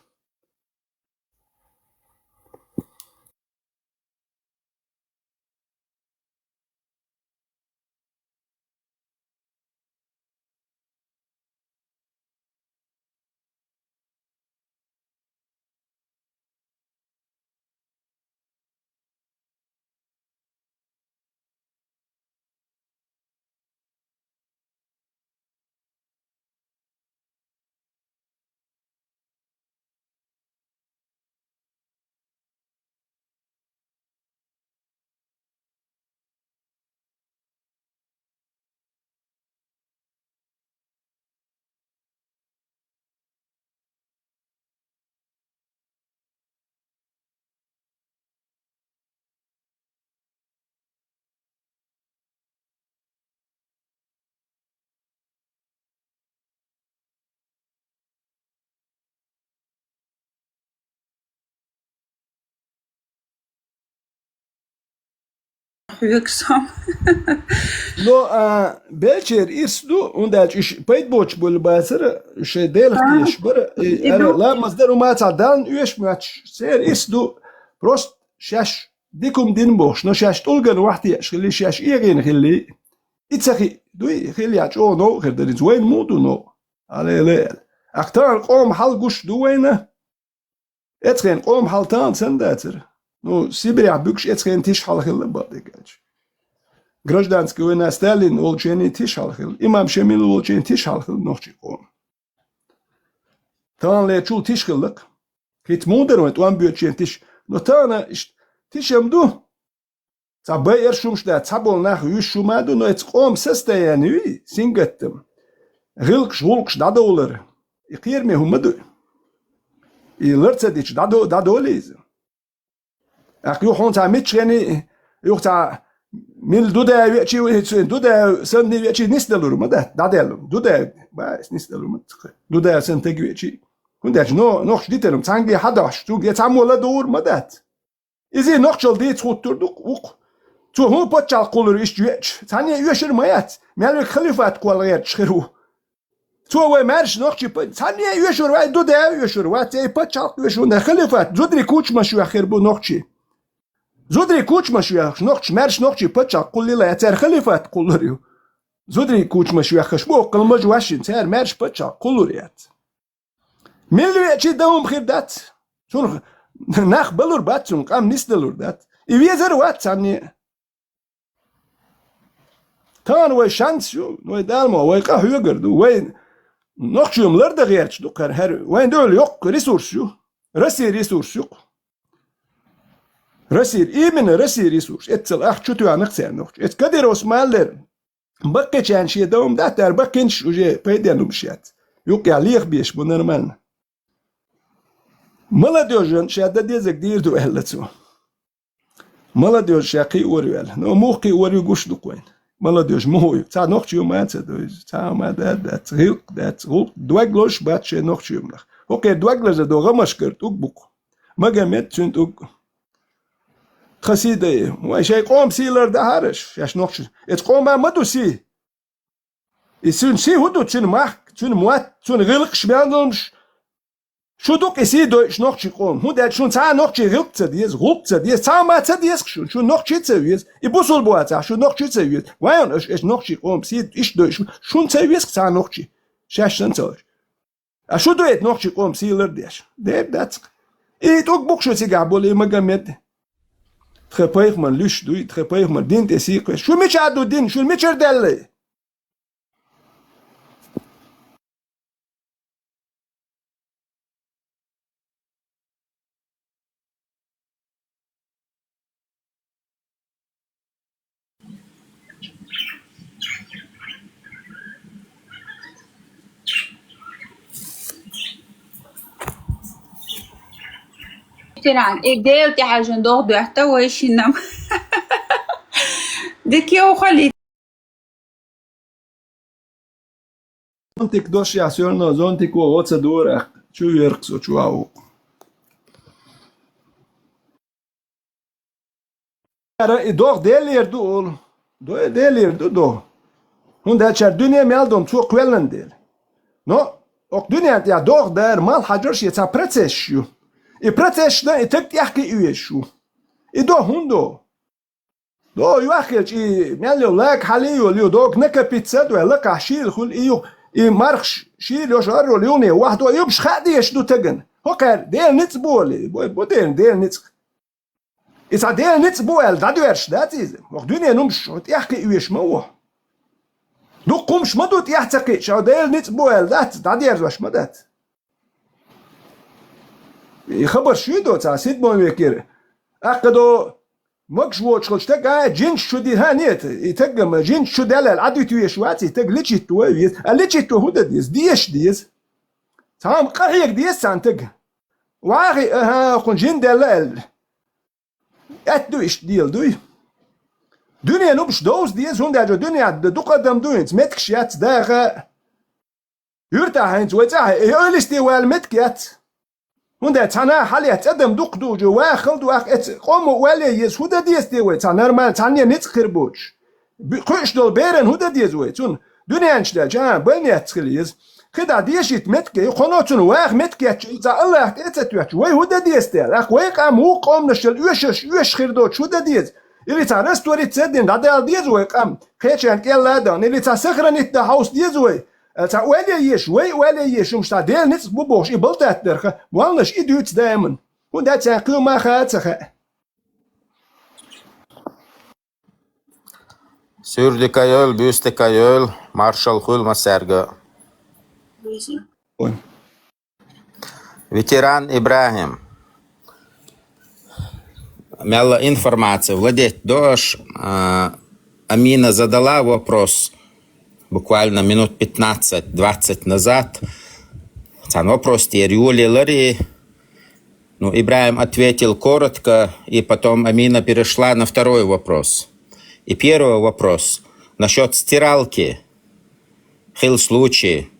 Хьоьгу со. Но, а, белчера ирс ду, хӀунда аьлча уьш пайда боцуш буьллу бацара, шайн Делах тешаш бара, и, ара, ламаз дар хӀума цхьа Далла оьшуш моьттуш, церан ирс ду, просто шаьш дика хӀума дина бохуш, но шаьш тӀулган вахь теаш хилли, шаьш эгӀина хилли, и ца хи-, дуй, хилли а чӀогӀа новкъа хир дара иза, вайна муха ду новкъа? Аллилуйя. Ахьа тахана къоман хьал гуш ду вайна? Эцхена къоман хьал тахана санна дацара. Ну, Сибрехь буьгуш эцхена тиша хьал хилла бакъдерг аьлча. Гражданский война Сталин волчу хенахь тиша хьал хилла. Имам Шемил волчу хенахь тиша хьал хилла нохчий къоман. Таханлерчул тиша хилла-кх. ХӀинца муха дара вайн тӀом боьдучеран тиша? Но тахана иштта тиша-м ду. Цхьа байъара шумаш дац, цхьаболу нах вуьйш шу ма ду, но эцу къоман состояние юй, сингаттам, гӀиллакхаш, гӀуллакхаш дӀадовлар, и кхераме хӀума ма ду. И лар ца дича, дӀадо-, дӀадолий иза? ТӀаккха юха хьуна цхьа миччахьений, юха цхьа милла Дудаев веачий, цу Дудаев санна веачий нисдалур ма дац, дӀадаьллар. Дудаев, ба, нисдалур ма дац. Дудаев санна стаг веачий. ХӀунда аьлча но-, нохчо дитар-м цхьаьнгге хьадахьаш, цуьнга цхьаммо ладугӀур ма дац. Иза нохчалла дийца хӀуттур ду-кх вукху. Цо хӀун пачхьалкх кхуллур иштта веача? Цхьанне а оьшур ма яц. Мел верг халифат кхолла гӀерташ хир ву. Цо вай маьрша нохчий па-, цхьанне а оьшур вац, Дудаев оьшур вац, церан пачхьалкх оьшур вац, халифат, зударий кучамаш йоьхна хир бу нохчий. Зударий кучамаш йоьхнарш нохчий, маьрша нохчий пачхьалкх кхуллийла яц, церан халифат кхуллур ю. Зударий кучамаш йоьхнарш бу, оккхул мажа вайшинна, церан маьрша пачхьалкх кхуллур яц. Милла веачий дан хӀума хир дац. Цунах нах балур бац, цунна къам нисдалур дац. И везар а вац цхьанне а. Тахана вай шанс ю, вай Дала ма, вай къа хьоьгур ду, вай нохчо-м лардан гӀерташ ду кхара хӀара. Вайн дуьхьал йоккха ресурс ю. Россин ресурс ю-кх. Россин, именно Россин ресурс. Эццал ах чу тоьхна-кх цара нохчий. Эцу Кадыровс ма-аллара, баккхийчарна шен дан хӀума дац, тӀара баккхийнаш уже пайденна хӀумаш яц. Юкъе леха безаш бу нормально. Молодёжан ша дан дезарг дийр ду аьлла цо. Молодёжа ша кхиор ю аьлла. Ну, муха кхиор ю гуш ду-кх вайна. Молодёжа муха ю? Цхьа нохчо ма ца до иза. Цхьа ма да, дац, гӀиллакх дац, гӀуллакх, дог лозуш бац шайн нохчо ю нах. ХӀокхеран дог лазар ду гӀамашкара тӀулг бу-кх. Магомед цуьнан тӀулг. Тхан сий дай. Вай шайн къоман сий лардан хьара аш, шаьш нохчий. Эцу къоман ма ду сий. И цуьнан сий хӀун ду, цуьнан махка, цуьнан мотт, цуьнан гӀиллакхаш, мел долуш. Шу ду-кх и сий дойуш нохчийн къоман. ХӀунда аьлча шуна цхьа а нохчийн гӀиллакх ца деза, гӀуллакх ца деза, цхьа а ма ца деза-кх шуна. Шуна нохчий ца веза. И бусулба вацахь, шуна нохчий ца веза. Вайн аша, аша нохчийн къоман сий иштта дойуш, шуна ца веза-кх цхьа а нохчий. Шаьш санна ца луш. А шу ду эта нохчийн къоман сий лардеш? Дера дац-кх. И тӀулг бу-кх шу цигахь болу, и Магомед. Тхан пайхамар луьш дуй, тхан пайхамар дин тӀе сий кхоьссуш. Шу мичахь ду дин? Шуна мичара даьлла? Ветеран, и Дела тӀехьажун догӀа доьхта вай шиннам. Дика йовхалий. Зонтик дошъяхь, всё равно зонтико гӀо ца дора, чу веркх со, чу а ву. Ара и догӀа Делера ду олу. До и Делера ду догӀа. ХӀунда аьлча дуьне мел долу цо кхоьллина дела. Но окху дуьнен тӀехь догӀа дара мел хьажар шен цхьа процессаш ю. И процессашна и таг тӀехь кхиъна везаш ву. И догӀа хӀунда догӀа? ДогӀа юьхь хилча, и мел йолу лага хьалий йолу ю, догӀа накопиться а ду, лакхахь шийла хуьлу и ю, и мархаш шийла йолуш гӀарролу юхане вахь догӀа юбаш хаа дезаш ду тагана. ХӀокхара Делан ницкъ бу олий, бу, бу деран Делан ницкъ. И цхьа Делан ницкъ бу аьлла, дӀадоьрзуш дац иза. Окху дуьненан хӀумаш тӀехь кхиъна везаш ма ву. Дукха хӀумаш ма ду тӀехь ца кхиъна, ша Делан ницкъ бу аьлла дац, дӀадерзош ма дац. И хабарш юй до цхьа седьмой векера. Аккха до могуш воцуш хилча тага, а, жинаш чу ди-, ха, нет, и таггама жинаш чу даьлла аьлла, Ӏадуьту везаш вац, и таг лечить вай веза. А лечить вай хӀун дан деза? Деша деза. Цхьамма къахьега деза цхьана тага. Вахи, аха, хӀун жин даьлла аьлла. Аьтта ду иштта дела дуй? Дуьненан хӀумаш довза деза, хӀунда аьлча дуьнен тӀехь дукха адам ду хӀинца, меттигаш яц даха. Юьртахь хӀинца вай цӀахь, и ойлисте вала меттиг яц. ХӀунда аьлча цхьана хьалаэцна адам дукха ду уже, ваха хала ду, ах эца къомо вале еза, хӀун дан деза те вай, цхьа нормально, цхьанне ницкъ хир боцуш? Бу-, кхуьуш долу беран хӀун дан деза вай? Цунна дуьнен чу даьлча, а, больница хила еза. КхидӀа дешийта меттиг, и кхоно цунна ваха меттиг кечча, и цхьа Аллах тӀе а ца тоьттуш, вай хӀун дан деза те? Ах, вай къам вукху къоманашна оьшуш, оьшуш хир доцуш хӀун дан деза? Или цхьа раствориться а дина, дӀадала деза вай къам, кхечарна кӀел а дан, или цхьа сохранить дан хьовса деза вай? Э, цхьа ойла еш, вай ойла еш, хӀумаш цхьа Делан ницкъ бу бохуш, и балтат дарха, молланаша и дуьйцу даиман. ХӀунда аьлча царна кхин хӀума хаа ца хаьа. Суьрдика йойла, буьстика йойла, маршалла хуьлу массаьрга. Ой. Ветеран ИбрахӀим. Мел информаци владеть дош, а, Амина задала вопрос буквально минут пятнадцать-двадцать назад. Цхьан вопрос тӀера йолаелар. Ну, ИбрахӀим ответил коротко, и потом Амина перешла на второй вопрос. И первый вопрос насчёт стиралки. Хилла случай.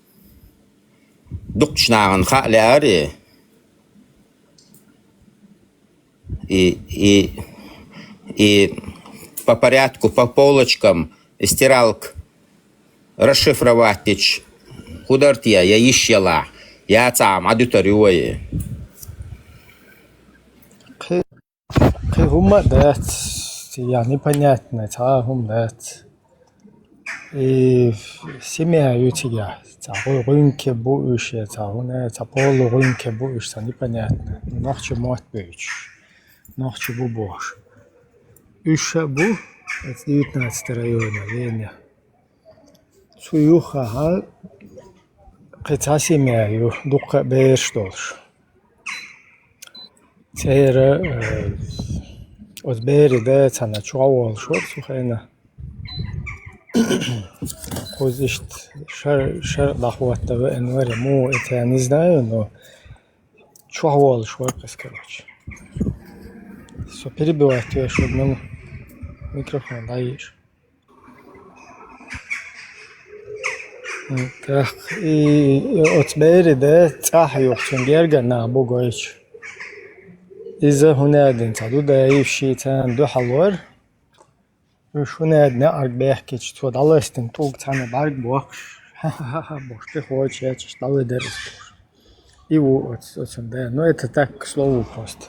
Дукхача нахана хаа лаьара. И, и, и по порядку, по полочкам стиралка расшифровать дича, хӀун дар те, я йиш ялахь, яцахь Ӏадуьтур ю вай. Кхин, кхин хӀума а дац, я непонятно, цхьа а хӀума дац. И семья ю цигахь, цхьа гӀу-, гӀуьнкхи бу уьш, я цхьа хӀуна, цхьа полу гӀуьнкхи бу уьш, цхьа непонятно. Нохчи мотт буьйцуш, нохчи бу бохуш. Уьш а бу, оцу девятнадцатый района, Вене. Цу юххехь кхин цхьа семья ю, дуккха а бераш долуш. Церан, э, оцу берийн да цхьана чохь волуш вара цу хенахь. Кхуза иштта шар-, шар а дӀахӀотта веана вара, муха и цара не знаю, но чохь волуш вара кхуза, короче. Со перебивать веш вара, ну, микрофон дӀаеша. ТӀаккха и оцу берийн да цӀахь юха цуьнан гергара нах бу гойтуш. Иза хӀунда аьлла цхьа ду даиша, царна дуьхьал вара. Уьш хӀунда аьлла неӀарга бехкича, цо дӀаластина тӀулг цхьаьна бӀаьрг боккхуш, ха-ха-ха бохуш, тӀе кхочуш яьлча, дӀаведара иза бохуш. И ву оцу, оцунна да. Ну, это так, к слову, просто.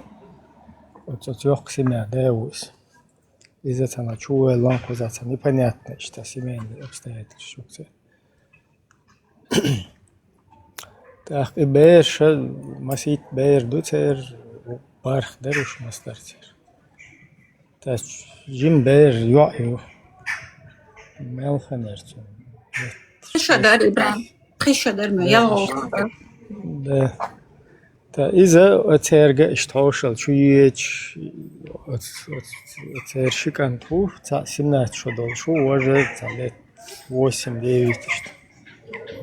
Оцу, оцу йоккха семья да ву иза. Иза цхьана чу ваьлла, кхуза цхьа непонятно, иштта семейный обстоятельства ю церан. ТӀаккха и бераш, масийтта бер ду церан, бархӀ дара уьш, маса дара церан. Тас жима бер йоӀ ю. Мел ханера цуьнан? Кхин шо дара, ИбрахӀим. Кхин шо дара, ма ялгӀа. Да. Ткъа иза цаьрга иштта хьошалла чу йоьдуш, оц-, оц-, церан ши кӀант ву, цхьаъ семнадцать шо долуш ву, важа цхьа лет восемь-девять иштта.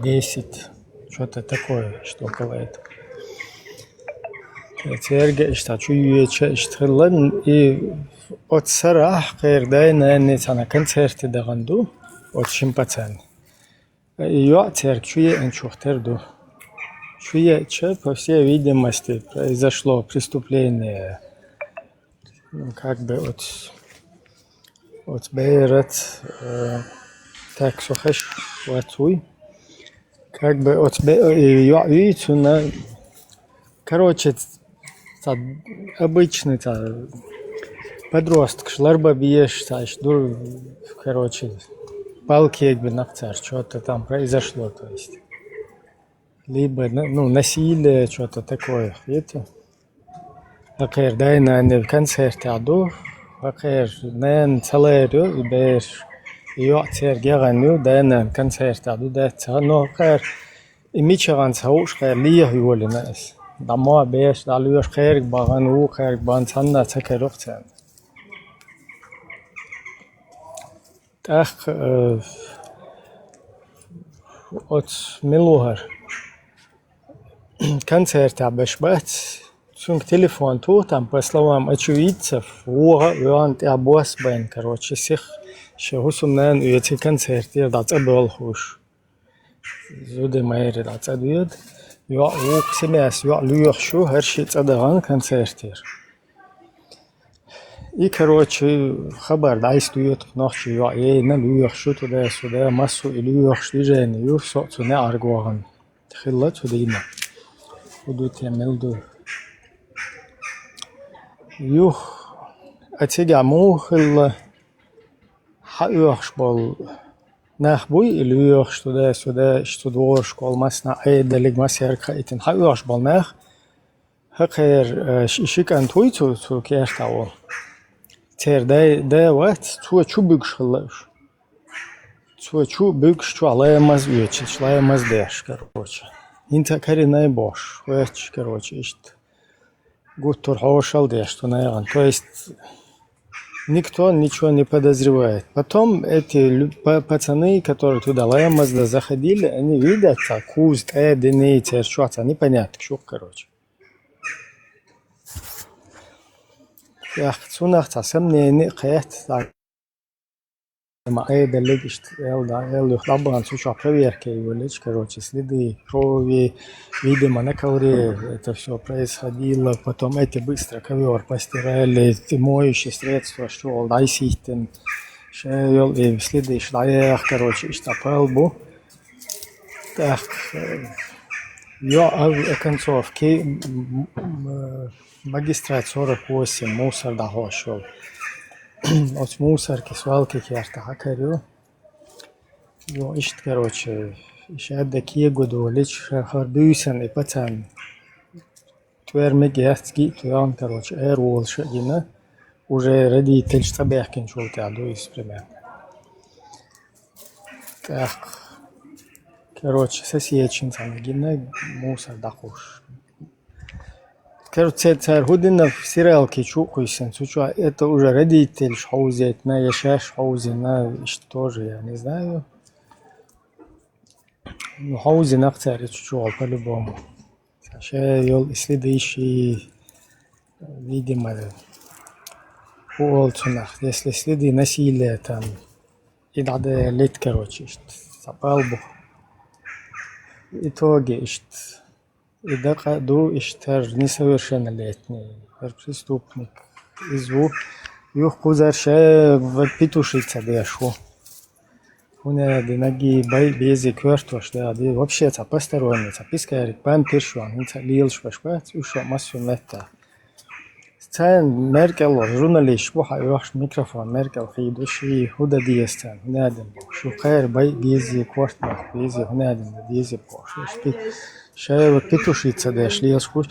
Десять. Что-то такое, что около этого. Ткъа цаьрга иштта чу йоьдуш иштта хилла, и оцу сарахь кхеран дай-наной цхьана концерте дахана ду, оцу шина пацанна. И йоӀ цаьрга чу еанчух тера ду. Чу еача, по всей видимости, произошло преступление. Ну, как бы оц-, оц бераца, э, так со хеш вац вуй. Как бы оц бе-, э, йоӀ вийцуна, короче, цхьа обычный, цхьа подросткаш ларбан безаш, цхьа иштта дур, короче, балкег бина цара, что-то там произошло, то есть. Либо, ну, ну, насилие, что-то такое, это. ХӀокхеран дай-наной концертехь ду, хӀокхеран нана ца лерайо и бераш, и йоӀ цаьрга яхана ю, дай-наной концертехь ду, дац ца, но хӀокхеран И мичахь ца хууш кхеран леха йолийна иза. ДӀа мо беш, дӀа лоьхуш кхерга бахана, вукху кхерга бахана, цхьанна ца каро царна. ТӀаккха, э, оцу мила ву хӀара? Концертехь беш бац. Цуьнга телефон туху, там, по словам очевидцев, вогӀу а воьхна тӀехь бос байна, короче, сиха шен хӀусамнана оьций концертера дӀа цӀа боьлхуш. Зуда майра дӀа цӀа доьду. ЙоӀ вукху семьяс йоӀ лоьхуш ю, хӀара шиъ цӀа дахана концертера. И, короче, хабар дӀайса доьду нохчий йоӀ, ейна лоьхуш ю туда-сюда, массо а и лоьхуш движение ю, со а цу неӀарга вахана. Хилла цу дийнахь. ХӀун ду те, мила ду? Юха, а цигахь муха хилла? Хьаоьхуш болу нах буй и лоьхуш туда-сюда, иштта цу дворашка волу массанхьа Ӏедалиг массаьрга хаийтина. Хьаоьхуш болу нах, хӀокхеран, э, ши, ши кӀант вуй цу, цу кертахь волу. Церан дай, да вац, цо чу буьгуш хилла уьш. Цо чу буьгуш, чохь ламаз оьцуш, ламаз деш, короче. ХӀинца а каринай бохуш, ваьчча, короче, иштта гуттар хьошалла деш ду нагӀан. То есть никто ничего не подозревает. Потом эти лю-, па-, пацаны, которые туда лаямазда заходили, они видят, цхьа куза тӀе а дина, церан чохь цхьа непонятка шу, короче. ТӀаккха цунах цхьа сомнение а кхетта, ма Ӏедаллиг иштта эл да, эл юха дӀабахан цу чохь проверка йолчу, короче, следы, крови, видимо, на ковре это всё происходило. Потом эти быстро ковёр постирали, эти моющие средства, что дӀайсийтина, ша йол и следы дӀаяха, короче, иштта пал бу. ТӀаккха, э, йо, а, оконцовке, м, м, э, магистрат сорок восемь, мусор дӀахьош йолу. Оцу мусорки, свалки кертахь а карайо. Йо, иштта, короче, шаьдда кего долича, хӀара буьйсанна и пацан тӀоьрмиг яц, гиъ тоьхна, короче, эр волуш а гина, уже родительш цӀа баьхкинчул тӀаьхьа ду иза примерно. ТӀаккха, короче, соседшина цхьаьна гина мусор дӀакхуссуш. Короче, цара хӀун дина, стиралки чу а кхуьссина, цу чохь это уже родительш хьовзийтина, я шаьш хьовзийна, иштта тоже, я не знаю. Ну, хьовзийна-кх цара цу чохь по-любому. Ша йолу и следы, и, видимо, хӀун олу цунах, если следы насилия там, и дӀадаьллита, короче, иштта, цхьа пал бу. В итоге иштта, и дакъа а ду, иштта хӀара несовершеннолетний, хӀара преступник, иза ву, юха кхузара ша петушица деш ву. ХӀунда аьлла, динарг и байа безе коьртош да, ди вообще цхьа посторонний, цхьа пискарик, памперш йолу, хӀинца а лелаш берш бац, уьш а массо а меттехь. Царна меркӀал, журналисташ бу хьан оьхуш, микрофон меркӀал хийдуш, и хӀун дан деза царна, хӀунда аьлла бохуш. Шу кхара байа безе, корта баккха безе, хӀунда аьлла дан деза бохуш. Иш пи-, ша вот петушица деш лелаш хуш.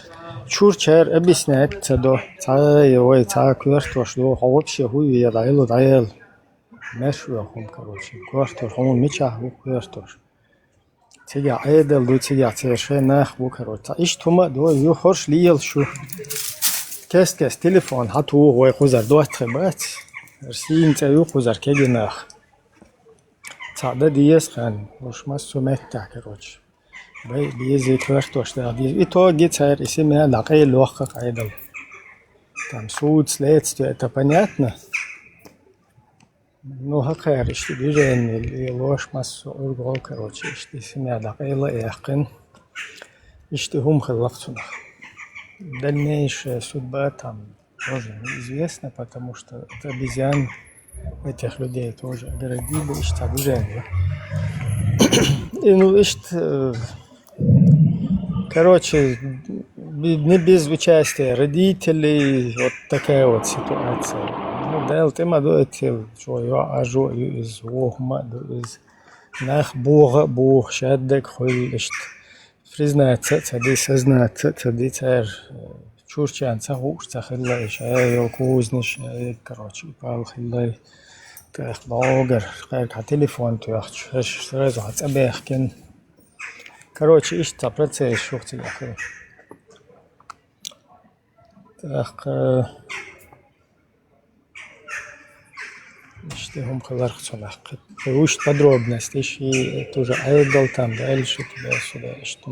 Чуьрчара объяснять ца до. Цхьа, вай, цхьа коьртош ду, хьо вообще хӀун вела, дӀайла, дӀайла. Меш веха хӀума, короче, коьртош, хьуна мичахь ву коьртош? Цигахь Ӏедал ду, цигахь церан шайн нах бу, короче. Цхьа иштта хӀума а ду, ю хорш лела шу. Кест-кест телефон хьан туху вай кхузара доттагӀий бац. Сийна цӀе ю кхузара кегий нах. Цхьаъ дан деза хан, уьш массо а меттехь, короче. Бай, безе коьртош дагӀа деза. В итоге цара и семья дӀакъайла йоккху Ӏедал. Там суд, следствие, это понятно. Ну, хӀокхара иштта движение лелош массо а ургал, короче, иштта и семья дӀакъайла а яьккхина. Иштта и хӀума хилла-кх цунах. Дальнейшая судьба там тоже неизвестна, потому что от обезьян этих людей тоже оградили, иштта движение. И, ну, иштта, э, короче, би-, не без участия родителей вот такая вот ситуация. Ну, Дала тӀе ма ду эцел, чо йоӀ а жо а ю иза, воху ма а ду иза. Нах боху а боху, шаддаг хуьлу иштта. Признаться а ца ди, сознаться а ца ди цара, э, чурчан ца хууш ца хилла, иша, э, йолу кузнаш, э, короче, и пал хилла. ТӀаккха догара, кхайга хьан телефон тоьхча, аша сразу хьан цӀа бехкина. Короче, иштта цхьа процесс шух цигахь хила. ТӀаккха, э, Иштта хӀума хиларх цунах. Вуьшта подробностей ши, э, тоже Ӏедал там, дальше туда-сюда, иштта.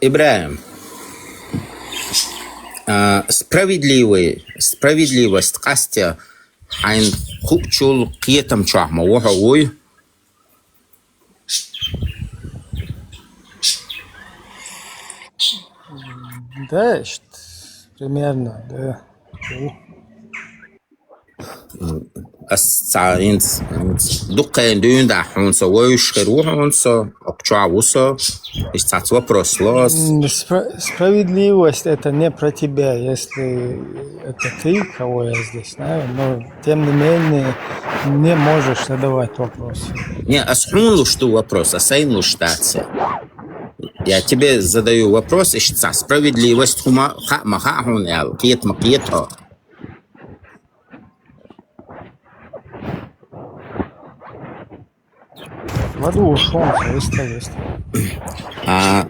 ИбрахӀим, а, справедливый, справедливость къасте хьайн хуучул кхетам чохь ма ву хьо, вуй? Да, иштта, примерно, да. Ас ца инц, инц дуккхен дуьйна дахь хьуна со вевзаш хир ву хьуна со, окху чохь ву со, иштта цац вопрос ло ас. М, спра-, справедливость — это не про тебя, если это ты, кого я здесь знаю, но тем не менее не можешь задавать вопросы. Не, ас хьуна луш ду вопрос, ас сайна луш дац. Я тебе задаю вопрос, иштта цхьа справедливость хӀума хаьа ма хаьа хьуна аьлла, кхета ма кхета хьо. Ладувгӏа, шоана, вестхьа, вестхьа. А,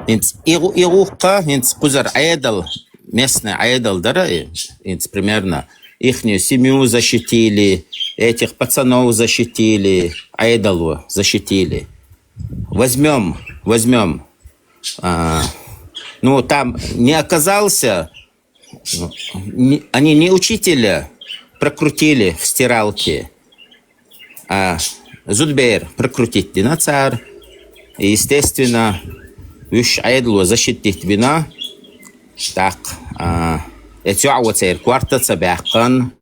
хӏинца и гӏу-, и гӏулакх, хӏинца кхузара Ӏедал, местный Ӏедал дара, и, хӏинца примерно ихнюю семью защитили, этих пацанов защитили, Ӏедало защитили. Возьмём, возьмём. А, ну, там не оказался, не, они не учителя прокрутили в стиралке, а зудбер прокрутить дина цар. И, естественно, уьш Ӏедало защитить бина. Так, а, эцу йоӀ церан корта ца баьккхана.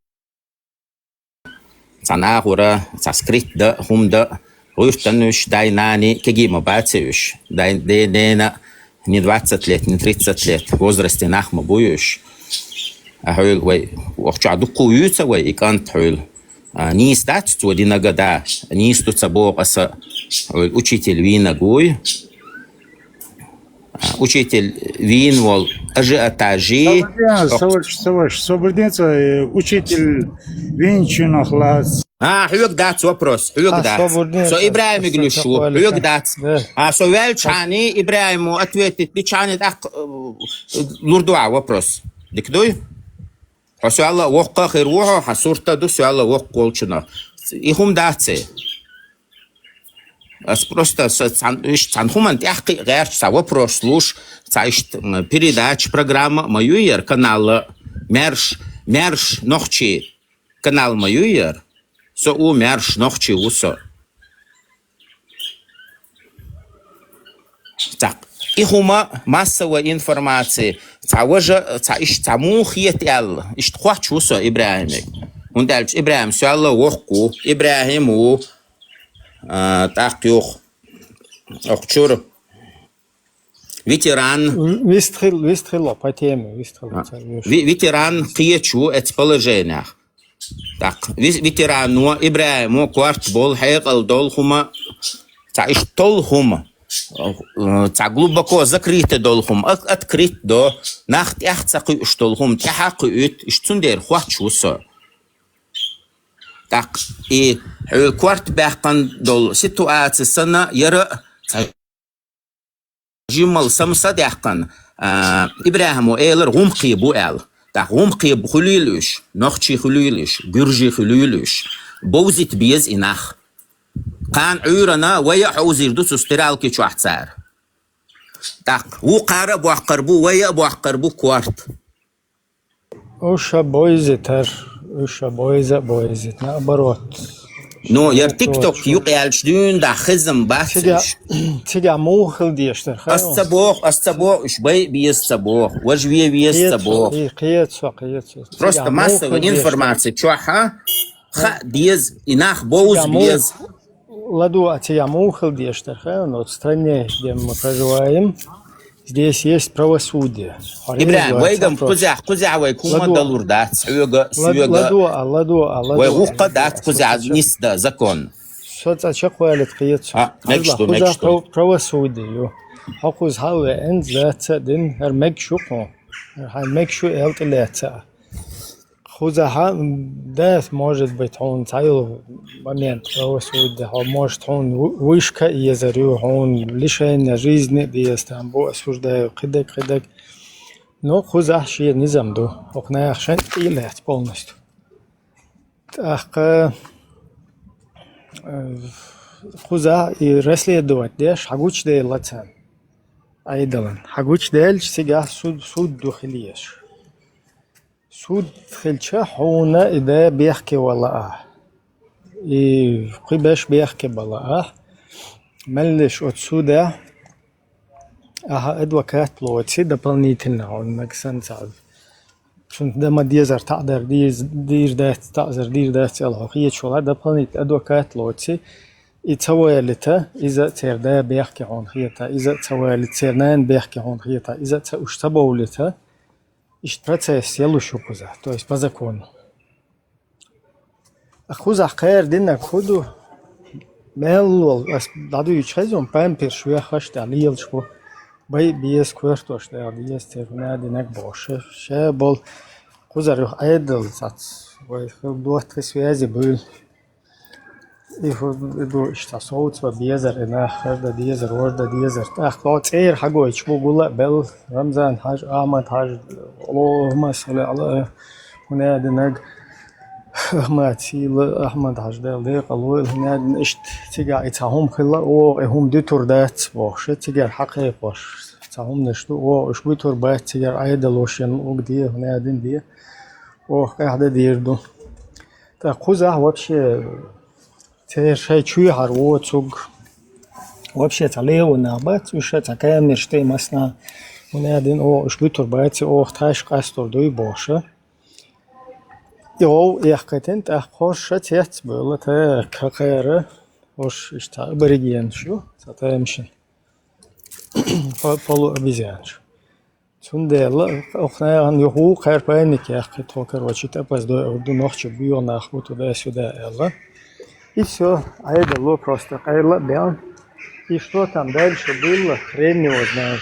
Цхьа нахура, цхьа скрыть да, хӀума да, гӀуьртан уьш, дай-нани, кегий ма бац уьш. Дай, дена, не двадцать лет, не тридцать лет возрасте нах ма буй уьш. А хьуьл вай, охча дукку юца вай, и кӀант хьуьл. А, нийса дац цо динага да, нийса ду ца боху аса, хьуьл учитель вийнаг вуй. А, учитель вийна волу ажиотажи. Собрдин, ох, саваш, саваш, собрдин, ца, э, учитель вийначунах лац. А, хьоьга дац вопрос, хьоьга дац. Со ИбрахӀимиг луьш ву, хьоьга дац. А, со ваьлчхьани ИбрахӀимо ответить дичхьани тӀаккха, э, лур ду ахьа вопрос. Дика дуй? Хьо соьлла воккха а хир ву хьо, хьан сурта ду соьлла воккха волчунах. И хӀума дац и. Ас просто са цхьан, уьш цхьан хӀуманна тӀехкхиъ гӀерташ, цхьа вопрос луш, цхьа иштта, м, передача, программа а ма юй яра канала, маьрш, маьрш нохчий канал ма юй яра. Со у маьрш нохчий ву со. Так, и хӀума массовая информация, цхьа важа, цхьа иштта, цхьа муха хета аьлла, иштта кхоч ву со ИбрахӀимиг. ХӀунда аьлча ИбрахӀим соьлла воккха ву, ИбрахӀим ву, а, тӀаккха юха, охчура, ветеран. Вистхил, вистхил по теме, вистхил. А, ца веш. Ви-, ветеран кхеча ву эцу положениях. Так, ви-, ветерано, ИбрахӀимо корта болу, хьекъал долу хӀума, цхьа иштта толу хӀума, э, цхьа глубоко закрыто долу хӀума, от-, открыто до, нах тӀех ца кхуьуш долу хӀума, тӀаьхьа кхуьуьйту, иштта цундела кхоч ву со. Так, и хьуьлла корта баьккхина долу ситуаци санна, яра цхьа жиммал самса даьккхина, а, ИбрахӀимо элира гӀумкхе бу аьлла. ТӀаккха гӀумкхе бу хуьлийла уьш, нохчий хуьлийла уьш, гуьржий хуьлийла уьш. Бовзийта беза и нах. Кхана Ӏуьйранна вай а хьовзийр ду цу стиралки чохь цара. ТӀаккха вукхара а боккхар бу, вай а боккхар бу корта. Уьш а бовзийтар, уьш а бовза а бовзийта, наоборот. Ну, яра TikTok юкъа яьлча дуьйна дӀа хезам бац уьш. Цигахь муха хила дезаш дара, хаа? Ас ца боху, ас ца боху, уьш бай а беза ца боху, важа ве веза ца боху. Кхета со, кхета со. Просто массовая информация чохь а хаа деза, и нах бовза беза. Ладу, а цигахь муха хила дезаш дара, хаа? Вот в стране, где мы проживаем, здесь есть правосудие. ИбрахӀим, вайгам кхузахь, кхузахь вай хӀума далур дац, хьоьга, соьга. Ладу, а, ладу, а, ладу. Вай гӀуккха дац кхузахь нисда закон. Со цӀа чекхвалит кхета со. А, мегаш ду, мегаш ду. Кхузахь прав-, правосудие ю. Хьо кхузахь веана, заца дин, хӀара мегаш ю хьуна. ХӀара хьайн мегаш ю, элтӀи лаьца. Кхузахь а, м, да, может быть, хьуна цхьайолу момент правосудия, хьо, может, хьуна ву-, вышка а езар ю, хьуна лишение жизни а деза там бу, осуждаю, кхидерг, кхидерг. Но кхузахь шен низам ду. ХӀокху наха шайн тӀе а лаьцна полностью. ТӀаккха, э, кхузахь и расследовать деш, хьагучудайла царна. Ӏедалан. Хьагучудаьлча, цигахь суд, суд ду хила езаш. Суд хилча, хьуна и да бехке вала ахь. И кхин беш бехке бала ахь. Меллиш оцу судехь ахьа адвокат лоций, дополнительно хьуна мега санна цхьа. Цунна дан ма дезара, таӀзар дийр дац, таӀзар дийр дац аьлла хьо хеташ валахь, дополнительно адвокат лоций, и ца валийта, иза церан да бехке хьуна хета, иза ца валийта, церан нана бехке хьуна хета, иза ца, уьш ца бовлийта, иштта процесс ялуш ю кхузахь, то есть по закону. Кхузахь кхера динарг хӀун ду? Мел волу, ас дӀадуьйчу хезна, памперш вехаш тӀехь лелаш бу. Бай а беза, коьртош тӀехь деза, церан надинарг бохуш. Ша болу кхузара юха Ӏедал цац. Вай хила доттагӀий связи буьйлу. И хӀу-, и ду иштта совцаба безар, и нах хӀара дан дезар, вара дан дезар. ТӀаккха цӀера хьагойтуш бу гул а белла Рамзан-Хьажа, Ахьмад-Хьажа, Аллахумма салли Ӏала, хӀунадинаг, Ахьмад-Сийла, Ахьмад-Хьажа, Дала декъала войла, хӀунадин иштта цигахь и цхьа хӀума хилла, оха и хӀума дуьтур дац бохуш, цигара хьакхайкхош цхьа хӀуманаш ду, оха уьш буьтур бац, цигара Ӏедало шен луъург де, хӀунадин де, оха къаьхьа дан дийр ду. ТӀаккха кхузахь вообще церан шайн чоьхьара воцург, вообще цхьа лево нах бац, уьш а цхьа камераш тӀе массанхьа, хӀунадин оха уьш буьтур бац, оха тхаьш къастор дуй бохуш. И гӀов эккхийтина, тӀаккха хӀорш а цецбевлла, тӀаккха кхара, хӀорш иштта аборигенаш ю, цхьа тамашийна. По-, полуобезьянаш. Цундела оха нахана юха вукхара пайник яьккхи, тхо, короче, тӀе опоздой ду, нохчий буьйгӀа нах бу туда-сюда аьлла. И всё, Ӏедало просто къайла а бен. И что там дальше было, хрен его знает.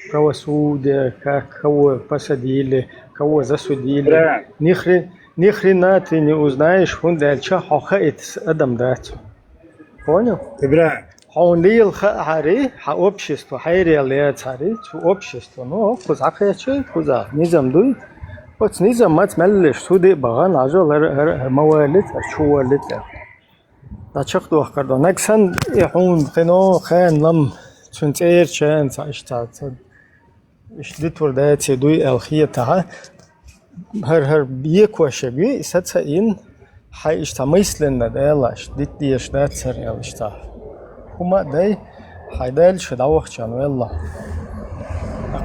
Правосудие, как, кого посадили, кого засудили. Да. Ни хре-, ни хрена ты не узнаешь, хӀунда аьлча хьо хаийта адам дац. Понял? Ибра. Хьуна лела хаа хьари, хьан общество хьерел яц хьари, цу общество, ну, кхуза хьакхечи, кхуза низам дуй. Оцу низамаца меллиш, суде а бахана, хьажал, хӀара, хӀара, хӀара ма валлиц, хӀара чу валлиц аьлла. ДӀачекхдохкар ду. Нагахь санна и хьуна кхино, ханна лам, цуьнан цӀерачарна цхьа иштта, цхьа иштта дитур даций дуй аьлла хетахь, хӀара-хӀара бекош ю, и саца йина, хьайн иштта мысленно далаш, дита дезаш дац хӀара аьлла иштта. ХӀума а дай, хьайн дальше дӀавахчан велла.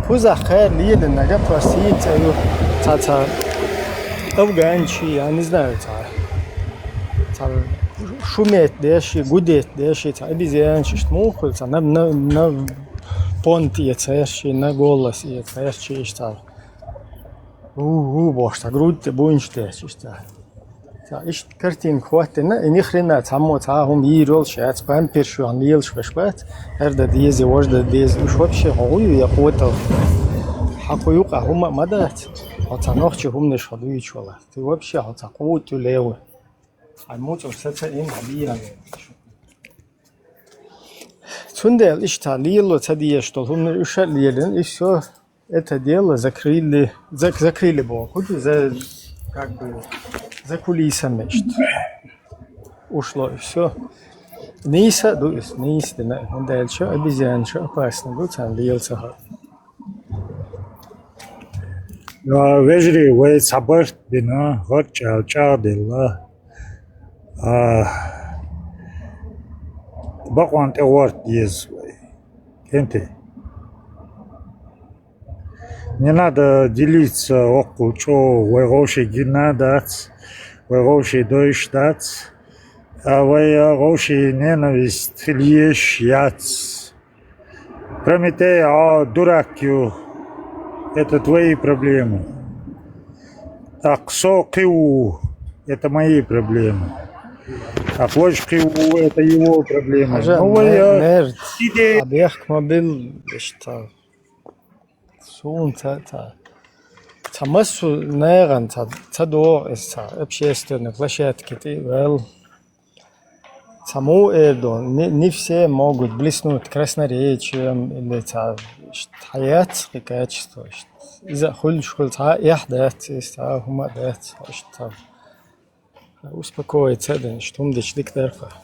Кхузахь кхара лелина нагахь просто сийна цӀе ю, цхьа-цхьа афганчий, я не знаю, цхьа, цхьа шуметь деши, гудеть деши, цхьа обезьянчий, иштта муха хуьлу, цхьа на, на, на понт эца гӀерташ, на голос эца гӀерташ, иштта. У-у бохуш, цхьа грудь тӀе буйнаш деш, иштта. Цхьа иштта картинка хӀоттина, и ни хрена цхьаммо цхьа хӀума йийр йолуш яц, памперш юьхна лелаш берш бац, хӀара дан деза, важа дан деза, уьш вообще хьо хӀун ю, я къотал? Хьан кху юкъа хӀума а ма дац, хьо цхьа нохчи хӀуманаш хьо дуьйцуш вала. Ты вообще хьо цхьа къута ю лево. Хьайн муцӀург саца йина хьан бийран. Цундела иштта лело ца дезаш долу хӀума уьш а лелина, и всё, это дело закрыли, зак-, закрыли боху, хӀун ду, за, как бы, за кулисами иштта ушло, и всё. Нийса а ду иза, нийса дина, хӀунда аьлча обезьянаш опасны ду, царна лела ца хаьа. А, вежарий, вай цхьа барт бина, гӀарчӀ аьлла чӀагӀделла. А, бакъонна тӀе гӀорта деза вай. КӀентий. Не надо делиться оккхул чӀогӀа, вай гӀовший гина дац, вай гӀовший дойуш дац, а вай гӀовший ненависть леш яц. Прометей, а, дурак ю, это твои проблемы. ТӀаккха со кхин ву, это мои проблемы. ТӀаккха важа кхин ву, это его проблемы. Хьажа, ну, вай, мер-, а, мерд, сиде. А бехк ма бил, иштта. Суна ца, ца, ца массо нагӀан ца, ца догӀу иза ца общественный площадке тӀе вел. Ца муха эр ду, не, не все могут блеснуть красноречием или ца, ишт, хьаяц кхин качество, ишт. Иза хуьлуш хуьлу, цхьа а эхь дац, иза цхьа а хӀума а дац, ишт, ца. Успокоиться а дина, ишт, хӀума дича дика дара-кх.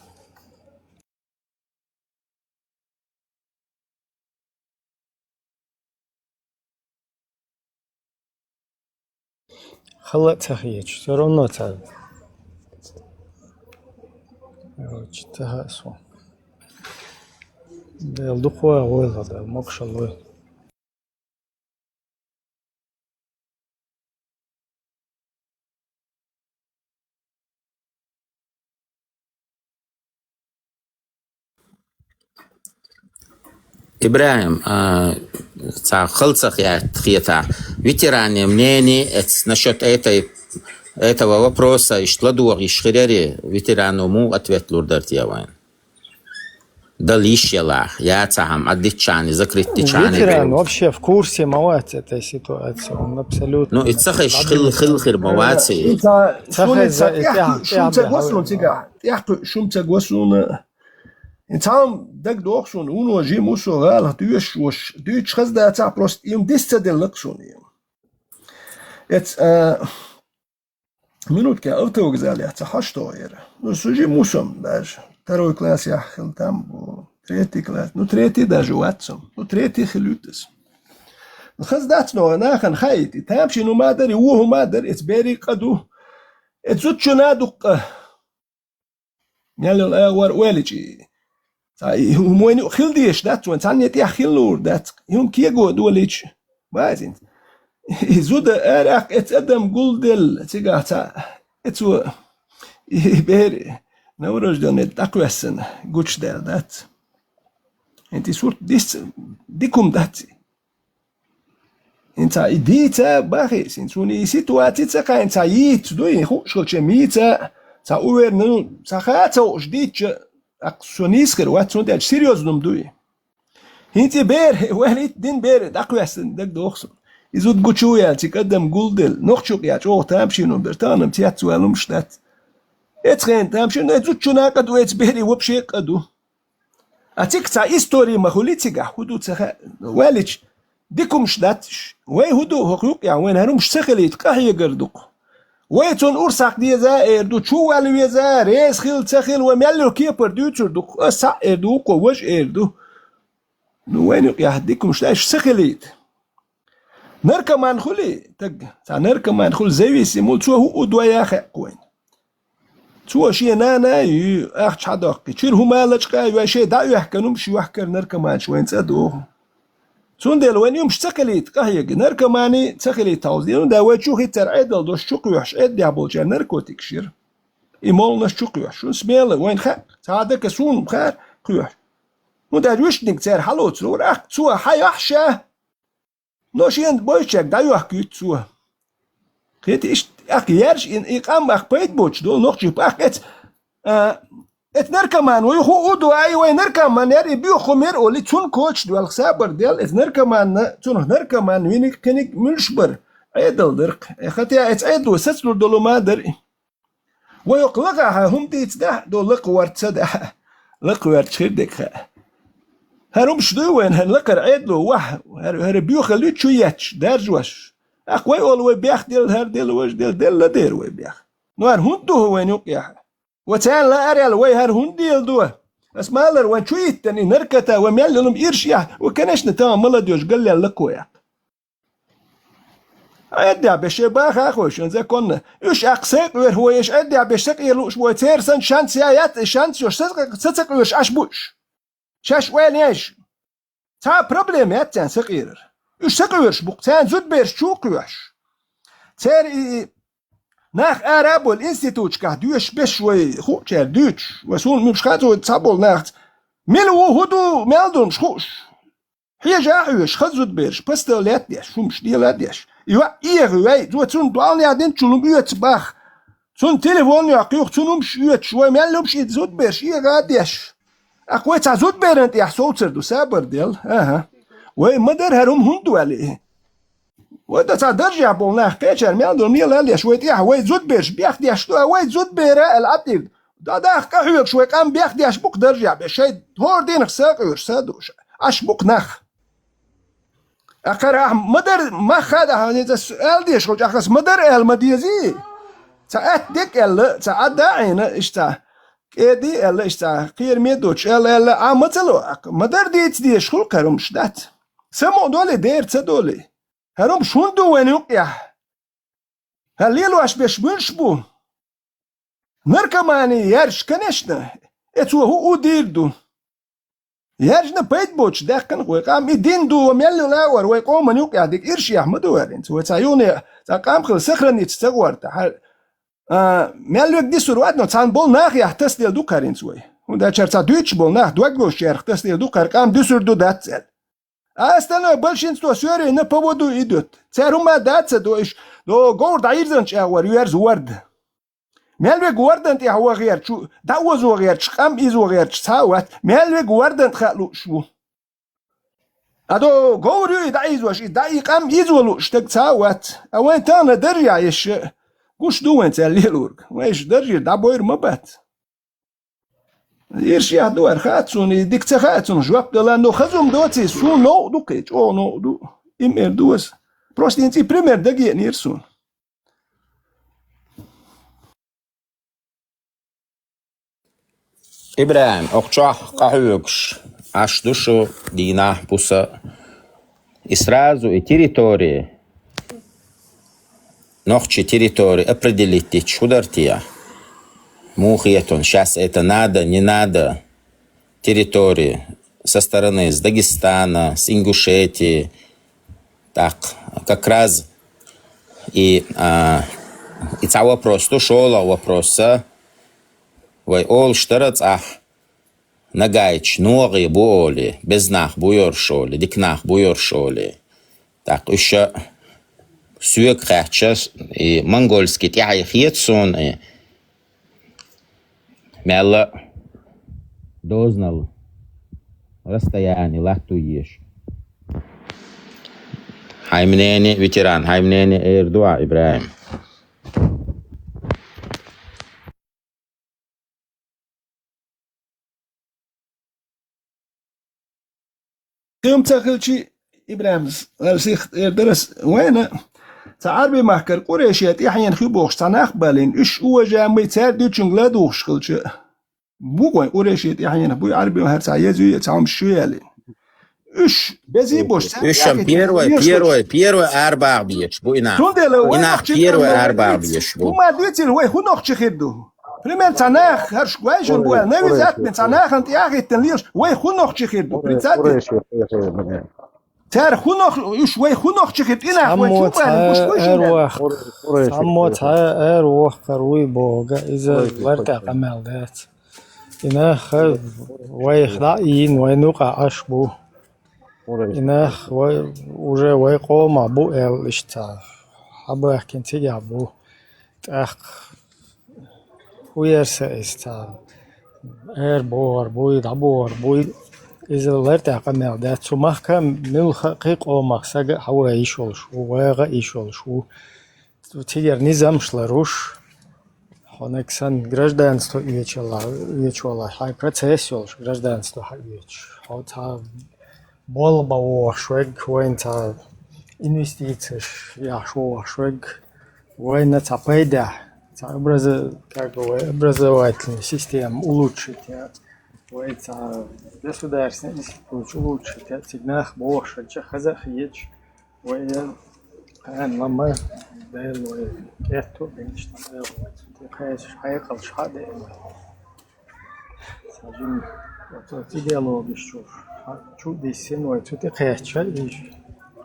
Хала а ца хеташ, всё равно ца. Короче, ца хаьа суна. Дела дукха войла, Дела могушалла войла. ИбрахӀим, а, цхьа хала ца хет-, хетахь, ветеранийн мнение эц-, насчёт этой, этого вопроса, иштта ладогӀа йиш хир яри, ветерано муха ответ лур дара те вайна? Дала йиш ялахь, яцахь хӀама, Ӏаддитчани, закрытдичани. Ветеран вообще в курсе ма вац этой ситуации, он абсолютно. Ну, и ца хезаш хила, хила хир ма вац и. Ца, ца суна хеза, ца и тӀехь, тӀехь шум ца тӀехь го суна бехьа. Цигахь, тӀехь шум ца го суна. И цхьа хӀама дагадоху суна, вуно жима ву со гӀалах дуьйш, вош, дуьйцуш хаза дацахь, просто и хӀума дис ца делла-кх суна и хӀума. Эц, а, минуткехь автовокзалехь цхьа хьаш тоху яра. Ну, со жима ву со даже. Второй класс яхь хила там бу. Третий класс. Ну, третий даже вац со. Ну, третий хила ю таса. Ну, хаза дац но, нахана хаийта. И тамашийна хӀума а дара, и вон хӀума а дара, эца берийн къа ду. Эца зудчунна а ду-кх къа. Мел йолу агӀор ойлича, цхьа и хӀума вайна юкъа хила дезаш дац, вайн цхьанне тӀехь хила луур дац, и хӀума кего долийча, базинца. И зуда арахь эца адам гулделла, цигахь цхьа, эцо, и бер новорождённый дӀакхоьссина гучудаьлла дац. ХӀинца и сурт дис, дика хӀума дац и. ХӀинца и дийца бахийса, хӀинца суна и ситуаци ца кхайна, ца йийца ду, и хууш хилча йийца, ца уверна, ну, ца хаа ца хууш дийцча, тӀаккха со нийса хир вац, цундела серьёзно ду и. ХӀинца и бер, вайн итт дин бер дӀакхоьссина дагадоху суна. И зуда гучу яьлла, цига адам гулделла, нохчо кхиа чӀогӀа тамашийна бер, тахана-м цецваьлла хӀумаш дац. Эцхена тамашийна, эца зудчунна а къа ду, эца берийн вообще а къа ду. А цига цхьа истори ма хуьлий цигахь, хӀун ду ца хаьа, ваьллича, дика хӀумаш дац уьш. Вай хӀун ду хӀокху юкъехь, вайна хӀара хӀумаш ца хилийта къахьегар ду-кх. Вай цунна урс хьакха деза а эр ду, чу вала веза а, реза хила, ца хила, вай мел йолу кепара дуьйцур ду-кх. Ас цхьаъ эр ду, вукхо важа эр ду. Ну, вайна юкъехь дика хӀумаш дац уьш ца хилийта. Наркоман хуьлий, таг, цхьа наркоман хуьлу, зависимый, цо хӀуъу дой а хаьа-кх вайна. Цо шен нана а юй, ахча хьадоккхий, чуьра хӀума а лачкъа а йой, шайн дӀаоьхкина хӀумаш йохкар наркоманаш вайна цӀа доху. Цундела вайна и хӀумаш ца хилийта къахьега, наркоманий ца хилийта хьовза. Ну да, вай чу хӀинца цара Ӏедал долуш чу кхоьхьуш, Ӏеддехь болчара наркотикаш йира. И молланаш чу кхоьхьуш. Шун смела, вайна хаьа, цхьа а дака суна хаар кхоьхьуш. Ну да, вуьшниг цара хьалоцур вара, ахь цо хьайохь ша. Но шена бойтучаьрга дӀайохкуьйту цо. Кхета иштта, ахь ярш и, и къам ахь пайда боцуш долу нохчий, ахь эц, а, эц наркоман вуй, хӀу, хӀу ду, ай, вай наркоман яр, и буьйху хӀума яр олий, цунна коча доьлху сабар дел, эц наркоманна, цунах наркоман виниг, кхиниг муьлш бара, Ӏедал дарх. Э, хатя эц Ӏедало сацлур долу ма дара и. Вай хӀокху лакхахь хӀума дийца дахьа, до лакха варца дахьа. Лакха ваьрча хир дерг хаьа. ХӀара хӀумаш дуй вайн, хӀара лакхара Ӏедало вахь, хӀара, хӀара боьхалла ю чу етташ, даржош. ТӀаккха вай олу вай бехделла, хӀара делла, важа делла, делла дера вай бех. Ну хӀара хӀунда ду хӀу вайн юкъехь? Ва царна лаарел вай хӀара хӀунда леладо? Ас малар вайн чу йиттина и наркота, вай мел йолу ирш яхь, ва, конечно, тахана молодёжь галлел лакхо яккха. Ӏеддехь беш шайн баха а хойшан законна. Уьш аккха сакъоьру вай, уьш Ӏеддехь беш сакъера лууш вай, церан санна шанс я яц, и шанс йош са, са ца къоьруш Ӏаш бу уьш. Шаьш ойла еш. Цхьа а проблема яц царна сакъерар. Уьш сакъоьруш бу-кх, царна зудабераш чу кхоьхьуш. Церан и, и нах ара а болу институташкахь доьшуш беш вай хуучара дуьйцуш, вай суна муьлш хаа ца вай цхьаболу нахаца. Мила ву, хӀун ду, мел долуш хууш. Хьежа а хьоьжуш, хаза зудабераш, пастал лаьтта деш, хӀумаш дела а деш. И йоӀ эгӀа вей, цо цунна долланехь динчул хӀума оьцу бах. Цунна телефон йоккхуьйху, цунна хӀумаш оьцуш, вай мел хӀумаш и зудабераш эгӀа а деш. ТӀаккха вай цхьа зудаберан тӀехь совцар ду, сабар дел. АхӀа. Вай ма дара хӀара хӀума хӀунда вали? Вай дан цхьа даржехь болу нах кхечара мел долу мела а леш, вай тӀехь, вай зудабераш бехдеш ду, а вай зудабера аьлла Ӏадийр. ДӀадахка хьоьгуш вай къам бехдеш бу-кх даржехь беш, шайн хӀора дийнах сакъоьруш, са а дууш. Ӏаш бу-кх нах. Акхара ахь ма-дарра, мах хадахь, хьуна иза ас аьлла дезаш хилча, ахь ас ма-дарра аьлла ма дезий? Цхьа атта дерг аьлла, цхьа Ӏадда а Ӏийна, иштта цхьа кӀеда аьлла, иштта цхьа кхераме доцуш аьлла, аьлла, ахь ма ца ло, ахь ма-дарра дийца дезаш хуьлу кхара хӀумаш дац. Самукъа долий, дера ца долий? ХӀара хӀумаш хӀунда ду вайна юкъехь? ХӀара лелош беш муьлш бу? Наркомани ярш, конечно, эцо хӀу у дийр ду. Яржна пайда боцуш даьккхина вай къам, и дин ду, ва мел лаор, вай къоман юкъехь дика иршех ма ду варинца. Вай цхьа юхне, цхьа къам хила сохраниться ца гӀорта. Хьа-, а, мел вег дисур вац, но цхьана болу нахехь тасделла ду кхаринца вай. ХӀунда аьлча цхьа дуьйцуш болу нах дог йолчарах тасделла ду кхара къам дуьсур ду дац аьлла. А остальное большинство всё время на поводу идёт. Цара хӀума дац а до иш, до говр дӀайирзанча агӀор верза ворда. Мел вег вордан тӀехь вагӀерчу, дӀаоза вагӀерчу, къам иза вагӀерчу цхьа а вац. Мел вег вордан тӀе хаа лууш ву. Ада говр ю и дӀаийзош, и дӀа и къам ийзо лууш стаг цхьа а вац. А вайн тахана даржехь еш гуш ду вайн цаьрга лелорг. Вайша даржера дӀабойр ма бац. Ирс яхь ду ара хаьа цунна, и дика ца хаьа цунна жоп дала, но хазум доций, суна новкъа ду кхе, чӀогӀа новкъа ду. Им эр ду аса. Просто хӀинца и пример дагеънера суна. ИбрахӀим, окху чохь къахьоьгуш Ӏаш ду шу дийнахь, буса. И сразу и территория, нохчи территория определить дича хӀун дара те? Муха хетон, щас это надо, не надо, территория со стороны с Дагестана, с Ингушетии, так, как раз и, а, и цхьа вопрос ду, шолгӀа вопрос а, вай олуш дара цӀахь, нагайча ногӀе бу олий, беза нах бу йоруш олий, дика нах бу йоруш олий. ТӀаккха уьш ша соьга кхаьчча, и монгольский тӀаьхье хета суна, и мелла дозанал расстояние латту еш. Хьайн мнение, ветеран, хьайн мнение эр ду ахь, ИбрахӀим? Кхин ца хилчи, ИбрахӀимас, ала сих эр дарас вайна, цхьа Ӏарби махкара къурешех тӀаьхьенах ю бохуш цхьа нах а балийна, уьш уважаемый цаьрга дуьйцучуьнга ладугӀуш хилча, бу вайн къурешех тӀаьхьенах буй, Ӏарби махкара цхьа еза ю, цхьа хӀумаш ю аьлла. Уьш безий бош, уьш сан первый, первый, первый арабагӀа безаш бу и нах. Цундела вай нах первый арабагӀа безаш бу. ХӀума дуьйцийла, вай хӀун нохчий хир ду? Пример, цхьа нах, хӀорш гойшина бу аьлла, навизат бен цхьа нахана тӀе а хӀиттина лелаш, вай хӀун нохчий хир ду? Прицат де. Цара хӀун нох-, уьш вай хӀун нохчий хир ду? И нах вай чу баьлла, гуш гуш эр вах. Цхьаммо цхьа эр вохкар вуй боху, иза лартӀехь къамел дац. И нах вайх дӀа а йийна, вайна юкъахь Ӏаш бу. И нах вай, уже вай къомах бу аьлла иштта хьабахкина цигахь бу. ТӀаккха хӀун яра сан иза цхьа эр бохур буй, дӀабохур буй? Иза лартӀехь къамел дац. Цу махка муьлхха а кхин къомах сага а хьан вай йиш йолуш ву, вагӀа а йиш йолуш ву. Цигара низамаш ларуш, хьо нагахь санна гражданство оьцуш валахь, оьцуш валахь, хьайн процесс йолуш гражданство хьан оьцуш. Хьо цхьа болх бан вогӀуш верг, вайна цхьа инвестицеш еш вогӀуш верг, вайна цхьа пайдехь, цхьа образо-, как бы вай образовательная система улучшить, вай цхьа государственный институт улучшить, цига нах бохуш верг хаза а хеташ, вай кхана ма-ма Дела вай кӀетто а бинчу тӀе вай цу тӀе кхаьчаш хьекъалш хьа а деана вай. Цхьа жима оцу идеологиш чу хьа-, чу а диссина вай цу тӀе кхаьчча, и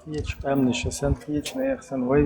кхечу къаьмнаша санна, кхечу нехан санна вай